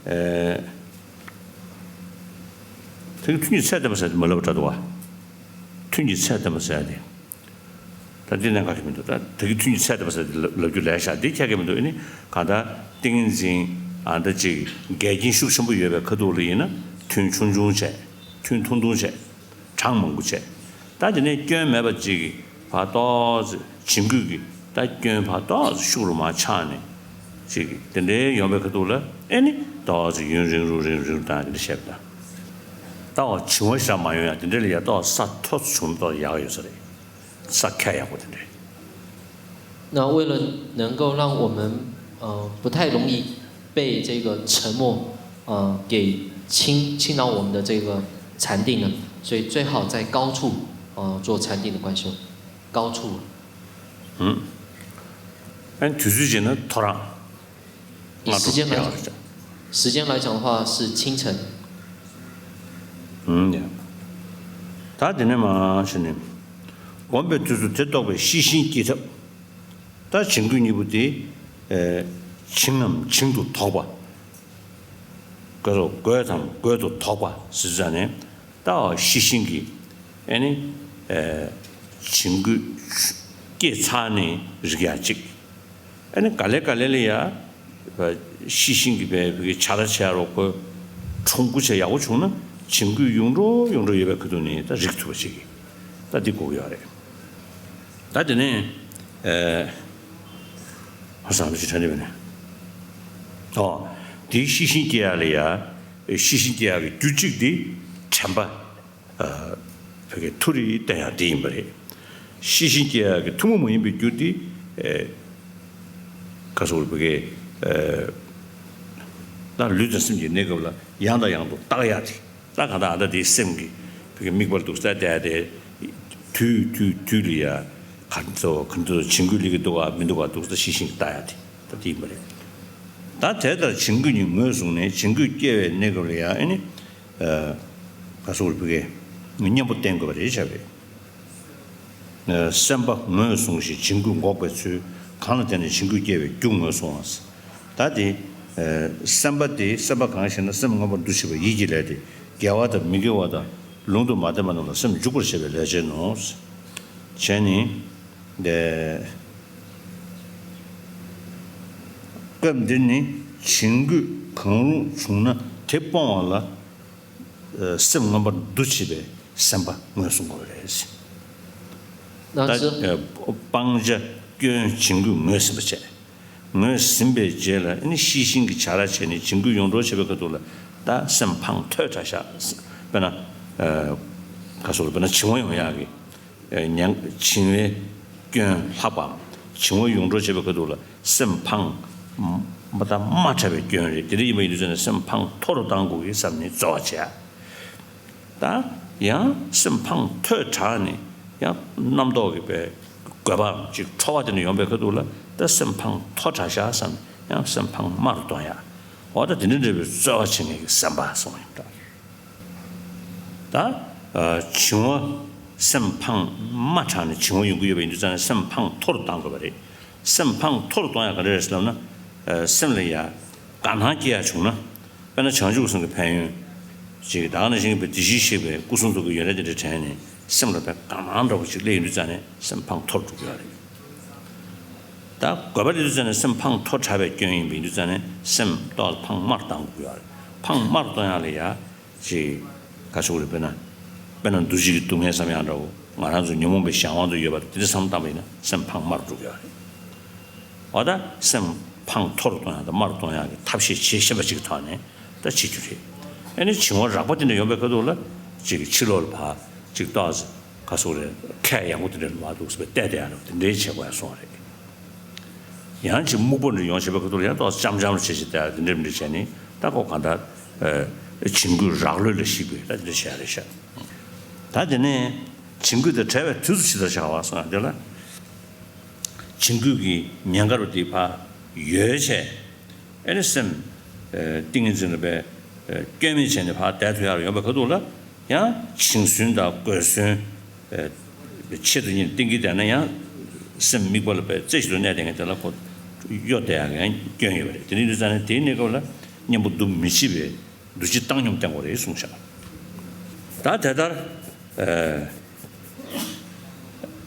ཨ། ད་གི་ཐུན་གྱི་ཚད་བསྟན་པ་ཟེར་དེ་མ་ལབ་པ་འདྲ་འདུག་བ། ཐུན་གྱི་ཚད་བསྟན་པ་ཟེར་དེ། ད་འདི་ནས་ག་གེ་མི་འདུག་ད་ད་གི་ཐུན་གྱི་ཚད་བསྟན་པ་ཟེར་དེ་ལབ་ལབ་རྒྱུ་ལས་ཤག་འདི་ཁྱད་གེ་མི་འདུག་ཨ་ནི་གང་ལྟར་ཏིང་ངེ་འཛིན། ཨ། ད་ཅིག་འགལ་རྐྱེན་ཤུགས་ཆེན་པོ་ཡོད་པའི་ཁ་ཐུག་ལ་ཡིན་ན་ཐུན་ཆུང་ཆུང་བྱས། ཐུན་ཐུང་ཐུང་བྱས། གྲངས་མང་པོ་བྱས། ད་དེ་ནས་སྐྱོན་མེད་པ་ཅིག་གི་བར་ཏོག་ཙམ་བྱིང་རྒོད་ཀྱི་ད་སྐྱོན་བར་ཏོག་ཙམ་ཤུགས་རུ་མར་ཆགས་ནས་ཅིག་གི་དེ་འདྲའི་ཡོང་པའི་ཁ་ཐུག་ལ། ཨེ་ནི་ཏོག་ཙམ་ཡུན་རིང་རུ་རིང་རིང་དང་དེ་འདྲ་བྱས་པ་དང་། ད་འོ་བྱིང་བ་ཞེ་དྲག་མ་ཡོང་ཡ་དེ་འདྲ་ལ་ཡ་ཏོག་ས་མཐོ་ཙམ་བྱུང་ན་ཏོག་ཡག་ཡོད་ས་རེད། ས་ཁ་ཡག་པོ་དེ་འདྲ། 那为了能够让我们呃不太容易被这个沉默呃给侵侵扰我们的这个禅定呢，所以最好在高处呃做禅定的观修，高处。 ཨ་ནི་དུས་ཚོད་བྱས་ན་ཐོ་རངས། 以时间来讲，时间来讲的话是清晨。 ཨུམ། ཡ། ད་དེ་ནས་མར་བྱས་ནས། བསྒོམས་པའི་དུས་སུ་དེ་རྟོགས་པའི་ཤེས་བཞིན་སྐྱེས་ཐབས། ད་བྱིང་རྒོད་གཉིས་པོ་དེ། ཨེ། བྱིང་ངམ་བྱིང་དུ་དོགས་པ། རྒོད་དོ་རྒོད་དམ་རྒོད་དུ་དོགས་པ་ཟེར་ཙ་ནས། ད་འོ་ཤེས་བཞིན་གྱིས། ཨེ་ནི། ཨེ། བྱིང་རྒོད་སྐྱེས་ཚར་ནས་རིག་ཡ་གཅིག་ཨ་ནི་ག་ལེ་ག་ལེ་ལ་ཡ། ཤེས་བཞིན་གྱིས་པའི་བུ་གའི་བྱ་ར་བྱེད་ཡ་རོགས་ཁོ། གྲུང་པོ་བྱས་ཡག་པོ་བྱུང་ན་བྱིང་རྒོད་ཡོང་འགྲོ་ཡོང་འགྲོ་ཡོད་པའི་ཁ་ཐུག་ནས་ད་རིག་ཐུབ་པ་ཞིག་གིས། ད་འདི་དགོས་ཀྱི་ཡོད་རེད། ད་དེ་ནས། ཨེ། ཧ་སང་ལོ་ཅི་དྲན་འདི་བས་ནས། ཨོ། དེའི་ཤེས་བཞིན་སྐྱེ་ཡ་ལ་ཡ། ཤེས་བཞིན་སྐྱེ་ཡ་གི་རྒྱུ་གཅིག་དེ་དྲན་པ། ཨ། བོད་སྐད་མཐོ་རིས་བསྟན་ཡག་དེ་ཡིན་པ་རེད། ཤེས་བཞིན་སྐྱེ་ཡག་གི་ཐུན་མོང་མ་ཡིན་པའི་རྒྱུ་དེ། ཨེ། ག་སོགས་བོད་སྐད། ཨེ། ད་ལུས་དང་སེམས་ཀྱི་གནས་སྐབས་ལ་ཡང་དང་ཡང་དུ་བརྟག་ཡག་དེ། ད་ག་ད་ཨ་ད་དེའི་སེམས་ཀྱི་བོད་སྐད་དམིགས་པར་འདུག་ས་བལྟ་ཡག་དེ། དུས་དུས་དུས་ལ་ཡ། ག་ཚོད་ག་ཚོད་བྱིང་རྒོད་སླེབས་ཀྱི་འདུག་ག་མི་འདུག་ག་འདུག་ས་ཤེས་བཞིན་བལྟ་ཡག་དེ་ད་དེ་ཡིན་པ་རེད། ད་དེ་ལྟར་བྱིང་རྒོད་གཉིས་ངོས་བཟུང་ནས་བྱིང་རྒོད་སྐྱེ་བའི་གནས་སྐབས་ལ་ཡང་ཨ་ནི། ཨ། ག་སོགས་བོད་སྐད་གཉེན་པོ་བསྟེན་དགོས་པ་རེད་བྱ་བས། ཨ། སེམས་པ་ངོས་བཟུང་ཞིང་བྱིང་རྒོད་འགོག་པའི་ཚུལ། གང་ལ་བརྟེན་ནས་བྱིང་རྒོད་སྐྱེ་བའི་རྒྱུ་ངོས་བཟུང་བ། ད་དེ། ཨ། སེམས་པ་དེ་སེམས་པ་གང་ཞེ་ན་སེམས་མངོན་པར་འདུ་བྱེད་པ་ཡིད་ཀྱི་ལས་དེ་དགེ་བ་དང་མི་དགེ་བ་དང་ལུང་དུ་མ་བསྟན་པ་རྣམས་ལ་སེམས་འཇུག་པར་བྱེད་པའི་ལས་ཅན་ནོ། བྱས་ནས། ཏེ། སྐབས་འདིར་ནི་བྱིང་རྒོད་གང་རུང་བྱུང་ན་དེ་སྤོང་བ་ལ། ཨ། སེམས་མངོན་པར་འདུ་བྱེད་པའི་སེམས་པ་ངོས་བཟུང་དགོས་པ་རེད། 那这 ད་སྤང་བྱ་སྐྱོན་བྱིང་རྒོད་ངོས་ཟིན་པ་བྱས། ངོས་ཟིན་པའི་རྗེས་ལ་ནི་ཤེས་བཞིན་གྱི་བྱ་ར་བྱས་ནས་བྱིང་རྒོད་ཡོངས་གྲོལ་བྱེད་པའི་ཁ་ཐུག་ལ་ད་སེམས་ཕངས་མཐོལ་དྲགས་བཞག་དཔེར་ན། ཨ། ག་སོགས་ལ་དཔེར་ན་བྱིང་བ་ཡོང་ཡག་གི་ཉེན། བྱིང་བའི་སྐྱོན་ལྷག་པའམ། བྱིང་བ་ཡོང་གྲབས་བྱེད་པའི་ཁ་ཐུག་ལ་སེམས་ཕངས་མ་དང་མ་ཕྲ་བའི་སྐྱོན་རེད། དེ་འདྲ་ཡིན་པ་ཡིན་དུས་ཙང་ནས་སེམས་ཕངས་མཐོ་རུ་གཏང་དགོས་ཀྱི་བསམ་ནས་རྩོལ་བ་བྱས། ད་ཡང་སེམས་ཕངས་མཐོ་དྲགས་ནས་ཡང་རྣམ་རྟོག་གི་པའི་རྒོད་པའམ་ཅིག་ཁྲོ་བ་དེ་འདྲ་ཡོང་པའི་ཁ་ཐུག་ལ་ད་སེམས་ཕངས་མཐོ་དྲགས་ཤག་བསམ་ནས་ཡང་སེམས་ཕངས་དམའ་རུ་གཏོང་ཡག་འོ་ད་དེ་འདྲ་འདྲ་བའི་རྩོལ་བ་བྱེད་མཁན་གྱི་སེམས་པ་སོང་ཡིན་ད། ད་བྱིང་བ་སེམས་ཕངས་མ་དྲགས་ནས་བྱིང་བ་ཡོང་གི་ཡོད་པ་ཡིན་དུས་ཙང་ནས་སེམས་ཕངས་མཐོ་རུ་གཏང་དགོས་པ་རེད། སེམས་ཕངས་མཐོ་རུ་གཏོང་ཡག་ག་རེ་རེད་ཟེར་ལབ་ན། སེམས་ལ་ཡ་དགའ་སྣང་སྐྱེ་ཡག་བྱུང་ན། དཔེར་ན་བྱང་ཆུབ་སེམས་ཀྱི་ཕན་ཡོན་ཅིག་ད་ག་ནང་བཞིན་གྱི་བདེ་གཤེགས་གཤེགས་པའི་སྐུ་གསུང་ཐུགས་ཀྱི་ཡོན་ཏན་དེ་འདྲ་དྲན་ནས་སེམས་ལ་དཔེ་དགའ་སྣང་འདྲ་བོ་ཅིག་སླེབས་ཡོང་དུས་ཙང་ནས་སེམས་ཕངས་མཐོ་རུ་འགྲོ་གི་ཡོད་རེད། ད་དགོས་པ་རེད་དུས་ཙང་ནས་སེམས་ཕངས་མཐོ་དྲགས་པའི་སྐྱོན་ཡིན་པ་ཡིན་དུས་ཙང་ནས་སེམས་ཏོག་ཙམ་ཕངས་དམའ་རུ་གཏང་དགོས་ཀྱི་ཡོད་རེད། ཕངས་དམའ་རུ་གཏོང་ཡག་ལ་ཡ་ཅིག་ག་ཟེར་དགོས་རེད། དཔེར་ན་དཔེར་ན་འདུ་བྱེད་ཀྱི་སྡུག་བསྔལ་བསམ་ཡག་འདྲ་བོ་ང་རང་ཚོ་ཉོན་མོངས་པའི་གཞན་དབང་དུ་ཡོད་པ་དེ་འདྲ་བསམ་བཏང་པ་ཡིན་ན་སེམས་ཕངས་དམའ་རུ་འགྲོ་གི་ཡོད་རེད། འོ་ད་སེམས་ཕངས་མཐོ་རུ་གཏོང་ཡག་དང་དམའ་རུ་གཏོང་ཡག་གི་ཐབས་ཤེས་བྱེད་ཤེས་པ་ཅིག་གི་ཐོག་ནས་ད་བྱེད་རྒྱུ་རེད། ཨ་ནི་བྱིང་བ་རགས་པ་དེ་འདྲ་ཡོང་པའི་ཁ་ཐུག་ལ་ཅིག་ཕྱི་ལོགས་ལ་ཕར་ཅིག་ཏོག་ཙམ་ག་ཟེར་དགོས་རེད། ཁ་ཡག་པོ་དེ་འདྲ་ལ་མ་འདུག་ཟེར་བའི་བལྟས་བསྡད་ཡག་འདྲ་བོ་དེ་འདྲའི་བྱེད་དགོས་ཡག་སོང་བ་རེད། ཡང་ཅིག་སྨུག་པོ་འདྲ་ཡོང་བྱེད་པའི་ཁ་ཐུག་ལ་ཡང་ཏོག་ཙམ་འཆམ་འཆམ་བྱེད་བྱེད་དེ་དེ་འདྲ་མི་འདྲ་བྱས་ནས་ད་ཁོ་གང་ལྟར་བྱིང་རྒོད་རགས་ལོས་ལ་ཞིག་པའི་ད་དེ་འདྲ་བྱས་རེད་ཤག་ད་དེ་ནས་བྱིང་རྒོད་དང་བྲལ་བའི་དུས་སུ་ཇི་ལྟར་བྱ་བ་སོང་ཡང་དེ་ལ་བྱིང་རྒོད་ཀྱི་ཉེན་ཁ་རུ་དེ་ཕར་ཡོལ་བྱས། ཨེ་ནི་སེམས་ཏིང་ངེ་འཛིན་ལ་བས་སྐྱོན་མེད་བྱས་ནས་ཕར་བསྡད་ཐུབ་ཡག་ལ་ཡོང་བའི་ཁ་ཐུག་ལ་ཡང་བྱིང་སུན་དང་རྒོད་སུན་ཆེད་དུ་གཉེར་ཏིང་གིས་བསྡད་ན་ཡང་སེམས་དམིགས་པ་ལ་བས་རྩེ་གཅིག་ཏུ་གནས་བསྡད་མཁན་དེ་ལ་ཁོ་གཡོ་བསྡད་ཡག་གི་ཡང་སྐྱོན་ཡོད་པ་རེད། དེ་འདྲ་ཡིན་དུས་ཙང་ནས་དེའི་གནས་སྐབས་ལ་གཉེན་པོ་འདུ་མི་བྱེད་པའི་འདུ་བྱེད་བཏང་སྙོམས་བསྟེན་དགོས་རེད་གསུངས་ཤག་ད་དེ་ལྟར་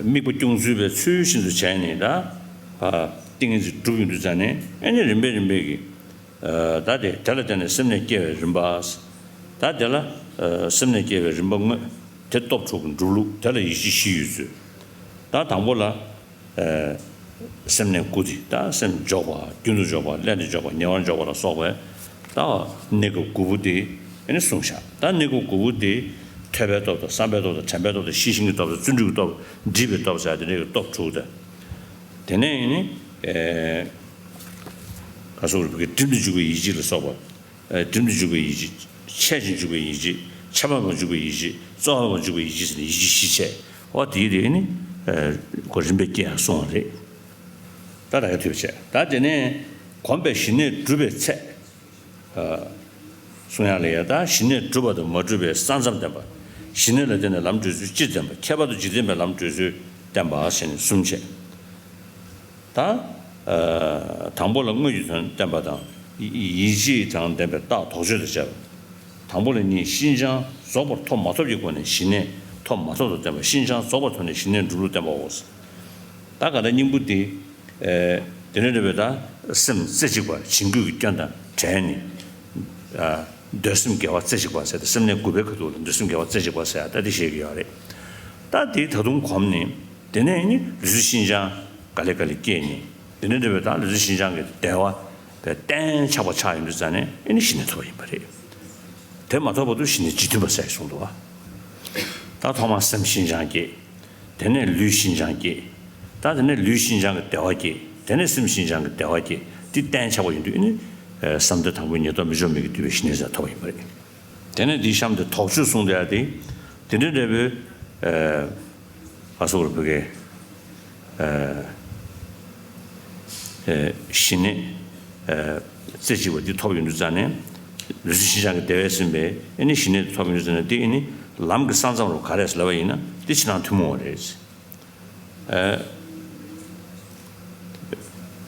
དམིགས་པ་སྐྱོང་ཚུལ་བའི་ཚུལ་བཞིན་དུ་བྱས་ནས་ད་ཏིང་ངེ་འཛིན་སྒྲུབ་ཡོང་དུས་ཙང་ནས་ཨེ་ནི་རིམ་པས་རིམ་པས་ཀྱིས། ད་དེ་དེ་ལ་བརྟེན་ནས་སེམས་ནས་སྐྱེ་བའི་རིམ་པ། ད་དེ་ལ་སེམས་ནས་སྐྱེ་བའི་རིམ་པ་དངོས་དེ་སྟོབས་དྲུག་གི་འགྲུབ་ལུགས་དེ་ལ་ཡིད་ཆེས་བཞི་ཡོད་ཚུལ། ད་དང་པོ་ལ་སེམས་ནས་དགུ་སྟེ་ད་སེམས་འཇོག་པ་རྒྱུན་དུ་འཇོག་པ་ལྷན་དུ་འཇོག་པ་ཉེ་བར་འཇོག་པ་ལ་སོགས་པའི་ད་གནས་སྐབས་དགུ་པོ་དེ་ཨེ་ནི་གསུངས་བཞག་ད་གནས་སྐབས་དགུ་པོ་དེ་ཐོས་པའི་སྟོབས་དང་བསམ་པའི་སྟོབས་དང་དྲན་པའི་སྟོབས་དང་ཤེས་བཞིན་གྱི་སྟོབས་དང་བརྩོན་འགྲུས་ཀྱི་སྟོབས་འདྲིས་པའི་སྟོབས་ཟེར་དེ་འདྲའི་སྟོབས་དྲུག་དང་། དེ་ནས་ཨེ་ནི། ག་སོགས་རིག་པའི་སྒྲིམ་དུ་འཇུག་པའི་ཡིད་ཆེས་ལ་སོགས་པ། སྒྲིམ་དུ་འཇུག་པའི་ཡིད་ཆེས། འཆད་ཅིང་འཇུག་པའི་ཡིད་ཆེས། འཆད་པ་མ་འཇུག་པའི་ཡིད་ཆེས། རྩོལ་བ་མ་འཇུག་པའི་ཡིད་ཆེས་ཟེར་ནས་ཡིད་ཆེས་བཞི་བྱས། འོ་དེའི་རིགས་ནི་ཁོ་རིམ་པས་སྐྱེ་ཡང་གསུངས་པ་རེད། ད་ད་ག་དུས་བྱས་ད་དེ་ནས་གོམས་པས་ཞི་གནས་སྒྲུབ་པའི་ཚད། གསུང་ཡག་ལ་ཡ་ད་ཞི་གནས་གྲུབ་པ་དང་མ་གྲུབ་པའི་ས་མཚམས་བསྟན་པ། ཞི་གནས་ལ་བརྟེན་ནས་ལམ་བགྲོད་ཚུལ་སྤྱིར་བསྟན་པ། ཁྱད་པར་དུ་འཇིག་རྟེན་པའི་ལམ་བགྲོད་ཚུལ་བསྟན་པ་ཞེས་ནས་གསུམ་བྱས། ད། དང་པོ་ལ་དངོས་ཀྱི་དོན་བསྟན་པ་དང་། ཡིད་ཆེས་དང་ལྡན་པའི་རྟགས་དོགས་གཅོད་དང་བཅས་པ། དང་པོ་ལ་གཉིས་ཤིན་སྦྱངས་རྫོགས་པར་ཐོབ་མ་ཐོབ་ཀྱི་སྒོ་ནས་ཞི་གནས་ཐོབ་མ་ཐོབ་དང་ལྡན་པ། ཤིན་སྦྱངས་རྫོགས་པར་ཐོབ་ནས་ཞི་གནས་འགྲུབ་ལུགས་བསྟན་པའོ། ད་ག་ད་སྙིང་པོ་འདི། དེ་ནས་འདྲ་བའི་ད་སེམས་རྩེ་གཅིག་པ་བྱིང་རྒོད་ཀྱི་སྐྱོན་དང་བྲལ་ནས། འདོད་སེམས་དགེ་བ་རྩེ་གཅིག་པ་ཟེར་ཏེ་སེམས་གནས་དགུ་པའི་ཁ་ཐུག་ལ་འདོད་སེམས་དགེ་བ་རྩེ་གཅིག་པ་ཟེར་ཡ་ད་འདི་བཤད་ཀྱི་ཡོད་རེད། ད་འདི་ད་དུང་གོམས་ནས་དེ་ནས་ནི་ལུས་རྩལ་ཤིན་སྦྱངས་ག་ལེ་ག་ལེ་སྐྱེས་ནས་དེ་ནས་འདྲ་བའི་ད་ལུས་རྩལ་ཤིན་སྦྱངས་ཀྱི་བདེ་བ་བའི་རྟེན་ཆགས་པ་ཆགས་ཡོང་དུས་ཙང་ནས་ཨེ་ནི་ཞི་གནས་ཐོབ་པ་ཡིན་པ་རེད། དེ་མ་ཐོབ་བར་དུ་ཞི་གནས་རྗེས་མཐུན་པ་ཟེར་གསུངས་འདུག་བ། ད་ཐོག་མར་སེམས་ཤིན་སྦྱངས་སྐྱེས། དེ་ནས་ལུས་ཤིན་སྦྱངས་སྐྱེས། ད་དེ་ནས་ལུས་ཤིན་སྦྱངས་ཀྱི་བདེ་བ་སྐྱེས། དེ་ནས་སེམས་ཤིན་སྦྱངས་ཀྱི་བདེ་བ་སྐྱེས། འདི་རྟེན་ཆགས་པ་ཡིན་དུས་ནི། བསམ་གཏན་དང་པོའི་ཉེར་ཐོབ་མི་ལྕོགས་མེད་ཀྱིས་བསྡུས་པའི་ཞི་གནས་ཟེར་ཐོབ་པ་ཡིན་པ་རེད། དེ་ནས་འདི་གཤམ་དུ་དོགས་གཅོད་གསུངས་བསྡད་ཡ་དེ། དེ་འདྲའི་འདྲ་བོའི། ག་སོགས་རུ་བུ་གའི། ཞི་གནས། རྩེ་གཅིག་པ་འདི་ཐོབ་ཡོང་དུས་ཙང་ནས། ལུས་རྩལ་ཤིན་སྦྱངས་ཀྱི་བདེ་བས་ཟིན་པས་ཨེ་ནི་ཞི་གནས་ཐོབ་ཡོང་དུས་ཙང་ནས་འདི་ཨེ་ནི་ལམ་གྱི་ས་མཚམས་རུ་ག་རེ་ལབ་པ་ཡིན་ན་འདི་ཕྱི་ནང་ཐུན་མོང་བ་རེད།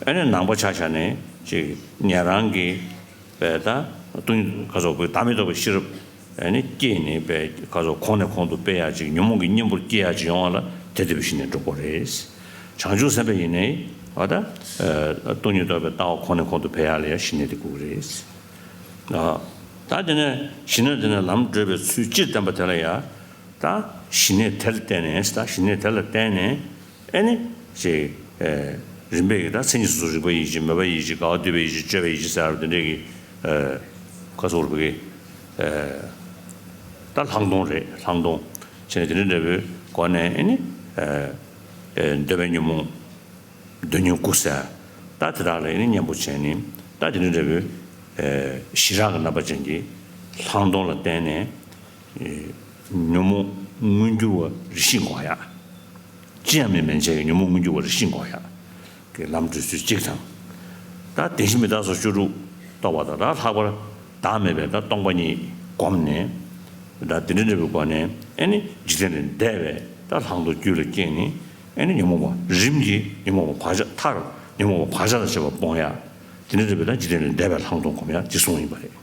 ཨེ་ནི་ནང་པ་ཆ་བཞག་ནས་ཅིག་ཉན་རང་གི་པས་ད་སྟོང་ཉིད་ག་སོགས་པའི་བདག་མེད་རྟོགས་པའི་ཤེས་རབ་ཨེ་ནི་སྐྱེས་ནས་པས་ག་སོགས་གོང་ནས་གོང་དུ་སྤེལ་ཡག་ཅིག་ཉོན་མོངས་ཀྱི་གཉེན་པོར་སྐྱེ་ཡག་ཅིག་ཡོང་བ་ལ་དེ་ལྟ་བུའི་ཞི་གནས་འགྲུབ་དགོས་རེད། བྱང་ཆུབ་སེམས་དཔའ་ཡིན་ནའི་བ་ད་སྟོང་ཉིད་རྟོགས་པའི་ལྟ་བ་གོང་ནས་གོང་དུ་འཕེལ་ཡག་ལ་ཡང་ཞི་གནས་དེ་དགོས་ཀྱི་རེད། ད་དེ་ནས་ཞི་གནས་དེ་ནས་ལམ་བགྲོད་པའི་ཚུལ་སྤྱིར་བསྟན་པ་དེ་ལ་ཡང་། ད་ཞི་གནས་དེ་ལ་བརྟེན་ནས་ད་ཞི་གནས་དེ་ལ་བརྟེན་ནས་ཨེ་ནི་ཅིག་རིམ་པས་ཀྱི་ད་མཚན་ཉིད་སོ་སོར་རིག་པའི་ཡིད་ཆེས། མོས་པའི་ཡིད་ཆེས། དགའ་བ་སྡུད་པའི་ཡིད་ཆེས། སྤྱོད་པའི་ཡིད་ཆེས་ཟེར་བ་དེ་འདྲས་ཀྱི་ག་སོགས་རུ་གི་ད་ལྷག་མཐོང་རེད། ལྷག་མཐོང་ བྱས་ནས་དེ་འདྲ་འདྲ་བོའི་སྒོ་ནས་ཨེ་ནི་ཨེ་ཨེ་འདོད་པའི་ཉོན་མོངས། འདོད་ཉོན་སྐུ་ཟེར། ད་དེ་དག་ལ་ཨེ་ནི་གཉེན་པོ་བྱས་ནས་ད་དེ་འདྲ་འདྲ་བོའི་ཨེ་ཞི་རགས་ཀྱི་རྣམ་པ་ཅན་གྱི་ལྷག་མཐོང་ལ་བརྟེན་ནས་ཨེ་ཉོན་མོངས་མངོན་གྱུར་བ་རེ་ཞིག་འགོག་ཡག་ཅི་ཡང་མེད་མན་ཆད་ཀྱི་ཉོན་མོངས་མངོན་གྱུར་བ་རེ་ཞིག་འགོག་ཡག་གི་ལམ་བགྲོད་ཚུལ་གཅིག་དང་། ད་བདེན་བཞི་མི་རྟག་སོགས་བཅུ་དྲུག་རྟོགས་པ་དང་། ད་ལྷག་པར་བདག་མེད་པའི་ད་སྟོང་པ་ཉིད་བསྒོམས་ནས། ད་དེ་འདྲ་འདྲ་བའི་སྒོ་ནས་ཨེ་ནི་འཇིག་རྟེན་ལས་འདས་པའི་ད་ལྷག་མཐོང་རྒྱུད་ལ་སྐྱེས་ནས། ཨེ་ནི་ཉོན་མོངས་པ་རིམ་གྱིས་ཉོན་མོངས་པ་བག་ཆགས། མཐར་ཉོན་མོངས་པ་བག་ཆགས་དང་བཅས་པ་སྤོང་ཡག་དེ་འདྲ་འདྲ་བའི་ད་འཇིག་རྟེན་ལས་འདས་པའི་ལྷག་མཐོང་སྒོམ་ཡག་ཅེས་གསུངས་ཡིན་པ་རེད།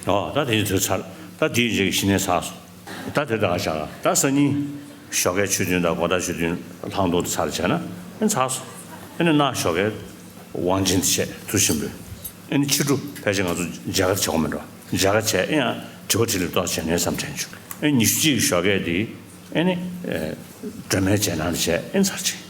ཨོ། ད་དེ་ཡི་དུས་ཚར། ད་དེའི་རྗེས་ཀྱི་ཞི་གནས་ཚར་སོང་། ད་དེ་ད་ག་བཞག་ད་སང་ཉིན་ཞོགས་ཀའི་ཆོས་ཐུན་དང་དགོང་དག་ཆོས་ཐུན་ལྷག་མཐོང་དེ་ཚར་བྱས་ན་ཨེ་ཚར་སོང་། ཨེ་ནི་གནངས་ཞོགས་ཀའི་དབང་ཆེན་དེ་བྱས་ཐུགས་ཆེན་པོས། ཨེ་ནི་ཕྱི་དྲོ་ཕལ་ཆེར་ང་ཚོ་མཇལ་ཁ་བྱེད་དགོས་མེད་འགྲོ། མཇལ་ཁ་བྱས་ཨེ་ཡང་དྲི་བ་དྲིས་ལན་ཏོག་བྱས་ནས་བསམ་དྲན་བྱུང་། ཨེ་ཉི་ཤུ་གཅིག་གི་ཞོགས་ཀའི་དེ་ཨེ་ནི་ཨེ་སྒྲོལ་མའི་རྗེས་གནང་དེ་བྱས་ཨེ་ཚར་བྱས།